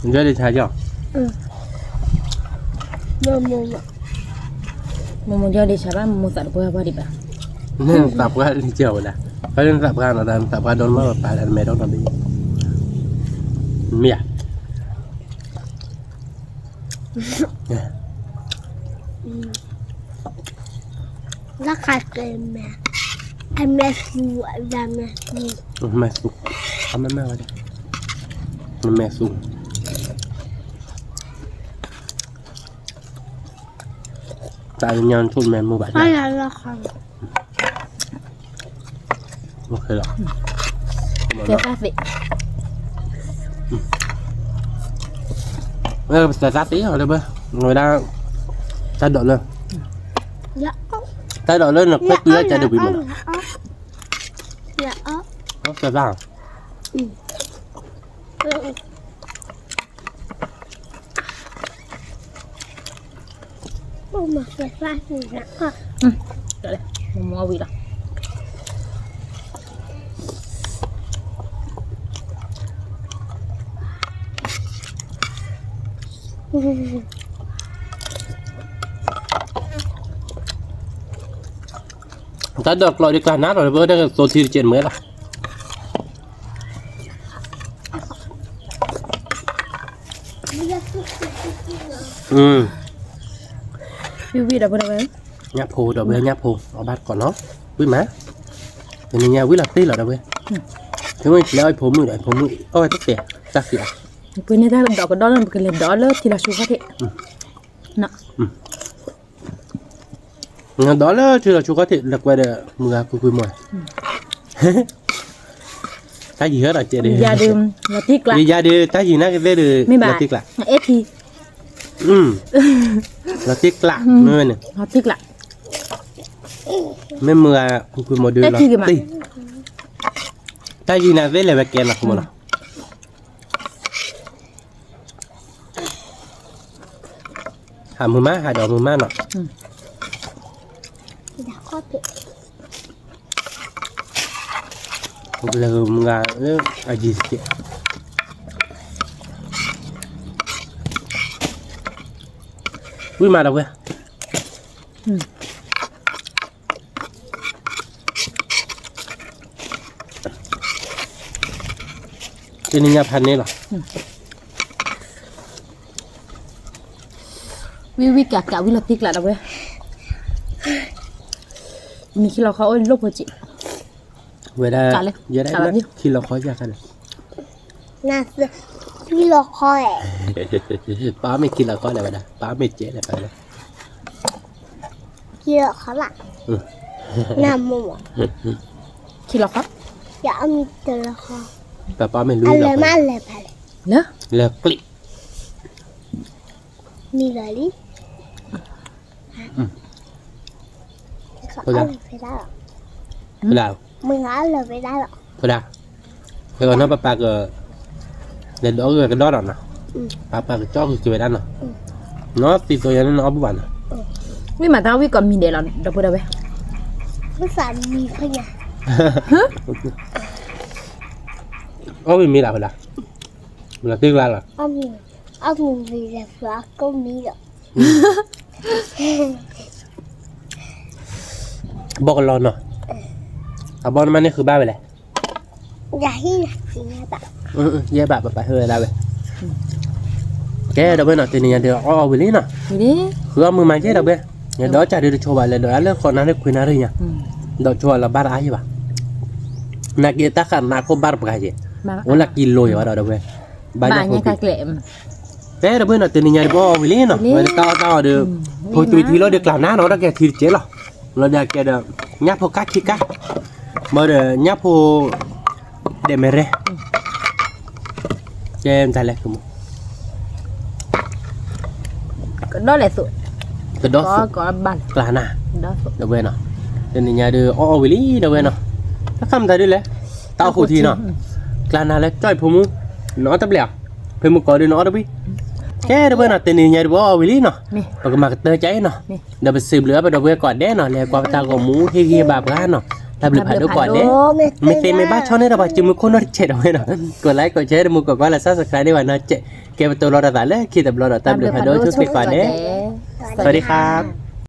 ဲ, ယဒ့ဆါကီ, မိၢ်မိၢ်ယဒ့ဆါဘၣ် မိၢ်မိၢ်သးတပှၢ်ပှၢ်ဒံးဘၣ်, သးပှၢ်လံကီဝဲဒၣ်, ဖဲလၢသးပှၢ်နီၤ သးပှၢ်ဒိၣ်မးပၢ်လၢမဲထီၣ်နီၤဘၣ်, မ့ၢ်ဧါ လၢခါကဲမဲ, အမဲသူ, အမဲသူ, အမဲသူ, အမဲသူ, တၢ်ညါဆိမဲမူဘၣ်, ကဲသးသ့, ကဲသးသ့လၢဘၣ်, ဝဲဒၣ်, တၢ်ဒိးလၢ, တၢ်ဒိးလၢနခွဲးကွံာ်အီၣ်ကၢ်ဒုးဝံၤမးနီၤ, ကဲသး မမဝံၤလီၤ, တၢ်ဒိးကျိးဒ်ကျါနၤလီၤ တဘၣ်တသိးထံတကဲးမ့ၢ်လီၤ. ဝံၤဝံၤဒီးဝဲ ညၣ်ဖိဒီးဝဲညၣ်ဖိ အီၣ်ဘၣ်တကိးနီၤ ဝံၤမး တနံၤညါဝံၤလီၤတ့ၢ်လီၤဒီးဝဲ မ့ၢ်လၢအဖိမုၣ်ဒီးအဖိမုၣ် အီၣ်ဝဲတတဲာ် တၢ်ဃံးအီၤ ပှ့ၤန့ၢ်တၢ်ဒိးကဒီးလၢ ပကလဲၤဒိးလၢထံလီၤဆူခီၣ်ထံး ဒိးလၢထံလီၤဆူခီၣ်ထံး လဲၤကွဲဒီး မုၢ်ဂၤကွ့ကွ့မီၤ တၢ်ယံၤဟဲဒီးကဲဒီး ယၤဒီး တၢ်ယံၤနာ်က့သ့ၣ်ဒီး လီၤတံၢ်ကျး အဲၣ်ထံ လီၤတံၢ်ကျး မ့ၢ်ဝဲန့ၣ် မ့ၢ်မုၢ်ဂၤကွ့ကွ့မီၤဒီးလီၤတံၢ် တၢ်ယံၤနာ်က့သ့ၣ်လဲၤဝဲကဲနီၤ မ့ၢ်လီၤ ဟးမုာ်မး ဟးဒီးမုာ်မးနီၤ လၢမုၢ်ဂၤလၢအယံၤတကဲး ဝံၤမးဒီးဝဲ တနံၤညါဖးန့ၣ်လီၤ ဝံၤဝံၤကးကးဝံၤလီၤတံၢ်ကျးဒီးဝဲ မ့ၢ်ခံလီၤခီအိၣ်လိၣ်ဖိက့ၤ ဝဲဒၣ် ယဲဒၣ်ခံလီၤခီယၤခါန့ၣ် ခံလီၤခီ ပၢ်မ့ၢ်ခံလီၤခီလဲၣ်ဝဲဒၣ် ပၢ်မ့ၢ်ကဲလဲၣ်ပၢ်လဲၣ် ခံလီၤခီဘၣ် နမ့ၢ် ခံလီၤခီ ယအီၣ်မ့ၢ်တလီၤခီ ပၢ်ပၢ်မ့ၢ်လွံၢ်လီၤ လၢ လၢကျံး မံလီၤလံ ဖဒၣ် မ့ၢ်လီၤ ဖဒၣ် ဖဲကနီၤပပၢ်က လဲၤဒိးအီၣ်ကဒီးဒီးနီၤ ပပၢ်ကကၠီၣ်က့ၤဝဲဒၣ်နီၤ နီၤသံသိးယၤန့ၣ်နအီၣ်ဘူၣ်ဘၣ်နီၤ မ့ၢ်မၤတၢ်ဝံၣ်ကိးမံၤဒဲးလီၤ ဒီပုၢ်ဒီဝဲၢ် မံဖဲညါ အီၣ်ဝံၤမံလၢ်ဖဒၣ် မ့ၢ်လီၤတံၢ်ကျါလီၤ အီၣ်မံၤလၢ်ဖျါကိးမံၤဒီး ဘီကလီနီၤ အဘီနမါန့ၣ်ဃုဘၣ်ဝဲလဲၣ် ယဲဘၣ်ပပၢ်ဟဲဝဲဒၣ်ဝဲ ကဲဒီပုၢ်ဝဲၢ်နီၤ တနံၤညါဒီးအီၣ်အီၣ်ဝံၤလံနီၤ ဃုအီၣ်မုာ်မးကဲဒီပုၢ်ဝဲၢ် ယဒီးစၢ်ဒုးတဆိးဘၣ် လဲၤဒိးအါလၢဃိးနၣ်ရံၣ်ခွံနၣ်ရံၣ်ညါ ဒီးဆိးဘၣ်လီၤဘၣ်တအါယံၤဘၣ် နာ်က့တၢ်ဃာ်နးခိၣ်ဘၣ်တပှၤက့ၤ အိၣ်လၢကံလိၤယံၤဘၣ်ဒီးဒီပုၢ်ဝဲၢ် ဘၣ်ညါဖိ ဖဲဒီပုၢ်ဝဲၢ်နီၤ တနံၤညါဒီးပအီၣ်အီၣ်ဝံၤလံနီၤ ဝဲဒၣ်တၢ်အီၣ်တၢ်အီဒီး ဖိသွံထံလီၤဒီးကျးနါနီၤ ဒီးကဲထံတကဲးလီၤ လီၤဒီးကဲဒီး ညၣ်ဖိကါခံကါ ဘၣ်ဒီး ညၣ်ဖိဒဲးမဲာ်ရဲၣ် ကဲမတၤလဲၣ် ကဒီးလဲၣ်သိး ကဒီးသိး ကျးနါ ဒီပုၢ်ဝဲၢ်နီၤ တနံၤညါဒီးအီၣ်အီၣ်ဝံၤလံဒီပုၢ်ဝဲၢ်နီၤ တၢ်ခါမတၤဒုလဲၣ် တၢ်အိၣ်ဃုာ်ထံနီၤ ကျးနါလၢကၠီၣ်အံၤဖိမုၣ် နအီၣ်တဘျဲၣ်အီၤ ဖဲမုၢ်ကီၤဒုနအီၣ်တဘျီ ကဲဒီပုၢ်ဝဲၢ်နီၤ တနံၤညါဒီးပအီၣ်အီၣ်ဝံၤလံနီၤ ပကမၤကတၢၢ်ကါအံၤနီၤ ဒီးပစံးဘျုးအပဒီပုၢ်ဝဲၢ်ကိးဂၤဒဲးနီၤ လဲၤကွၢ်ပတၢ်ဂီၤမူဟ့ၣ်ဂံၢ်ဘါပှၤနီၤ တၢ်ဘျုးဖးဒိၣ်ကိးဂၤဒဲး မ့ၢ်သ့မ့ၢ်ဘၣ်ဆီန့ၣ်ဒီးပှၤစုမုၢ်ခိၣ်နီတစဲးဒီပုၢ်ဝဲၢ်နီၤ ကိးlikeကိးshareဒီးမုၢ်ကိးကွၢ်လၢ် subscribe ဒ်ဝဲနီၤ ကဲပတိၤလီၤတၢ်သးလၢခံတဘျီဒီး တၢ်ဘျုးဖးဒိၣ်ဆိၣ်ဂ့ၤကိးဂၤဒဲး စဝၤဒံခါ